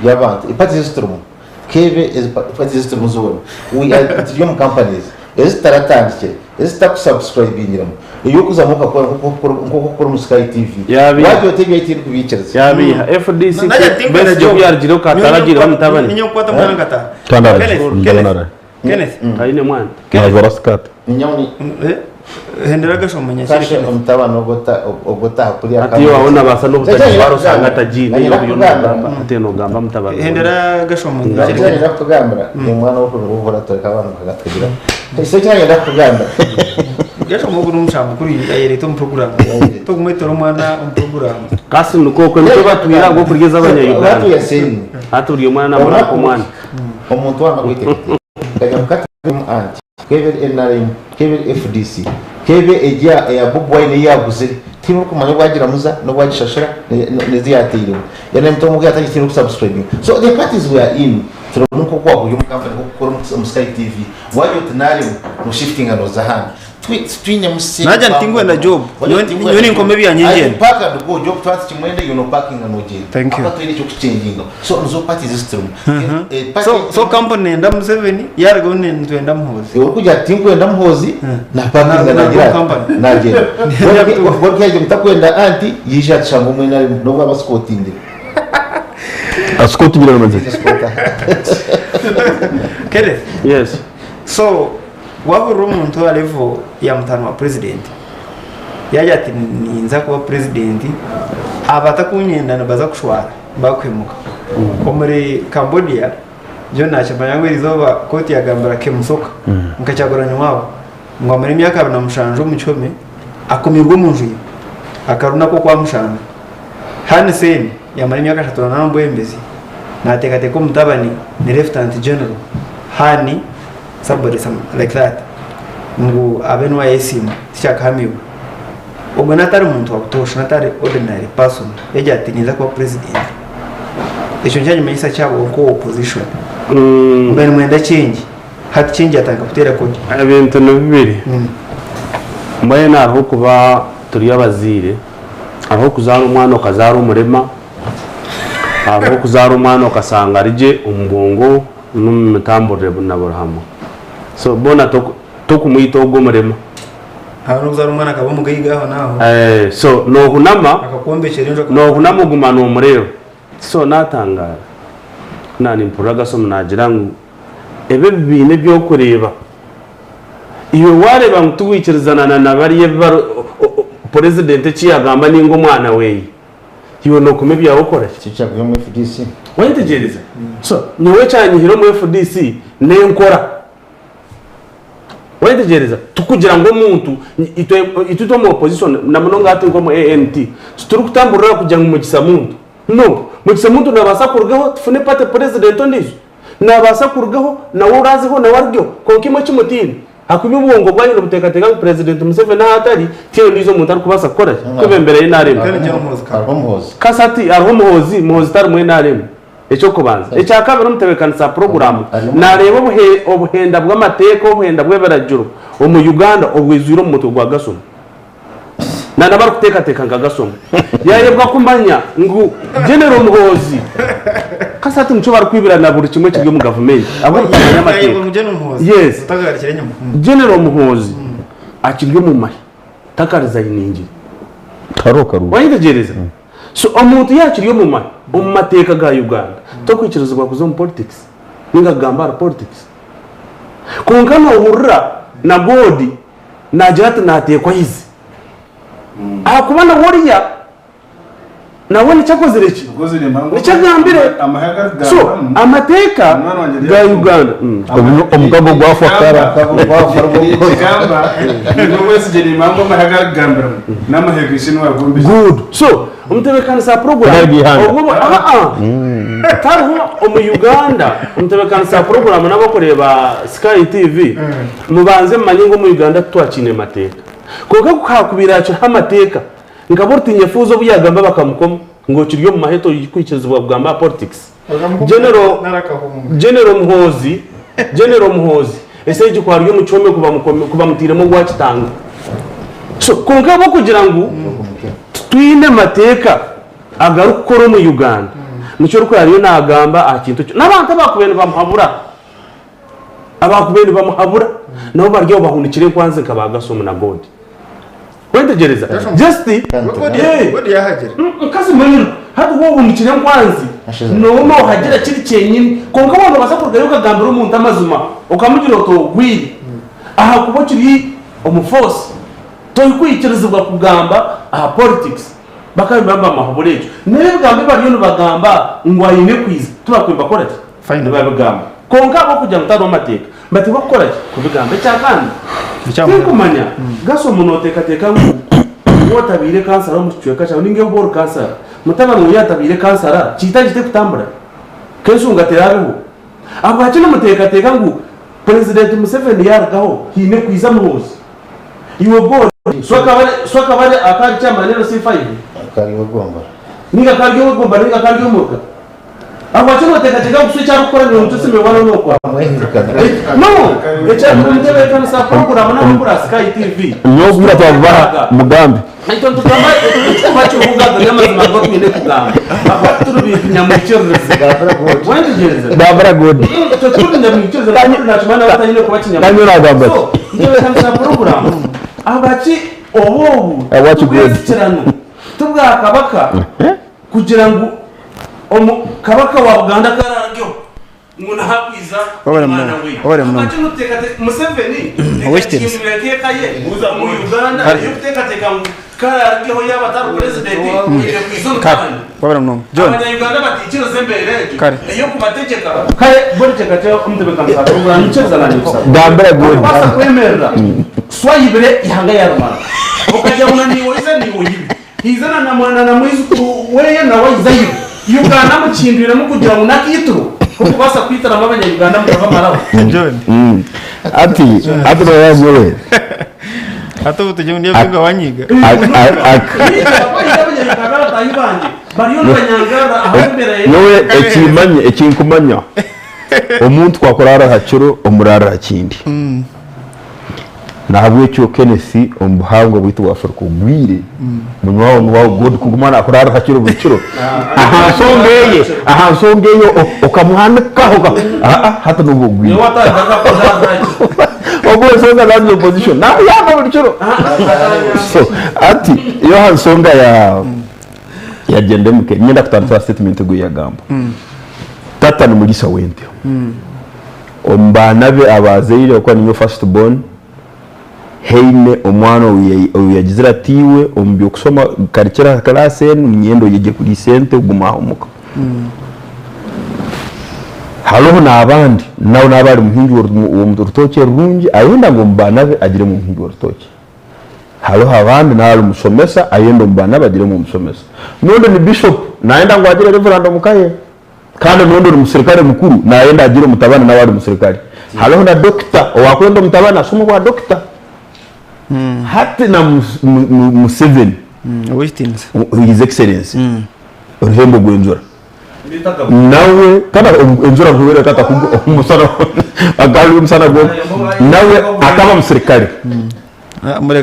y'abantu, eparties ezi turimu. Kebe ezi parties ezi turimu zoona we are turi omu companies ezi tutaratandikire ezi tutakusubscribingiramu ey'okuzamu okakora nk'oku okukora omu Sky TV Yabiiha. wagira oti ebyo tindikubiikiriza. Yabiiha. FDC Besigye ku yarugireho kataragiireho mutabani. Ninye nkukwata omwana nkataha. Kandi araje. Kenneth, Ndabona Kenneth, araje. Kenneth. Taine mwana. Najwara sikaati. Hendera agashomo nyakire Kashe omutabani ogwo otaha kuriya Hati iwe aho nabaasa n'obutagijwara osanga atagiine iwe oriyo nogamba hati nogamba mutabani wawe. Hendera agashomo nyakire. Eki nayenda kukugambira omwana wokuhurira atoreka abaana bakatugira so eki nayenda kukugambira Gashomo ogu n'omushana mukuru ayereta omu program tokumwetera omwana omu program. Kasi nikwo okwe nikwo batwire ahabw'okurya ez'abanya Uganda. Hati buri omwe namara nk'omwana. Omuntu waaba akweteekateeka akajya kukata anti K'ebe eri NRM, k'ebe eri FDC, k'ebe egi eya Bobi Wine ei yaaguzire, tihaine orikumanya obu agiramuza n'obu agishashura n'ezi yaatairemu. NRM tihaine obu yaatandikire kusubscribinga. So the parties we are in, turimu nk'oku waakuba ori omu kampani nk'oku okukora omu Sky TV, waagira oti naaremwa, nooshifitinga nooza ahandi. Twinemu sente. Naagira nti tinkwenda job, nyowe ninkoma ebyangye ngyenda. Pack and go, job twaba tukimwenda, iwe noopakinga noogyenda. Thank you. Ahakuba twine eky'okuchenjingaho. So nizo parties ezi turimu. So, so company nenda Museveni, yarugaho nitwenda Muhoozi. Iwe orikugira ati tinkwenda Muhoozi, napakinga nagira ati, nagyenda. Orikugira ngu takwenda anti, yaija atushanga omu NRM n'obu aba asikotingire. Asikotingire na mazima. Kenneth. Yes. So wahurira omuntu aha level ya mutaano wa president yagira ati ninza kuba president abatakunyenda nibaza kushwara bakuhemuka. Omuri Cambodia John nakimanya ngu erizooba kooti yagambira Kem Sokha nka Kyagulanyi waabo ngu amare emyaka 27 omu kihome akomirwe omu nju ye akaru nako okwamushanju. Hun Sen yamara emyaka 38 omu bwebembezi nateekateeka omutabani ni Lieutenant General Hun somebody some like that ngu abe niwe ayesiima tikyakahamibwe. Ogwe natari muntu wa butoosha natari ordinary person yagira ati ninza kuba president ekyo nikyanyimanyisa ki ahabwa nka owa opposition mbaire nimwenda change hati change yatandika kuteera kodi. Ebintu ni bibiri mbwenu hariho kuba turi abazaire hariho okuzaara omwana okazaara omurema hariho okuzaara omwana okasanga ari gye omu bwongo n'omu mitamburire na buri hamwe so boona tokumwita ogwo omurema. Hariho n'okuzaara omwana akaba omugaiga aho n'aho. So noohunama Akakwombekyera enju noohunama oguma noomureeba. So naatangaara ku naanimpurira Gasomu naagira ngu ebi ebibiina eby'okureeba iwe waareeba ngu tiwikirizana na na bariya ebi bari purezidenti eki yaagamba nainga omwana weeye iwe nookoma ebyawe okora ki? Kikyaguya omu FDC. Waayetegyereza? So nyowe ekyanyihire omu FDC n'enkora. Wayetegyereza? Tikugira ngu omuntu, itwe itwe omu opposition na munonga hati nk'omu ANT, titurikutamburira aha kugira ngu Mugisa Muntu. No! Mugisa Muntu nabaasa kurugaho tufune party president ondiijo. Nabaasa kurugaho nawe oraazeho nawe arugeho. Kwonka imwe eki mutiine, ahakuba obwongo bwanyu nibuteekateeka ngu President Museveni ahu atari, tihaine ondiijo omuntu arikubaasa kukora ki? Kwebembera NRM. Hariho Muhoozi. Kasi hati hariho Muhoozi, Muhoozi tarimu NRM. Eky'okubanza. Ekyakabiri, omutebeekanisa wa puroguraamu naareeba obuhenda bw'amateeka, obuhenda bw'ebiragiro omu Uganda obwijwire omu mutwe gwa Gasum na n'abarikuteekateeka nka Gasum. Yaayebwa kumanya ngu General Muhoozi kasi hati nikyo barikwibira na buri kimwe ekiri omu gavumenti ahabw'obutamanya amateeka. Yes. General Muhoozi akiri omu mahe takarizayiningire. Wayetegyereza? So omuntu yaaba akiri omu mahe, omu mateeka ga Uganda, tokwikirizibwa kuza omu politics ninga kugamba ahari politics. Kwonka nohurira na God nagira ati nateekwa ahize. Ahakuba nawe oriya nawe nikyo akozire ki? Nikyo agambire. So amateeka ga Uganda. Omukago gwafa kara. Ekigamba nibwo Bwesigye nimanya amahe agarikugambiramu n'amahe ga ishe niwe agombekire. Good. So omutebeekanisa wa puroguraamu Gari g'eihanga. obwo aa tariho omu Uganda omutebeekanisa wa puroguraamu n'abarikureeba Sky TV mubanze mumanye ngu omu Uganda titwakiine mateeka. Kwonka ku haakubaire hakiriho amateeka nka Borutinya Fuuzi obu yaagamba bakamukoma ngu okiri omu mahe torikwikirizibwa kugamba aha politics. General General Muhoozi General Muhoozi ese egi ku ari omu kihome ku bamutairemu ogwa kitanga. So kwonka ahabw'okugira ngu titwine mateeka agarikukora omu Uganda nikyo orikureeba ariyo naagamba aha kintu ekyo. N'abantu abaakubaire nibamuhabura abaakubaire nibamuhabura nabo bari aho bahunikire enkwanzi nka ba Gasomu na God. Wetegyereza? Just Nkazi mbwenu hati waaba ohunikire enkwanzi nooba noohagira kiri kyenyini kwonka waaba noobaasa kurugayo okagambira omuntu amazima okamugira oti ogwire ahakuba okiri omu force torikwikirizibwa kugamba aha politics bakaba nibagamba ngu ekyo n'ebigambo ebi bariyo nibagamba ngu aine kwiza tibakwiye nibakora ki? Nibabigamba. Kwonka ahabw'okugira ngu tihariho mateeka, nibateekwa kukora ki? Kubigamba. Ekya kandi, tinkumanya, Gasomu nooteekateeka ngu waaba otabaire kansara omu kicweka kyawe nainga obu ori kansara, mutabani waawe yaatabaire kansara, kiita gite kutambura? K'enshonga teraabeho. Ahabwaki nimuteekateeka ngu Purezidenti Museveni yaarugaho haine kwiza Muhoozi? Iwe God, so akaba ari akaba ari chairman LC5? Akaba ari ow'egombora. Nainga akaba ari ow'egombora nainga akaba ari omuruka? Ahabwaki noteekateeka ngu eki arikukora niiwe mututsime waana nookora? No! Ekya omutebeekanisa puroguraamu n'abakura Sky TV. Nyowe obwire twabubaha mugambe. Itwe nitugamba ekikuba kiriho gaga n'amazima agu twine kugamba. Ahabwaki turi bintu nyamwikiririzi? Wetegyereza? Gambira God. Itwe turi nyamwikiririzi nabwo nakimanya nawe atanyine kuba Kanyo nagamba ki? So, ntebeekanisa puroguraamu ahabwaki obu obu Ahabwaki God? tubwesikirano tibwakabaka kugira ngu omu kabaka wa Buganda ku araarugeho. Ngu nahakwiza Wabare omwana munonga, we. wabare munonga. Hati nokuteekateeka Museveni Owekitiinisa. ekakihindurira nk'eka ye omu Uganda Kare. ey'okuteekateeka ngu kare arugeho yaaba atari purezidenti oine kwiza Kare, omutabani. wabare munonga. John. Abanya-Uganda bataikiriza embeera egyo Kare. ey'okubategyeka. Kare buri kyeka omutebeekanisa puroguraamu nyikiriza nanye kusaba. Gambira God. Orikubaasa kwemerera swayibire ihanga yarimara okagira ngu na niiwe oize niiwe oyibe. Haija na na mwana na mwijukuru weye nawe aija ayibe. Uganda mukihindwiremu kugira ngu n'akaitiro k'okubaasa kwitiramu abanya-Uganda mukabamaraho. Mm. Ati ati noya nyowe. Hati obu turi omu bwinga wanyiga. Haija abanya-Uganda bataahi bangye bariyo nibanyangarara ahabw'embeera ya Nyowe ekimanye ekinkumanya omuntu ku akuraara aha kiro omuraara aha kindi. Nahabwekyo Kenneth omu buhangwa bwaitu bwa Africa ogwire munywa wawe nuwawe God kuguma nakurara aha kiro buri kiro aha nsonga eye aha nsonga eye okamuhanikaho aa hati noba ogwire ogwo ensonga naza opposition nakuyamba buri kiro so hati yo aha nsonga ya ya Gen MK niinyenda kutandika aha statement egu eyagamba tata ni muriisa w'ente. Omu baana be abaazaire, ahabw'okuba niinye first born, haine omwana ou yagizire ati iwe omu by'okushoma garukira aha class enu niinyenda oyegye kuriisa ente ogume aha omuka. Hariho n'abandi nawe naaba ari muhingi w'orutookye rurungi ayenda ngu omu baana be agiremu omuhingi w'orutookye. Hariho abandi naaba ari mushomesa ayenda omu baana be agiremu omushomesa. N'ondi ni bishop nayenda ngu agire reverand omu ka ye. Kandi n'ondi ori musirikare mukuru nayenda agire omutabani nawe ari musirikare. Hariho na dokita owakwenda omutabani ashome obwa dokita. Hati na Museveni, His Excellency, Oruhembo Rw'enjura nawe kandi enjura nkuhwera tata kugwa omusana akaba omusana gwonka nawe akaba musirikare. Obu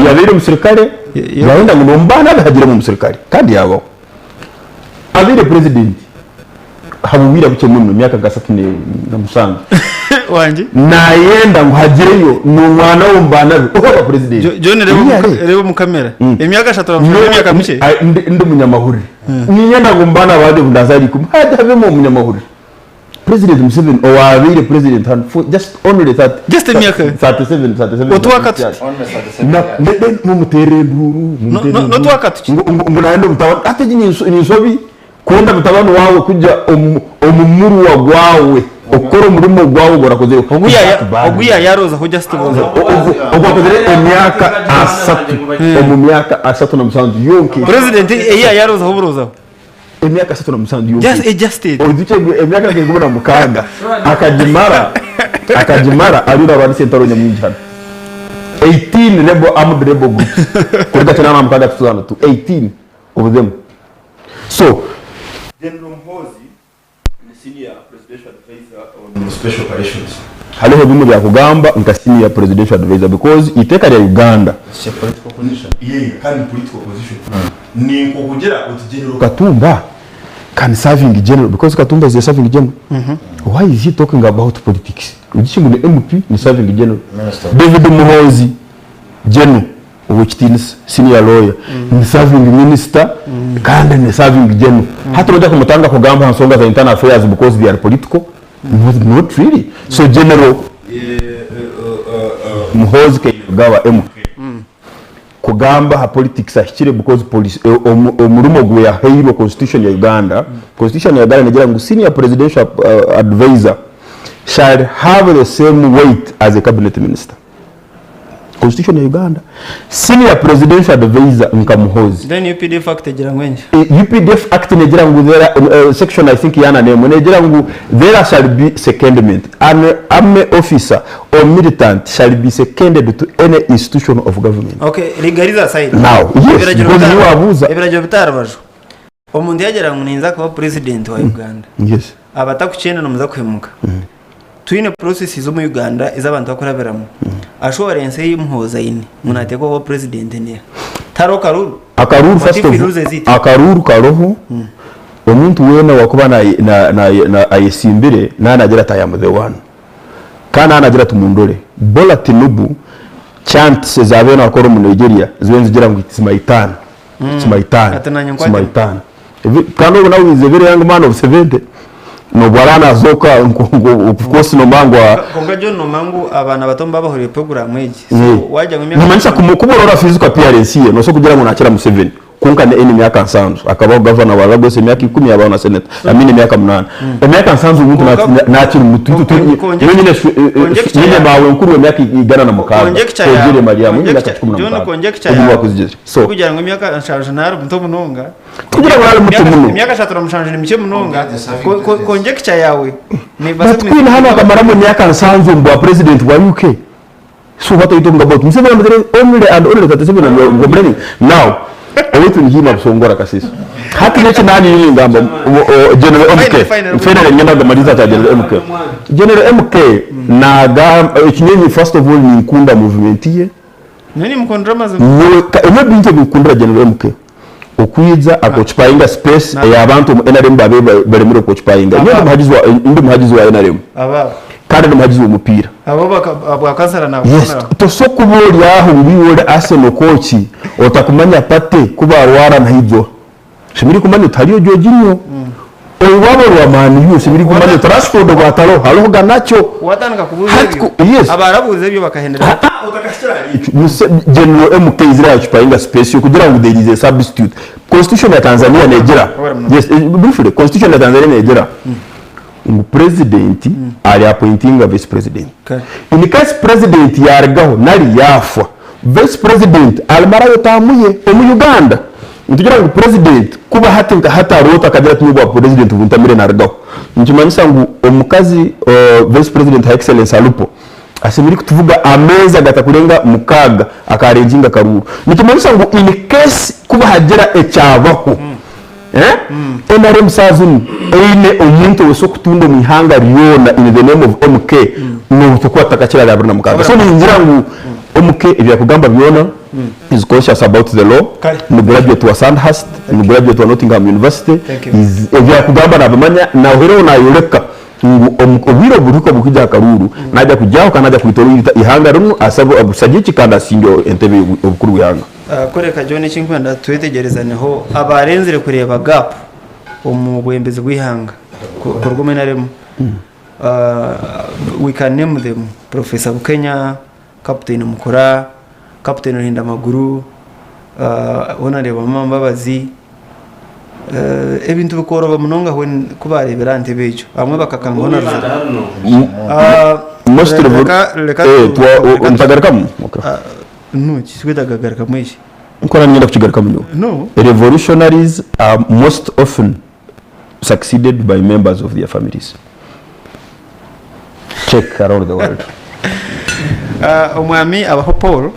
yabaire omusirikare yayenda ngu n'omu baana be hagiremu omusirikare kandi yabaho. Abaire president habubwire bukye muno emyaka nka 37 Wangi? Nayenda ngu hagireyo nomwana we omu baana be oba president. Jo- John reba omu- reba omu kamera. Emyaka ashatu oramushanga emyaka mikye. Ai, ndi ndi munyamahurire. Niinyenda ngu omu baana bangye obu ndazaara ikumi hajye habemu omunyamahurire. President Museveni owabaire president hanu for just only 30 Just emyaka 37 37 Otwaka tuti. Na then mumuteerera enduuru mumuteerera no- enduuru. n'otwaka tuki. Ngu- ngu ngu nayenda omutabani hati egi ni enshobi kwenda mutabani waawe kujya omu omu murwa gwawe okukora omurimo gwawe ogu orakozire Ogu yaya ogu yaya arozaho just buza. ogu akozire emyaka asatu omu myaka 37 yonka President eyi yaya arozaho burozaho. Emyaka 37 yonka. Just adjusted. Oijukye ngu emyaka nka 16 akagimara akagimara ariyo naarwanisa entaro nyamwingi hanu. 18 rebel armed rebel groups kuruga 86 kuza 18 of them. So General Muhoozi ni senior presidential advisor on special operations. Hariho ebimwe byakugamba nka senior presidential advisor because eiteeka rya Uganda. It's a political position. Yeah, kandi ni political position. Ni nkokugira oti General Katumba can serving general because Katumba is a serving general. Why is he talking about politics? Ogishi ngu ni MP ni serving general. Minister. David Muhoozi general owekitiinisa senior lawyer ni serving minister kandi ni serving general. Hati noija kumutanga kugamba aha nsonga za internal affairs because they are political? Not, not really. So general Muhoozi Kainerugaba MK kugamba aha politics ahikire because police, eh, omurimo ogu yahairwe constitution ya Uganda, constitution ya Uganda negira ngu senior presidential advisor shall have the same weight as a cabinet minister. Constitution ya Uganda senior presidential advisor nka Muhoozi. Then UPDF Act egira ngu enki? UPDF Act negira ngu there section I think yana n'emwe negira ngu there shall be secondment an army officer or militant shall be seconded to any institution of government. Okay, legalize aside. Now, yes, Ebiragiro because niwe wabuuza. Ebiragiro bita aha rubaju. Omuntu yagira ngu ninza kuba president wa Uganda. Yes. Abatakukyenda nimuza kuhemuka. Twine processes omu Uganda ezi abantu bakurabiramu. Assurance ei Muhoozi aine ngu nateekwa kuba president neha? Tihariho karuru? Akaruuru What first if of he loses it? akaruuru karoho omuntu weena owakuba ayesimbire naaba naagira ati I am the one kandi naaba naagira ati mundore. Bola Tinubu chants ezi abaire naakora omu Nigeria zibaire nizigira ngu it's my turn, it's my turn, Ati naanye it's my nkwatemu. turn. Kandi ogu nawe he is a very young man of 70. Nobwo araba nazooka of course nomanya ngu Kwonka John nomanya ngu abaana bato nibaba bahuriire puroguraamu egi so wagira ngu emyaka Nimanyisa kuba orora physical appearance ye nosobola kugira ngu nakira Museveni kwonka aine emyaka nsanju akabaho gavana wa Lagos emyaka ikumi yabaho na senator I mean emyaka munaana emyaka nsanju omuntu nakiri muto nyowe nyine nyine maawe nkuru w'emyaka 106 Kogire Mariamu nyine emyaka 16 ogu niwe akuzigizire so Kugira ngu emyaka nshanju nari muto munonga Tikugira ngu nari muto muno. Emyaka ashatu na mushanju ni mikye munonga. Conjecture yawe nebaasa But Queen hanu akamaramu emyaka nsanju omu bwa president bwa UK. So what are you talking about? Museveni amazire only and only 37 and you are complaining. Now, owaitu nihiima Busongora Kasiisa. Hati n'eki naanye ningamba General MK. Finally niinyenda kumariza kya General MK. General MK nagamba ekinyonyi first of all ninkunda movement ye. Nyowe nimukundira amazima. Nyowe ebimwe ebintu ebinkukundira General MK okwija aka occupyinga space eya abantu omu nrm babaire baremire oku occupyinga. Nyowe ndi muhagizi wa ndi muhagizi wa nrm kandi ndi muhagizi w'omupiira. Yes, tosobola kuba ori aho ngu iwe ori Arsenal coach otakumanya Partey ku barwara naija oha. Oshemereire kumanya oti hariyo Jorginho, obu waaba ori wa Man U oshemereire kumanya oti Rashford obu atariho hariho Garnacho. Watandika kubuuza Hati ebyo, ku- yes. abarabuuza ebyo bakahendera bata? General MK aizire yaoccupyinga space yo kugira ngu there is a substitute. Constitution ya Tanzania negira, yes, briefly, constitution ya Tanzania negira ngu president ari appointinga vice president. In case president yarugaho nari yafa, vice president arimarayo term ye. Omu Uganda, Nitugira ngu president kuba hati nka hati aroota akagira ati nyowe obwa president buntamire narugaho nikimanyisa ngu omukazi vice president her excellence Alupo ashemereire kutuvuga ameezi agatakurenga mukaaga aka arranginga akaruuru nikimanyisa ngu in case kuba hagira ekyabaho nrm saaha zinu eine omuntu owosobola kutunda omu ihanga ryoona in the name of MK nobu tukuba tutakakira ahari 26 so ningira ngu MK ebyakugamba byoona is conscious about the law, ni graduate wa Sandhurst, ni graduate wa Nottingham University, is ebi arikugamba nabimanya, nahireho nayoreka ngu obwire oburihika obw'okwija aha karuuru naija kugyaho kandi naija kwita orwita ihanga rinu asabe obushagiki kandi asinge entebe y'obukuru bw'ihanga. Kureka John ekinkwenda twetegyerezaneho abarenzire kureeba gap omu bwembezi bw'eihanga kuruga omu nrm we can name them Professor Bukenya, Kaputeni Mukura, Kaputeni Ruhindamaguru, hoona ndeeba Mama Mbabazi, ebintu bikooroba munonga when ku baareebera aha ntebe egyo. Abamwe bakakanga hoona ruzira. Most Reka reka eh, tu- twa- reka tu- ntagarukamu? Okay. No, tikwetaaga kugarukamu eki. Nkora niinyenda kukigarukamu nyowe. No. Revolutionaries are most often succeeded by members of their families. Check around the world. Ah, omwami abaho Paul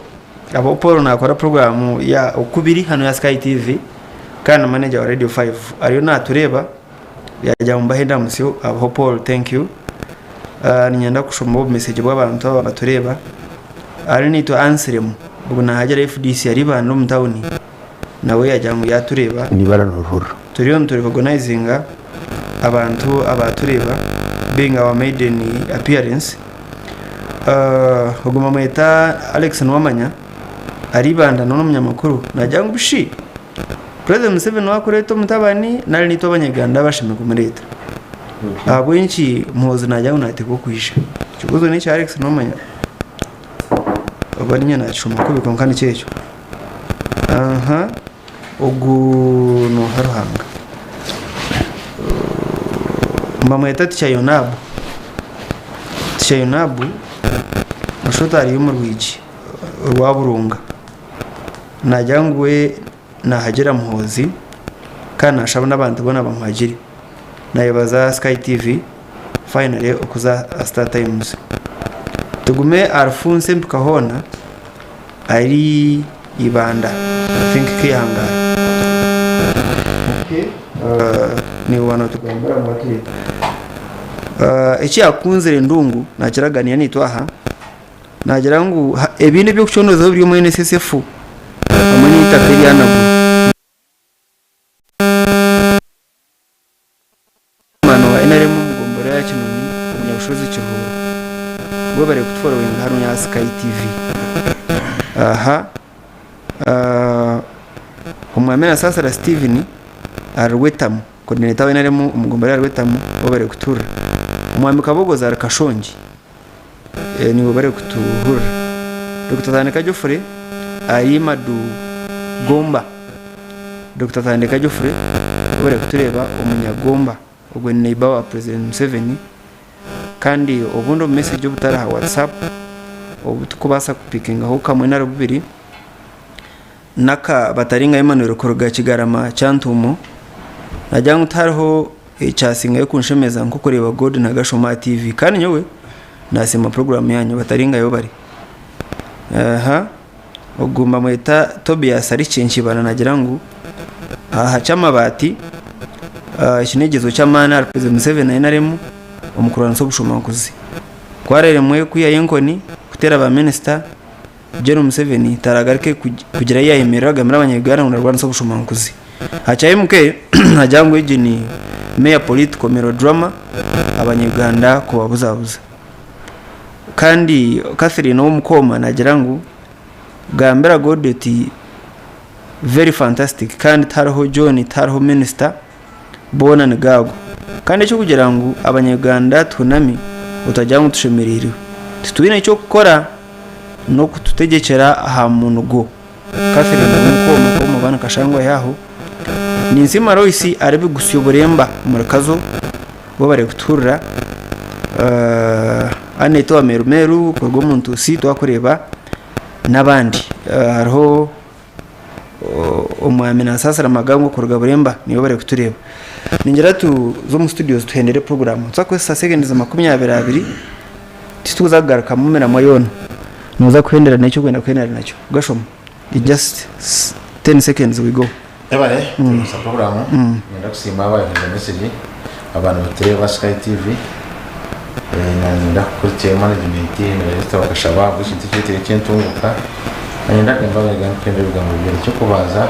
abaho Paul nakora program ya okubiri hano ya Sky TV kandi na manager wa Radio 5 ariyo natureeba yagira ngu mbahe endamusyo abaho Paul thank you Ah, niinyenda kushoma obumesegi bw'abantu aba batureeba ari naitwe Anselm ogu nahagira FDC ari Ibanda omu tawuni nawe yagira ngu yatureeba Nibara noruhurira. Turiyo nitu recognizinga abantu abatureeba being our maiden appearance Ogu bamweta Alex Nuwamanya ari Ibanda n'omunyamakuru nagira ngu bishi President Museveni wakureeta omutabani nari naitwe abanyaganda abashemereire kumureeta ahabw'enki Muhoozi nagira ngu nateekwa kwija ekibuuzo n'ekya Alex Nuwamanya oba niinye nakishoma kubi kwonka nikyo ekyo. Ogu nooha Ruhanga? Nibamweta Ticha Yonabu. Ticha Yonabu noshusha oti ari omu rwigi rwa Burunga. Naagira ngu we naahagira Muhoozi kandi naashaba n'abantu boona bamuhagire. Naayebaza Sky TV finally okuza aha Star Times. Tugume Alphonse Empika hoona. Ari Ibanda I think Kihangara. Niiwe waanotugambira ngu ati eki yaakunzire Ndungu naakiraganiira naitwe aha, naagira ngu ebindi eby'okucondoozaho biri omu NSSF hamwe n'eitaka erya Naguru. Chairman wa nrm omu gombolola ya Kinoni Omunyabushozi Kiruhura webare kutuforowinga hanu aha Sky TV. Aha Omwami Nasasira Steven ari Rwetamu. Coordinator wa NRM omu gombolola ya Rwetamu webare kutuhurira. Omwami Kabogoza ari Kashongi niiwe webare kutuhurira. Dokita Tandeka Geoffrey ari Madu Gomba. Dokita Tandeka Geoffrey webare kutureeba Omunyagomba. Ogwe ni neighbour wa President Museveni kandi obundi obu message obutari aha WhatsApp obu tukubaasa kupikingaho kamwe nari bubiri Naka Bataringa Emmanuel kuruga Kigarama Kyantuumo nagira ngu tihariho ekyasingayo kunshemeza nk'okureeba God na Gashoma aha TV kandi nyowe nasiima puroguraamu yanyu Bataringa yobare. Aha ogu nibamweta Tobias ari Kyenkibana nagira ngu aha ky'amabaati eki n'ekigyezo ky'amaani ahari President Museveni na NRM omu kurwanisa obushomankuzi. Ku araremwe kwihayo enkoni kuteera ba minisita Gen Museveni taragaruke kugira ahi yayemerera agambire abanya-Uganda ngu narwanisa obushomankuzi. Aha kya MK nagira ngu egi ni mere political melodrama abanya-Uganda kubabuzabuza. Kandi Catherine Ow'omukooma nagira ngu gambira God oti very fantastic kandi tihariho John tihariho minisita boona ni gaago. Kandi eky'okugira ngu abanya-Uganda tuhunami otagira ngu tushemereirwe. Titwine ky'okukora n'okututegyekyera aha munugo. Catherine Ow'omukooma ow'omu baana Kashangwa yaaho. Ninsiima Lois ari Bigusyo Buremba omuri Kazo bo bari kutuhurira. Annet owa Meru Meru kuruga omu Ntuusi twakureeba n'abandi. Hariho Omwami Nasaasira Magango kuruga Buremba nibo bari kutureeba. Ningira tuze omu studios tuhendere puroguraamu. Nituza kukozesa seconds 22 titukuza kugarukamu miramwa yoona. Noza kuhendera n'eki orikwenda kuhendera nakyo. Gashoma. In just 10 seconds we go. Webale kuturamutsa puroguraamu. Niinyenda kusiima abaheereza mesegi aba nibatureeba Sky TV. Niinyenda kukurikira management na director bakashaba ahabw'ekintu eki ekiri eky'entunguka. Niinyenda kugamba kwenda ebigambo bibiri. Eky'okubanza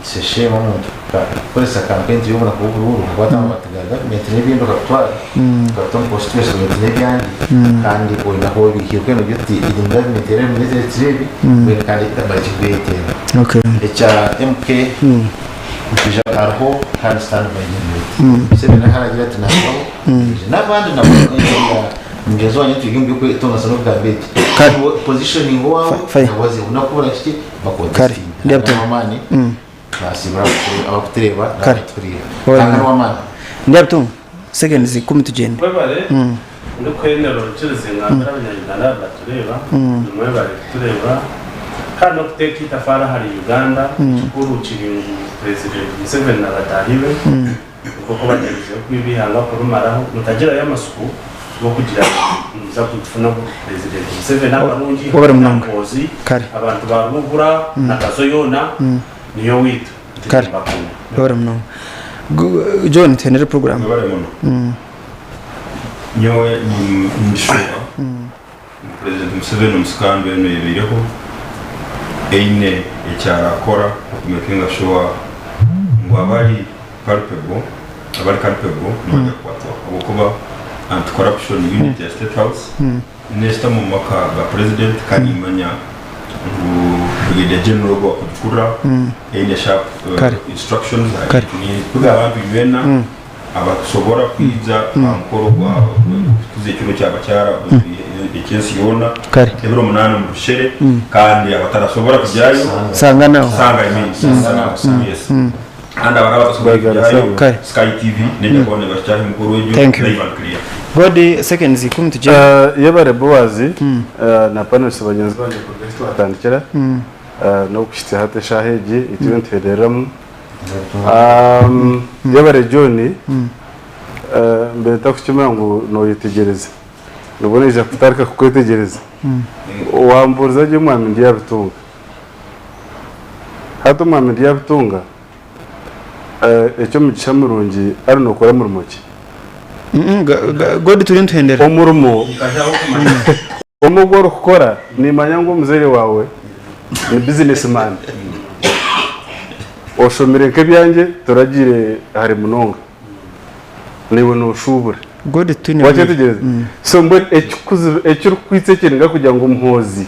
it's a shame omuntu kukoresa campaign turi obunaku bw'oburuuru okakwata amabaati ga government n'ebindi okabitwara okabita omu constituency ogira oti n'ebyangye kandi oine ahu obiihire mbwenu ogira oti egi ni government ereetire ebi mbwenu kandi bakikwetenga. Ekya MK nitwija hariho kandi stand by generator. Museveni ahu aragira ati naavaho N'abandi nabo mugyenzi wangye nitwiga omu by'okwetonganisa n'okugamba egi. Kare. Positioning owaawe Fine. nawe azeho nakubura kiki Kare. bakontestinga. Ndi N'amaani nasiimira abakutureeba Kare. n'abatuhuriire. Wabona. Ruhanga n'ow'amaani. Ndi abitunga seconds ikumi tugyende. Webale ndikuhendera orukirizi ngambire abanya-Uganda abatureeba nimwebare kutureeba kandi n'okuteeka eitafaari ahari Uganda ekikuru kiri ngu Purezidenti Museveni na bataahi be Nk'oku bagyerizeho kwiba eihanga kurimaraho, mutagirayo amatsiko g'okugira ngu nimuza kufuna Purezidenti Museveni abarungi Wabare hamwe na munonga. Muhoozi, Kare. abantu ba Rubura na Kazo yoona niyo owaitu. Kare. Nitubakunda. Wabare munonga. Gu- John tuhendere program. Mwebare muno. Nyowe ndishuba ngu Purezidenti Museveni omu scandal enu eyebaireho eine ekyarakora okumekinga sure ngu abari culpable abari culpable nibaija kukwatwaho ahabw'okuba anti corruption unit ya state house neshutama omu maka ga president kandi nimanya ngu brigadier general ogu owakugikura eine sharp instructions Kare. kuga abantu inywena Abakusobora kwija aha mukoro gwa kukuza ekiro ky'abakyara eky'ensi yoona Kare. ebiro munaana omu Rushere kandi abatarasobora kugyayo Sanga nawe. Sanga I mean Sanga nawe yes kandi abaraba batasobora kugyayo Kare. Sky TV neija kuba nebahikyaho emikoro egyo Thank you. live and clear. God seconds ikumi tugyende. Yebare Boaz na panelists bagyenzi bangye kuruga ahu twatandikira n'okuhitsya hati eshaaha egi ei turiyo nituherereramu. Yebare John, mbe ntakukimanya ngu noyetegyereza, nibwo naija kutandika kukwetegyereza. Wambuuriza gye omwami Ndyabitunga. Hati omwami Ndyabitunga, eky'omugisha murungi ari nokora murimo ki? God turiyo nituhendera. Omurimo omwe ogu orikukora nimanya ngu omuzaire waawe ni business man. Oshomire nk'ebyangye toragiire hare munonga. Naiwe noshuubura. God twine Wakyetegyereza? So mbwenu ekikuzibu ekirikwitsa ekiniga kugira ngu Muhoozi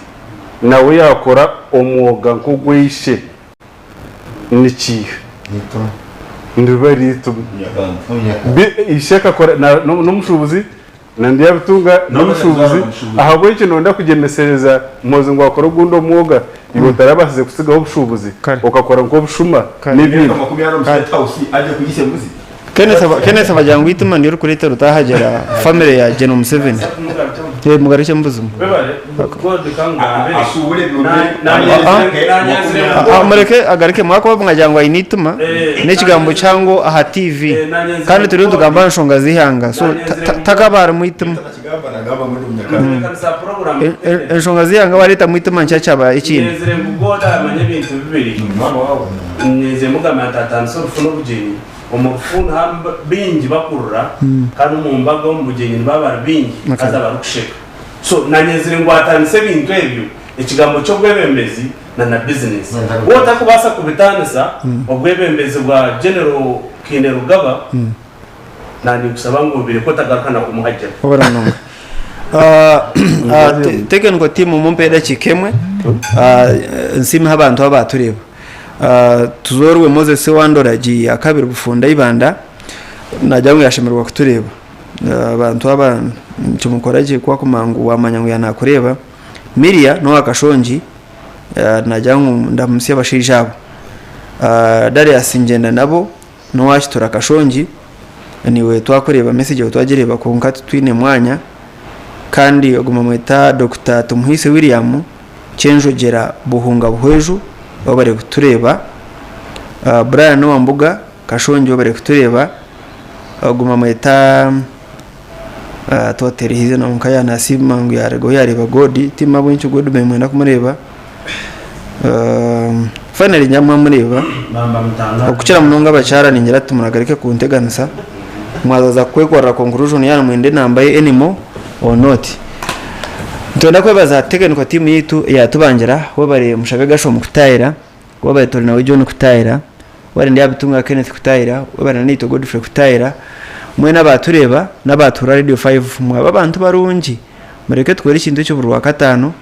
nawe yakora omwoga nk'ogw'eishe nikiiha? Niriba riituma. Ishe akakora n'omushuubuzi na Ndyabitunga n'omushuubuzi ahabw'enki nooyenda kugyemesereza Muhoozi ngu akore ogundi omwoga iwe otarabaasize kutsigaho obushuubuzi okakora nk'obushuma n'ebindi. Kenneth bagira ngu eitima niryo ririkureetera otaahagira family ya General Museveni. Mugarukyemu buzima. Mureke agarukemu ahakuba mwagira ngu aine eitima n'ekigambo kihango aha TV kandi turiyo nitugamba aha nshonga z'eihanga so takaba harimu eitima. Enshonga z'eihanga wareetamu eitima nikyo kyaba ekindi. Omu rufu niho baingi bakurira kandi omu mbaga omu bugyenyi nibaba bari baingi haza barikusheka. So nanyenzire ngu atandise ebintu ebyo, ekigambo ky'obwebembezi na na bizinesi. Waaba otarikubaasa kubitaanisa, obwebembezi bwa General Kainerugaba, naanye ninkusaba ngu obireke otagaruka na kumuhagira. Wabura munonga. Technical team mumpe edakiika emwe nsiimeho abantu abatureeba. Tuzoorwe Moses Owandoragi Akabiri Bufunda Ibanda nagira ngu yashemererwa kutureeba. Abantu aba nikimukora gye ku akumanya ngu wamanya ngu yanakureeba. Miria n'owa Kashongi nagira ngu ndamutsye abashaija abo. Darius Ngyendanabo n'owa Kitura Kashongi naiwe twakureeba message yaawe twagireeba kwonka titwine mwanya. Kandi ogu bamweta Dokita Tumuhaise William. Kyenjogyera Buhunga Buhweju webare kutureeba, Brian Owambuga Kashongi webare kutureeba, ogu bamweta twatereiho eiziina kwonka yanasiima ngu yarugaho yareeba God, tihaine ahabw'enki God mwenda kumureeba, finally ningira mwamureeba, okukira munonga abakyara ningira timuragareke kunteganisa, mwazaza kwekorera conclusion yaaba nimwenda enamba ye anymore or not. Nitwenda kwebaza technical team yaitu eyatubangira, webare Mushabe Gashom kutaahira, webare Turinawe John kutaahira, webare Ndyabitunga Kenneth kutaahira, webare Nanaitwe Godfrey kutaahira, mwena abatureeba n'abatuhurira Radio 5 mwaba abantu barungi, mureke tukore ekintu ekyo buri Rwakataano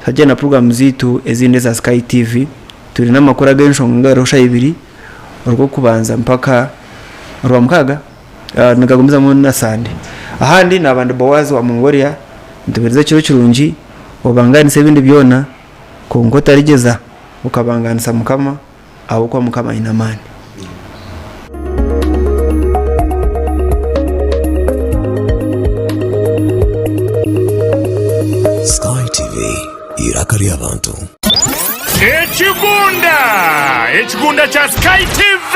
twagyenda na puroguraamu zaitu ezindi eza Sky TV, twine amakuru ag'enshonga agariho shaaha ibiri, orw'okubanza mpaka orwamukaaga. Nigagumizamu na Sande. Ahandi naaba ndi Boazi wa Mongolia, nituheereza ekiro kirungi, obangaanise ebindi byona, kwonka otarigyeza okabangaanisa Mukama, ahabw'okuba Mukama aine amaani. Sky TV, eiraka ry'abantu. Ekigunda! Ekigunda kya Sky TV!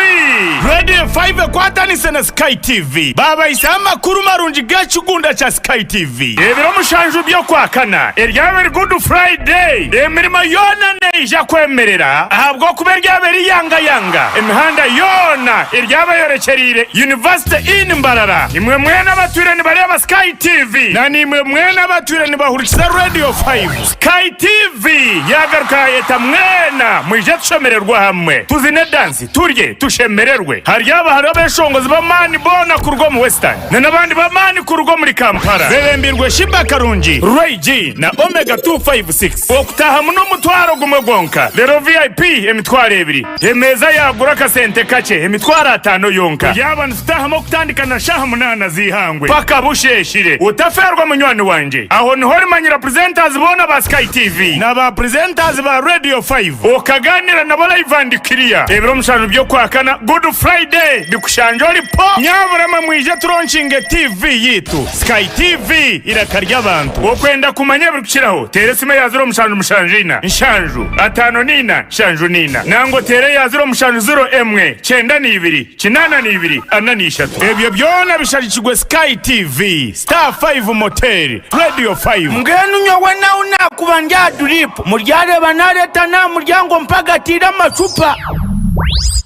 Radio 5 ekwatanise na Sky TV baabahisaho amakuru marungi g'ekigunda kya Sky TV. Ebiro mushanju by'Okwakana eryaba eri Good Friday, emirimo yoona neija kwemerera ahabw'okuba eryaba eri yangayanga. Emihanda yoona eryaba eyorekyereire University Inn Mbarara. Imwe mwena abatwire nibareeba Sky TV na naimwe mwena abatwire nibahurikiza Radio 5, Sky TV yaagaruka yaayeta mwena mwije tushemererwe hamwe, tuzine dansi, turye, tushemererwe. Haryaba hariho abeeshongozi b'amaani boona kuruga omu Western na n'abandi b'amaani kuruga omuri Kampala bebembirwe Sheebah Karungi, Ray G na Omega 256. Okutaahamu n'omutwaro gumwe gwonka, reero VIP emitwaro ebiri. Emeeza yaagura akasente kakye, emitwaro ataano yonka. Yaaba nitutaahamu okutandika na shaaha munaana z'eihangwe paka busheeshire. Otafeerwa munywani wangye. Aho niho orimanyira presenters boona ba Sky TV na ba presenters ba Radio 5 okagaanira nabo live and clear. Ebiro mushanju by'Okwakana, Good Friday, bikushangye ori po! Nyabura mwe mwije turonkinge TV yaitu. Sky TV, eiraka ry'abantu. Okwenda kumanya ebirikukiraho, teera esimu eya 0774 7 54 74 nangwa oteere eya 0701 92 82 43. Ebyo byona bishagikirwe Sky TV, Star 5 Motel, Radio 5. Mbwenu nyowe nahu naakuba ndi aha duriipu, muryareeba naareeta n'aha muryango mpagatiire amacupa.